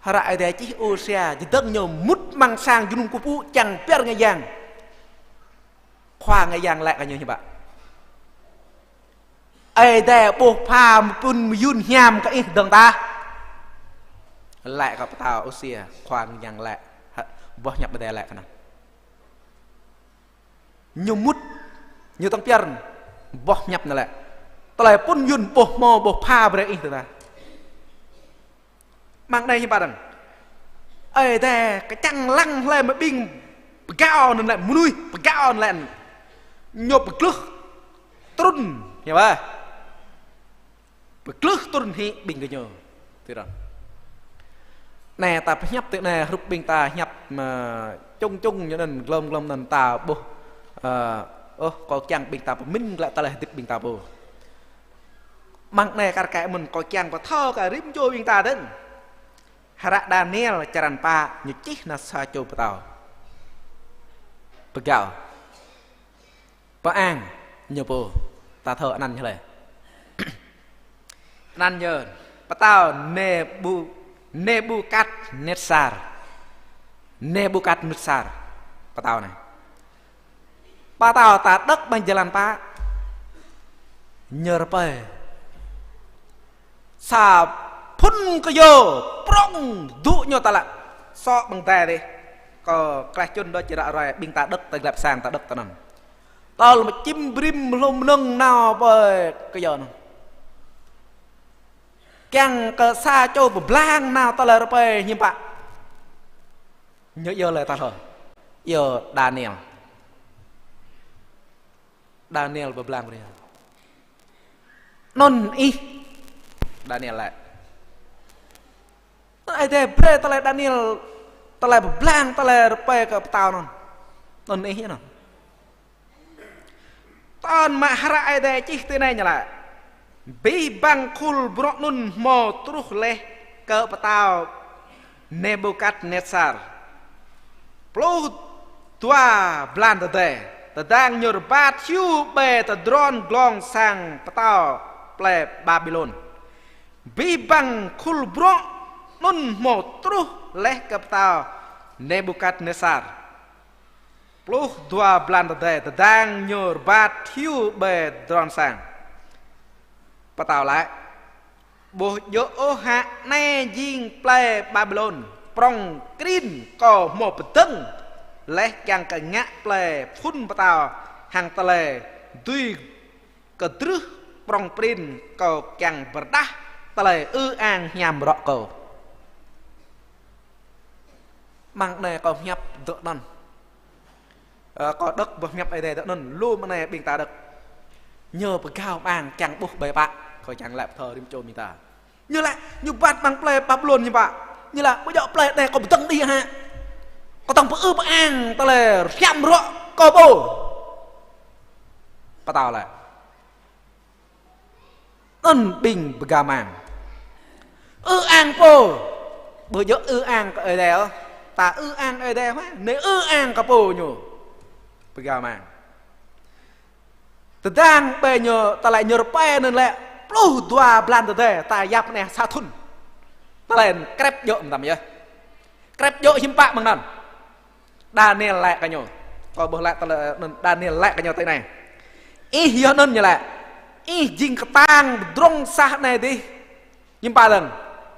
Hră Ơi Adai čih Ôsia, čơdơ̆ng ñu mŭt amăng sang jơnum kơkuh pơpŭ čang pơyơr ngă yang. Khua ngă yang laĭ kơ ñu hiư̆m pă? Ơi Adai ƀuh pha mơpŭn mơyŭn hiam kơ ih dơ̆ng tah. Laĭ kơ pơtao Ôsia, khua ngă yang laĭ. Hă, boh hiăp Ơi Adai laĭ kơ anŭn. Ñu mŭt, ñu tŏng pơyơr, boh hiăp anŭn lĕ. Tơlơi pŭn yŭn ƀuh hmâo ƀuh pha brơi ih tơdah. Mơ̆ng anai hiư̆m pă dơ̆ng. Ơi Adai kơčăng lăng hlơi mơ̆ ƀing pơgao anŭn lĕ, mơnuih pơgao anŭn lĕ. Ñu pơglưh trŭn, hiư̆m pă. Pơglưh trŭn hĭ ƀing gơñu. Tui anŭn. Anai ta pơhiăp tui anai hrup ƀing ta hiăp mơ̆ čung čung ñu anŭn glŏm glŏm anŭn ta ƀuh. Ơ, ôh, kâo kiăng ƀing ta pơmĭn glaĭ tơlơi hơdip ƀing ta pô. Mơ̆ng anai kar kaĭ mơ̆n kâo kiăng pơthâo kơ rĭm čô ƀing ta dơ̆ng. Hră Daniel črăn pă ñu čih nao sa čô pơtao. Pơgao. Pơang ñu pô, ta thâo anăn ñu lĕ. Anăn ñu pơtao Nêbu-, Nêbukatnetsar. Nêbukatnetsar. Pơtao anai. Pơtao ta đŏk ƀơi jơlan pă. Ñu rơpơi. Sa phŭn kơyâo prŏng dŏ ñu ta lăi. Sŏ ƀơ̆ng dai dih. Kơ klaih čun đôč či ră ruai ƀing ta đŏk tơlơi glăp sang ta đŏk tơ anŭn. Tơl mă čim brĭm hlô mơnơ̆ng nao ƀơi kơyâo anŭn. Kiăng kơ sa čô pơblang nao tơlơi rơpơi hiư̆m pă. Ñu iâu laĭ ta hlâo. Iâu Daniel. Daniel pơblang brơi. Anŭn ih. Daniel laĭ. Anŭn Ơi Adai brơi tơlơi Daniel, tơlơi pơblang, tơlơi rơpơi kơ pơtao anŭn. Anŭn ih anŭn. Tơl mă hră Ơi Adai čih tui anai ñu laĭ. Abih bang khul brŏ anŭn hmâo truh laih kơ pơtao Nebukadnetsar. Pluh dua blan tơdơi, tơdang ñu rơbat hyu ƀơi tơdron glông sang pơtao plơi Babilôn. Abih bang khul brŏ anŭn hmâo truh laih kơ pơtao Nebukadnetsar. Pluh dua blan tơdơi, tơdang ñu rơbat hyu ƀơi tơdron sang. Pơtao laĭ. Ƀu djơ̆ ôh hă anai jing plơi Babilôn, prŏng prin kâo hmâo pơdơ̆ng laih kiăng kơ ngă plơi phŭn pơtao hăng tơlơi dưi kơdrưh prŏng prin kâo kiăng pơrơđah tơlơi ư ang hiam rŏ kâo. Mơ̆ng anai kâo hiăp dŏ anŭn. Ơ, kâo đŏk boh hiăp Ơi Adai dŏ anŭn, lŏm anai ƀing ta đŏk. Ñu pơgao mơ̆ng kiăng ƀuh ƀơi pă, kâo čang laĭ pơthâo rĭm čô ƀing ta. Ñu laĭ, ñu rơbat mơ̆ng plơi Babilôn ñu pă. Ñu laĭ, ƀu djơ̆ plơi anai kâo pơdơ̆ng đĭ hă. Kâo tŏng pơư pơang tơlơi hiam rŏ kâo pô. Pơtao laĭ. Anŭn ƀing pơgao mơ̆ng. Ư ang pô. Ƀu djơ̆ ư ang kơ Ơi Adai ôh. Ta ư ang Ơi Adai hă. Anai ư ang kơ pô ñu. Pơgao mơ̆ng. Tơdang ƀơi ñu, tơlơi ñu rơpơi anŭn lĕ pluh dua blan tơdơi, ta yap anai sa thŭn. Tơlơi krep djơ̆ mơtam yơh. Krep djơ̆ hiư̆m pă mơ̆ng anŭn. Daniel laĭ kơ ñu. Kâo ƀuh laĭ tơlơi anŭn, Daniel laĭ kơ ñu tui anai. Ih yơh anŭn ñu laĭ. Ih jing kơtang pơdrŏng sah anai dih. Hiư̆m pă dơ̆ng.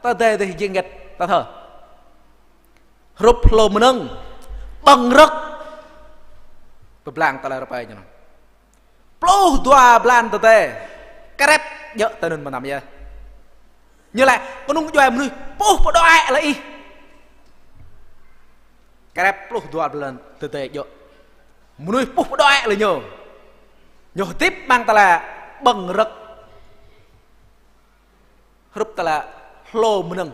Tơdơi dih jing hơget. Ta thâo. Hrup hlô mơnơ̆ng. Ƀơ̆ng rơ̆k. Pơblang tơlơi rơpơi ñu anŭn. Pluh dua blan tơdơi. Krep djơ̆ tui anŭn mơtam yơh. Ñu laĭ, kơnung djuai mơnuih puh pơđuaĭ laih ih. Krep pluh dua blan tơdơi djơ̆. Mơnuih puh pơđuaĭ laih ñu. Ñu hơdip mơ̆ng tơlơi ƀơ̆ng rơ̆k. Hrup tơlơi hlô mơnơ̆ng.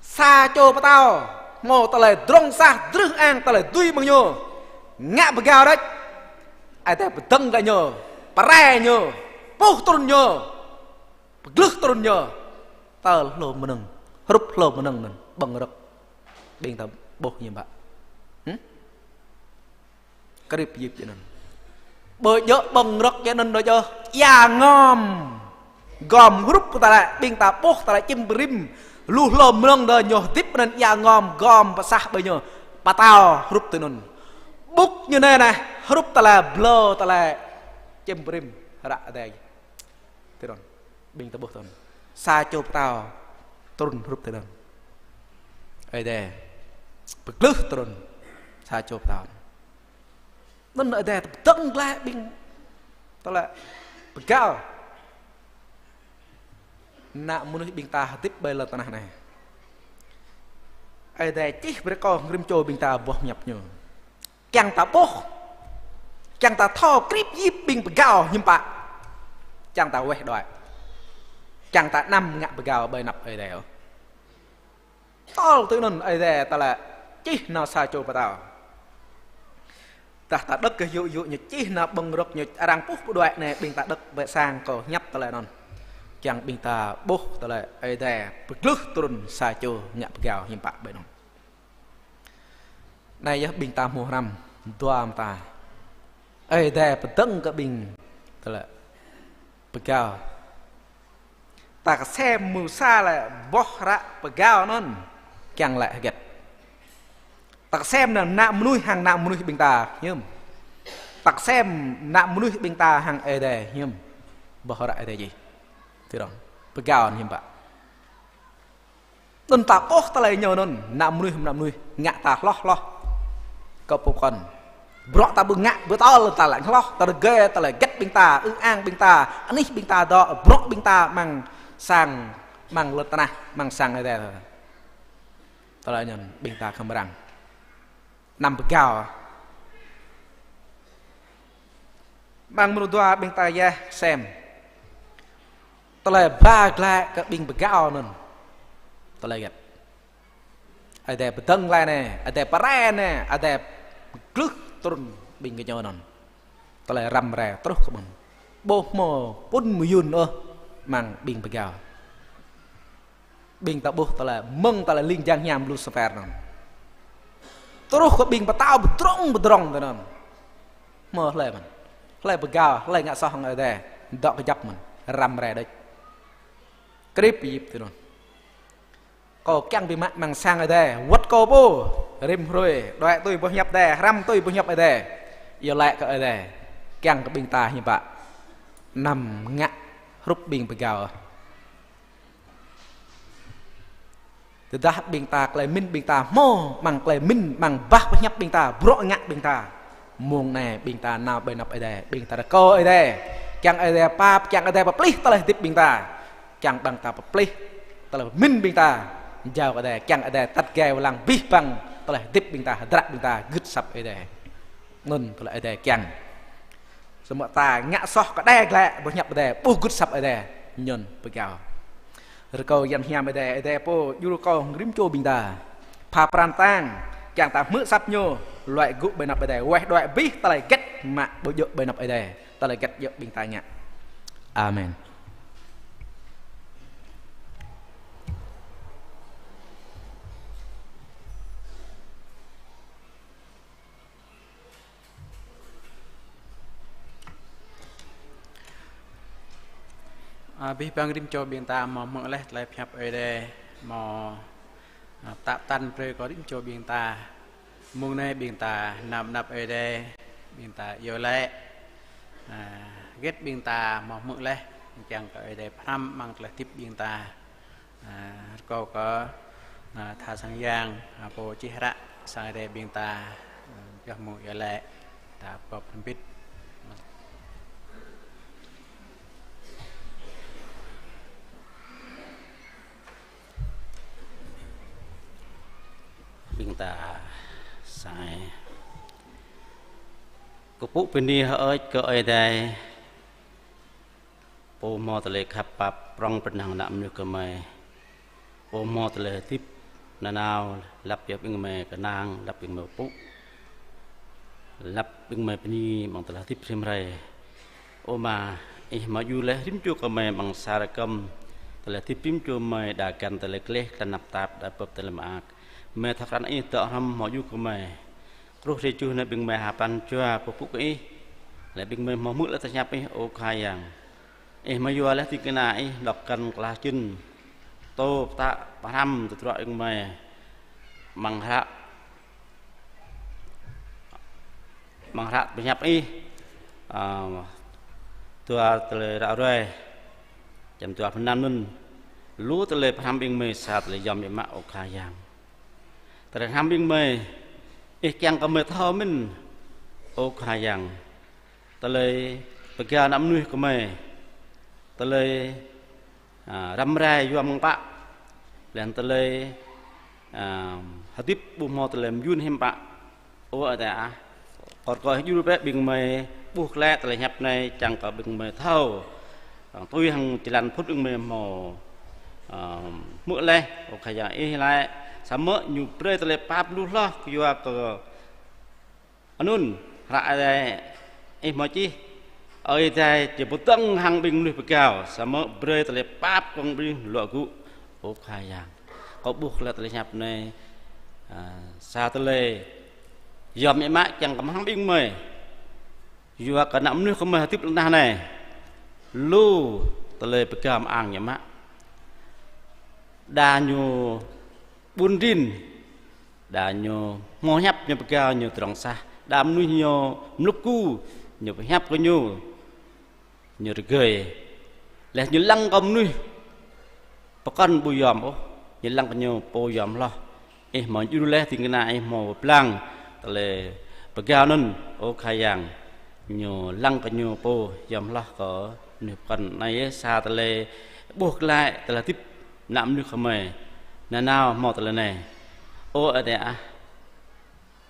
Sa čô pơtao, hmâo tơlơi pơdrŏng sah, drưh ang tơlơi dưi mơ̆ng ñu. Ngă pơgao đôč. Ơi Adai pơdơ̆ng kơ ñu, pơrai ñu, puh trŭn ñu, pơglưh trŭn ñu. Tơl hlô mơnơ̆ng, hrup hlô mơnơ̆ng anŭn, ƀơ̆ng rơ̆k. Ƀing ta ƀuh ñu ƀă. Hm? Krip yip jơnăn. Ƀu djơ̆ ƀơ̆ng rơ̆k jơnăn đôč ôh. Ia ngom. Gom hrup kơ tơlơi, ƀing ta ƀuh tơlơi čim brĭm. Lu hlô mơnơ̆ng đơ ñu hơdip anŭn ia ngom gom pơsah ƀơi ñu. Pơtao hrup tui anŭn. Ƀŭk ñu anai anai, hrup tơlơi blâo tơlơi čim brĭm. Hră Adai. Tui anŭn. Ƀing ta ƀuh tui anŭn. Sa čô pơtao trŭn hrup tui anŭn. Ơi Adai. Pơglưh trŭn. Sa čô pơtao. Anŭn Ơi Adai pơdơ̆ng glaĭ ƀing. Tơlơi pơgao. Ană mơnuih ƀing ta hơdip ƀơi lŏn tơnah anai. Ơi Adai čih brơi kơ rĭm čô ƀing ta boh hiăp ñu. Kiăng ta ƀuh. Kiăng ta thâo krip yip ƀing pơgao hiư̆m pă. Kiăng ta weh đuaĭ. Kiăng ta anăm ngă pơgao ƀơi anăp Ơi Adai ôh. Tơl tui anŭn Ơi Adai tơlơi čih nao sa čô pơtao. Tơdah ta đŏk kơ yŭ yŭ ñu čih nao ƀơ̆ng rơ̆k ñu arăng puh pơđuaĭ anai ƀing ta đŏk ƀơi sang kâo hiăp tơlơi anŭn. Kiăng ƀing ta ƀuh tơlơi Ơi Adai pơglưh trŭn sa čô ngă pơgao hiư̆m pă ƀơi anŭn. Anai yơh ƀing ta hmâo hrăm dua mơta. Ơi Adai pơdơ̆ng kơ ƀing tơlơi pơgao. Ta kơsem mơ̆ng sa lĕ boh hră pơgao anŭn kiăng laĭ hơget. Ta kơsem anŭn ană mơnuih hăng ană mơnuih ƀing ta hiư̆m. Tơlơi sem ană mơnuih ƀing ta hăng Ơi Adai hiư̆m. Boh hră Ơi Adai jih. Tui anŭn. Pơgao hiư̆m pă. Anŭn ta ƀuh tơlơi ñu anŭn, ană mơnuih, ană mơnuih, ngă ta hloh hloh. Kơ pơkŏn. Bruă ta ƀu ngă, ƀu tơl ta lăng hloh, ta rơgơi, tơlơi hơget ƀing ta, ư ang ƀing ta, anih ƀing ta dŏ, bruă ƀing ta amăng sang, amăng lŏn tơnah, amăng sang Ơi Adai. Tơlơi ñu ƀing ta khŏm răng. Anăm pơgao. Amăng mrô dua ƀing ta yơh sem. Tơlơi ba glaĭ kơ ƀing pơgao anŭn. Tơlơi hơget. Ơi Adai pơdơ̆ng glaĭ anai, Ơi Adai pơrai anai, Ơi Adai glưh trŭn ƀing gơñu anŭn. Tơlơi răm rai truh kơ ƀing. Ƀu hmâo pŭn mơyŭn ôh amăng ƀing pơgao. Ƀing ta ƀuh tơlơi, mơ̆ng tơlơi ling jang hiam Lucifer anŭn. Truh kơ ƀing pơtao pơdrŏng pơdrŏng tui anŭn. Hmâo hlơi mơ̆n. Hlơi pơgao, hlơi ngă soh hăng Ơi Adai. Dŏ kơjăp mơ̆n. Răm rai đôč. Krip yip tui anŭn. Kâo kiăng ƀing mă amăng sang Ơi Adai. Wơ̆t kâo pô. Rĭm hrơi. Đuaĭ tui boh hiăp Ơi Adai. Hrăm tui boh hiăp Ơi Adai. Iâu laĭ kơ Ơi Adai. Kiăng kơ ƀing ta hiư̆m pă. Anăm ngă hrup ƀing pơgao. Tơdah ƀing ta tơlơi mĭn ƀing ta hmâo, amăng tơlơi mĭn, amăng bah pơhiăp ƀing ta, bruă ngă ƀing ta. Mông anai ƀing ta nao ƀơi anăp Ơi Adai, ƀing ta rơkâo Ơi Adai. Kiăng Ơi Adai pap, kiăng Ơi Adai pơplih tơlơi hơdip ƀing ta. Kiăng ƀing ta pơplih tơlơi mĭn ƀing ta. Jao kơ Ơi Adai, kiăng Ơi Adai tăt gai wai lăng abih bang tơlơi hơdip ƀing ta, hơdră ƀing ta, gưt asăp Ơi Adai. Anŭn tơlơi Ơi Adai kiăng. Samơ̆ ta ngă soh kơđai glaĭ, boh hiăp Ơi Adai, ƀu gưt asăp Ơi Adai, anŭn pơgao. Rơkâo Yang Hiam Ơi Adai, Ơi Adai pô djru kơ rĭm čô ƀing ta. Pha pran kơtang, kiăng ta hmư̆ asăp ñu, luai gŭ ƀơi anăp Ơi Adai, weh đuaĭ abih tơlơi hơget mă ƀu djơ̆ ƀơi anăp Ơi Adai, tơlơi hơget djơ̆ ƀing ta ngă. Amen. Abih bang rĭm čô ƀing ta hmâo hmư̆ laih tơlơi pơhiăp Ơi Adai, hmâo, a, tăp tăn brơi kơ rĭm čô ƀing ta. Mông anai ƀing ta nao ƀơi anăp Ơi Adai, ƀing ta iâu laĭ, a, hơget ƀing ta hmâo hmư̆ laih, kiăng kơ Ơi Adai pơhrăm amăng tơlơi hơdip ƀing ta. A, rơkâo kơ, a, tha sang yang, a, pô čih hră sang Ơi Adai ƀing ta, a, pioh mơ̆ng iâu laĭ, ta pơp hrŏm hơbĭt. Ƀing ta sai. Kơkuh pơni hơơč kơ Ơi Adai. Pô hmâo tơlơi khăp pap prŏng pơnăng ană mơnuih gơmơi. Pô hmâo tơlơi hơdip nanao, lăp yơh ƀing gơmơi kơnang, lăp ƀing gơmơi pŭ. Lăp ƀing gơmơi bơni amăng tơlơi hơdip rĭm hrơi. Ơ Ama, Ih hmâo djru laih rĭm čô gơmơi amăng sa rơkơm. Tơlơi hơdip rĭm čô gơmơi đa găn tơlơi gleh, tơlơi tơnap tap, đa bưp tơlơi mơak. Gơmơi thâo krăn Ih dŏ hrŏm hmâo djru gơmơi. Truh hrơi tơjuh anai ƀing gơmơi ha pran jua pơpŭ kơ Ih. Laih ƀing gơmơi hmâo hmư̆ laih tơlơi pơhiăp Ih, ơ Khua Yang. Ih hmâo yua laih ding kơna Ih, dŏ găn klah jĭn. Tơl pơtă pơhrăm tơdruă ƀing gơmơi. Amăng hră, amăng hră pơhiăp Ih, a, dua tơlơi ră ruai. Črăn dua pluh năm anŭn. Lu tơlơi pơhrăm ƀing gơmơi sa tơlơi yom biă mă, ơ Khua Yang. Tơlơi hrăm ƀing gơmơi, Ih kiăng kơ gơmơi thâo mĭn, ơ Khua Yang. Tơlơi pơgao ană mơnuih gơmơi. Tơlơi, a, răm rai yua mơ̆ng pă. Laih anŭn tơlơi, a, hơdip ƀu hmâo tơlơi mơyŭn hiư̆m pă. Ơ Ơi Adai ah, kâo rơkâo Ih djru brơi ƀing gơmơi ƀuh glaĭ tơlơi pơhiăp anai, kiăng kơ ƀing gơmơi thâo. Tui hăng jơlan phŭt ƀing gơmơi hmâo, ơ, hmư̆ laih, ơ Khua Yang Ih laĭ, samơ̆ Ñu brơi tơlơi pap lu hloh yua kơ anŭn, hră Ơi Adai Ih hmâo čih, Ơi Adai či pơdơ̆ng hăng ƀing mơnuih pơgao, samơ̆ brơi tơlơi pap kơ ƀing luă gŭ, ơ Khua Yang. Kâo ƀuh glaĭ tơlơi pơhiăp anai, a, sa tơlơi yom biă mă kiăng kơ hmâo hăng ƀing gơmơi. Yua kơ ană mơnuih gơmơi hơdip lŏn tơnah anai. Lu tơlơi pơgao mơang ñu mă. Đa ñu ƀun rin. Đa ñu hmâo pơhiăp ñu pơgao ñu tơdrong sah. Đa mơnuih ñu mlŭk ku, ñu pơhiăp kơ ñu, ñu rơgơi. Laih ñu lăng kơ mơnuih pơkŏn ƀu yom ôh, ñu lăng kơ ñu pô yom hloh. Ih hmâo djru laih ding kơna ih hmâo pơblang tơlơi pơgao anŭn, ơ Khua Yang, ñu lăng kơ ñu pô yom hloh kơ mơnuih pơkŏn. Anai yơh sa tơlơi ƀuh glaĭ tơlơi hơdip ană mơnuih gơmơi nanao hmâo tơlơi anai. Ơ Ơi Adai ah,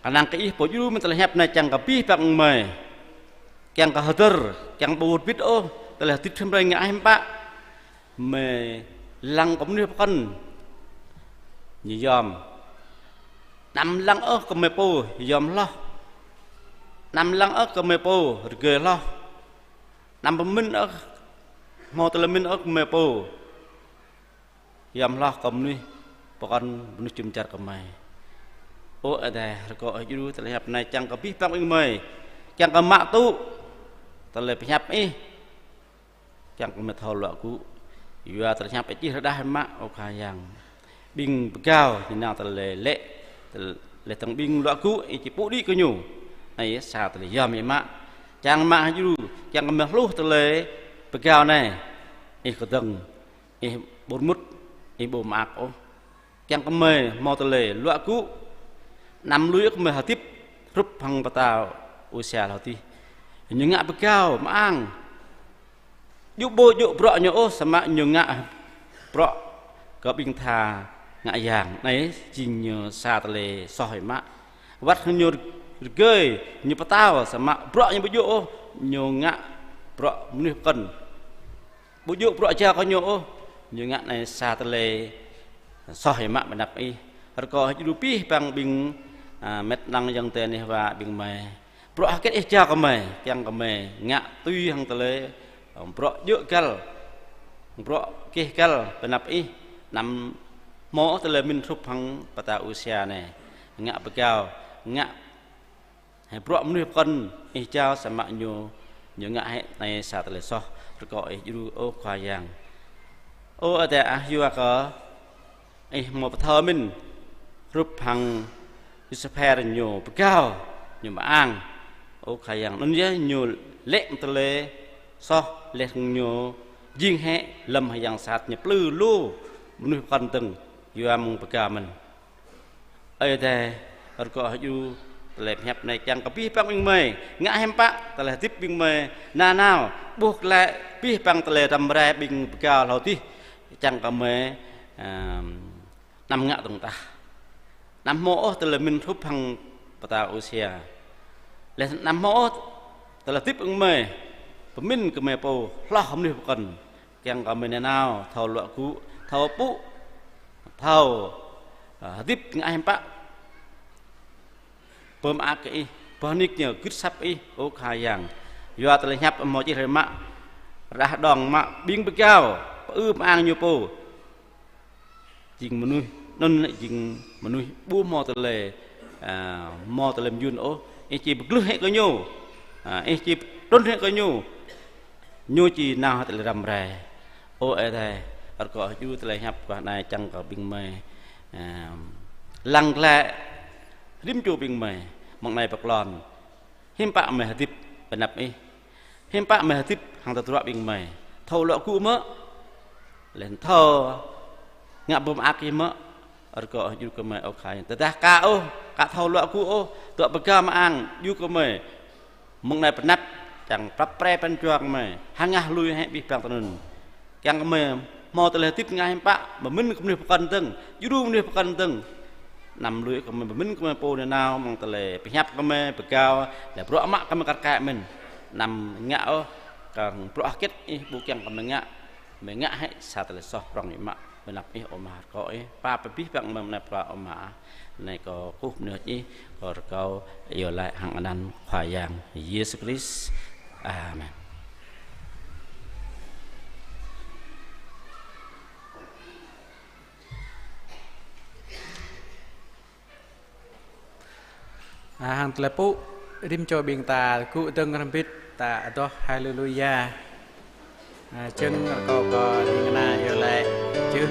kơnang kơ ih pô djru mơ̆n tơlơi hiăp anai kiăng kơ abih bang gơmơi, kiăng kơ hơdơr, kiăng ƀu wơr bĭt ôh tơlơi hơdip hrŏm hrơi ngă hiam pă. Gơmơi lăng kơ mơnuih pơkŏn ñu yom. Anăm lăng ôh kơ gơmơi pô yom hloh. Anăm lăng ôh kơ gơmơi pô rơgơi hloh. Anăm pơmĭn ôh, hmâo tơlơi pơmĭn ôh kơ gơmơi pô yom hloh kơ mơnuih pơkŏn, mơnuih jum dar gơmơi. Ơ Adai, rơkâo ih djru tơlơi hiăp anai kiăng kơ abih bang ƀing gơmơi, kiăng kơ mă tŭ tơlơi pơhiăp ih, kiăng kơ gơmơi thâo luă gŭ. Yua tơlơi pơhiăp ih čih rơđah mă, ơ Khua Yang. Ƀing pơgao ñu nao tơlơi lĕ, tơlơi tơ̆ng ƀing luă gŭ, ih či pŭ đĭ kơ ñu. Anai yơh sa tơlơi yom ih mă. Kiăng mă ih djru, kiăng kơ gơmơi hluh tơlơi pơgao anai, ih kơdơ̆ng, ih ƀu rơmŭt, ih ƀu mơak ôh. Kiăng kơ gơmơi hmâo tơlơi luă gŭ, anăm lui ôh kơ gơmơi hơdip hrup hăng pơtao Usia hloh dih. Ñu ngă pơgao mơang. Djơ̆ ƀu djơ̆ bruă ñu ôh, samơ̆ ñu ngă bruă kơ ƀing tha ngă yang. Anai jing ñu sa tơlơi soh ih mă. Wăt hăng ñu rơgơi, ñu pơtao, samơ̆ bruă ñu ƀu djơ̆ ôh, ñu ngă bruă mơnuih pơkŏn. Ƀu djơ̆ bruă jao kơ ñu ôh, ñu ngă anai sa tơlơi soh ih mă ƀơi anăp ih. Rơkâo ih djru abih bang ƀing, a, mĕt lăng ayŏng adơi neh wa ƀing gơmơi. Bruă hơget ih jao kơ gơmơi, kiăng kơ gơmơi ngă tui hăng tơlơi, a, bruă djơ̆ găl, bruă gêh găl ƀơi anăp ih, anăm hmâo tơlơi pơmĭn hrup hăng pơtao Usia anai. Ngă pơgao, ngă hĕ bruă mơnuih pơkŏn ih jao samơ̆ ñu, ñu ngă hĕ anai sa tơlơi soh, rơkâo ih djru ơ Khua Yang. Ơ Adai ah, yua kơ ih hmâo pơthâo mĭn hrup hăng Yusuphê ñu pơgao, ñu mơang. Ơ Khua Yang, anŭn yơh ñu lĕ tơlơi soh laih ñu jing hĕ lơ̆m hơyang sat ñu plư lu mơnuih pơkŏn dơ̆ng yua mơ̆ng pơgao mơ̆n. Ơi Adai, rơkâo ih djru tơlơi pơhiăp anai kiăng kơ abih bang ƀing gơmơi ngă hiam pă, tơlơi hơdip ƀing gơmơi nanao ƀuh glaĭ abih bang tơlơi răm rai ƀing pơgao hloh dih, kiăng kơ gơmơi, a, anăm ngă dơ̆ng tah. Anăm hmâo ôh tơlơi pơmĭn hrup hăng pơtao Usia. Laih anăm hmâo ôh tơlơi hơdip ƀing gơmơi pơmĭn kơ gơmơi pô hloh mơnuih pơkŏn. Kiăng kơ gơmơi nanao thâo luă gŭ, thâo pŭ, thâo, a, hơdip ngă hiam pă. Pơm ak kơ ih, boh nik ñu gưt asăp ih, ơ Khua Yang. Yua tơlơi pơhiăp hmâo čih hrơi mă, rơđah dơ̆ng mă, ƀing pơgao pơư mơang ñu pô jing mơnuih, anŭn lĕ jing mơnuih ƀu hmâo tơlơi, a, hmâo tơlơi mơyun ôh. Ih či pơglưh hĕ kơ ñu, a, ih či trŭn hĕ kơ ñu, ñu či nao hơdip tơlơi răm rai. Ơ Ơi Adai, rơkâo ih djru tơlơi pơhiăp guah anai kiăng kơ ƀing gơmơi, a, lăng glaĭ rĭm čô ƀing gơmơi mơ̆ng anai pơklŏn. Hiư̆m pă gơmơi hơdip ƀơi anăp ih? Hiư̆m pă gơmơi hơdip hăng tơdruă ƀing gơmơi? Thâo luă gŭ mơ̆? Laih thâo ngă pơm ak ih mơ̆? Rơkâo ih djru kơ gơmơi ơ Khua Yang. Tơdah ka ôh, ka thâo luă gŭ ôh, tơdruă pơgao mơang, djru kơ gơmơi mơ̆ng anai pơ anăp, čang prăp pre pran jua gơmơi, hơngah lui hĕ abih bang tơnŭn. Kiăng kơ gơmơi hmâo tơlơi hơdip ngă hiư̆m pă, pơmĭn kơ mơnuih pơkŏn dơ̆ng, djru mơnuih pơkŏn dơ̆ng. Anăm lui kơ gơmơi pơmĭn kơ gơmơi pô nanao mơ̆ng tơlơi pơhiăp gơmơi pơgao, laih bruă mă gơmơi kar kaĭ mơ̆n. Anăm ngă ôh, kơ bruă hơget ih ƀu kiăng kơ gơmơi ngă, gơmơi ngă hĕ sa tơlơi soh prŏng ih mă ƀơi anăp ih, ơ Ama, rơkâo ih pap abih bang gơmơi mơ̆ng anai pơ-a, Ama ah. Anai kâo kơkuh bơni hơơč ih, kâo rơkâo iâu laĭ hăng anăn Khua Yang Yêsu Krist. Amen. A, hăng tơlơi pŭ, rĭm čô ƀing ta gŭ dơ̆ng hrŏm hơbĭt, ta adoh Haleluya. A, čơ̆ng rơkâo kơ ding kơna iâu laĭ čư̆.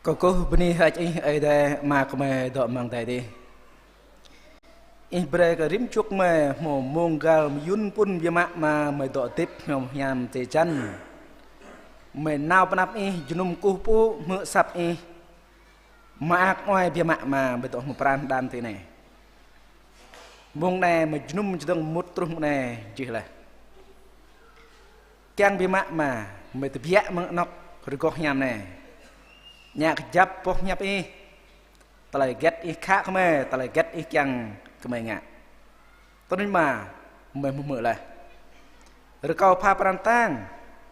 Kơkuh bơni hơơč Ih Ơi Adai, Ama gơmơi dŏ amăng adai adih. Ih brơi kơ rĭm čô gơmơi hmâo mông găl mơyŭn pŭn biă mă Ama, gơmơi dŏ hơdip hmâo hiam tê čăn. Gơmơi nao pơ anăp Ih, jơnum kơkuh pơpŭ, hmư̆ asăp Ih. Mơak mơai biă mă Ama, gơmơi dŏ hmâo pran đam tê anai. Mông anai gơmơi jơnum čơdơ̆ng mŭt truh mông anai jih laih. Kiăng biă mă Ama, gơmơi tơbiă mơ̆ng anŏk rơgoh hiam anai. Ngă kơjăp boh hiăp Ih. Tơlơi hơget Ih khă kơ gơmơi, tơlơi hơget Ih kiăng kơ gơmơi ngă. Tui anŭn Ama, gơmơi hmư̆ laih. Rơkâo pha pran kơtang,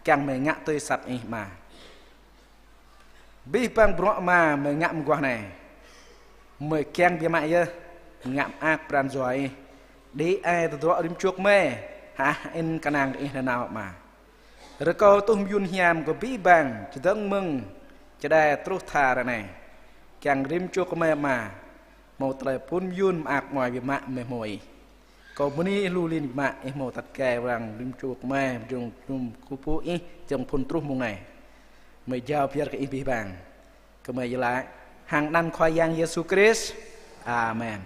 kiăng gơmơi ngă tui asăp Ih Ama. Abih bang bruă Ama gơmơi ngă mơguah anai, gơmơi kiăng biă mă yơh, ngă mơak pran jua Ih. Đĭ ai tơdruă rĭm čô gơmơi, hơăh hơĭn kơnang kơ Ih nanao Ama. Rơkâo tuh mơyŭn hiam kơ abih bang, čơdơ̆ng mơ̆ng čơđai truh tha ră anai. Kiăng rĭm čô gơmơi Ama, hmâo tơlơi pŭn mơyŭn mơak mơai biă mă gơmơi hmâo Ih. Kâo bơni Ih lu lin biă mă, Ih hmâo tăt gai wang rĭm čô gơmơi, jơnum kơkuh pơpŭ Ih, jơnum phŭn truh mông anai. Gơmơi jao pơyơr kơ Ih abih bang. Gơmơi iâu laĭ hăng anăn Khua Yang Yêsu Krist. Amen.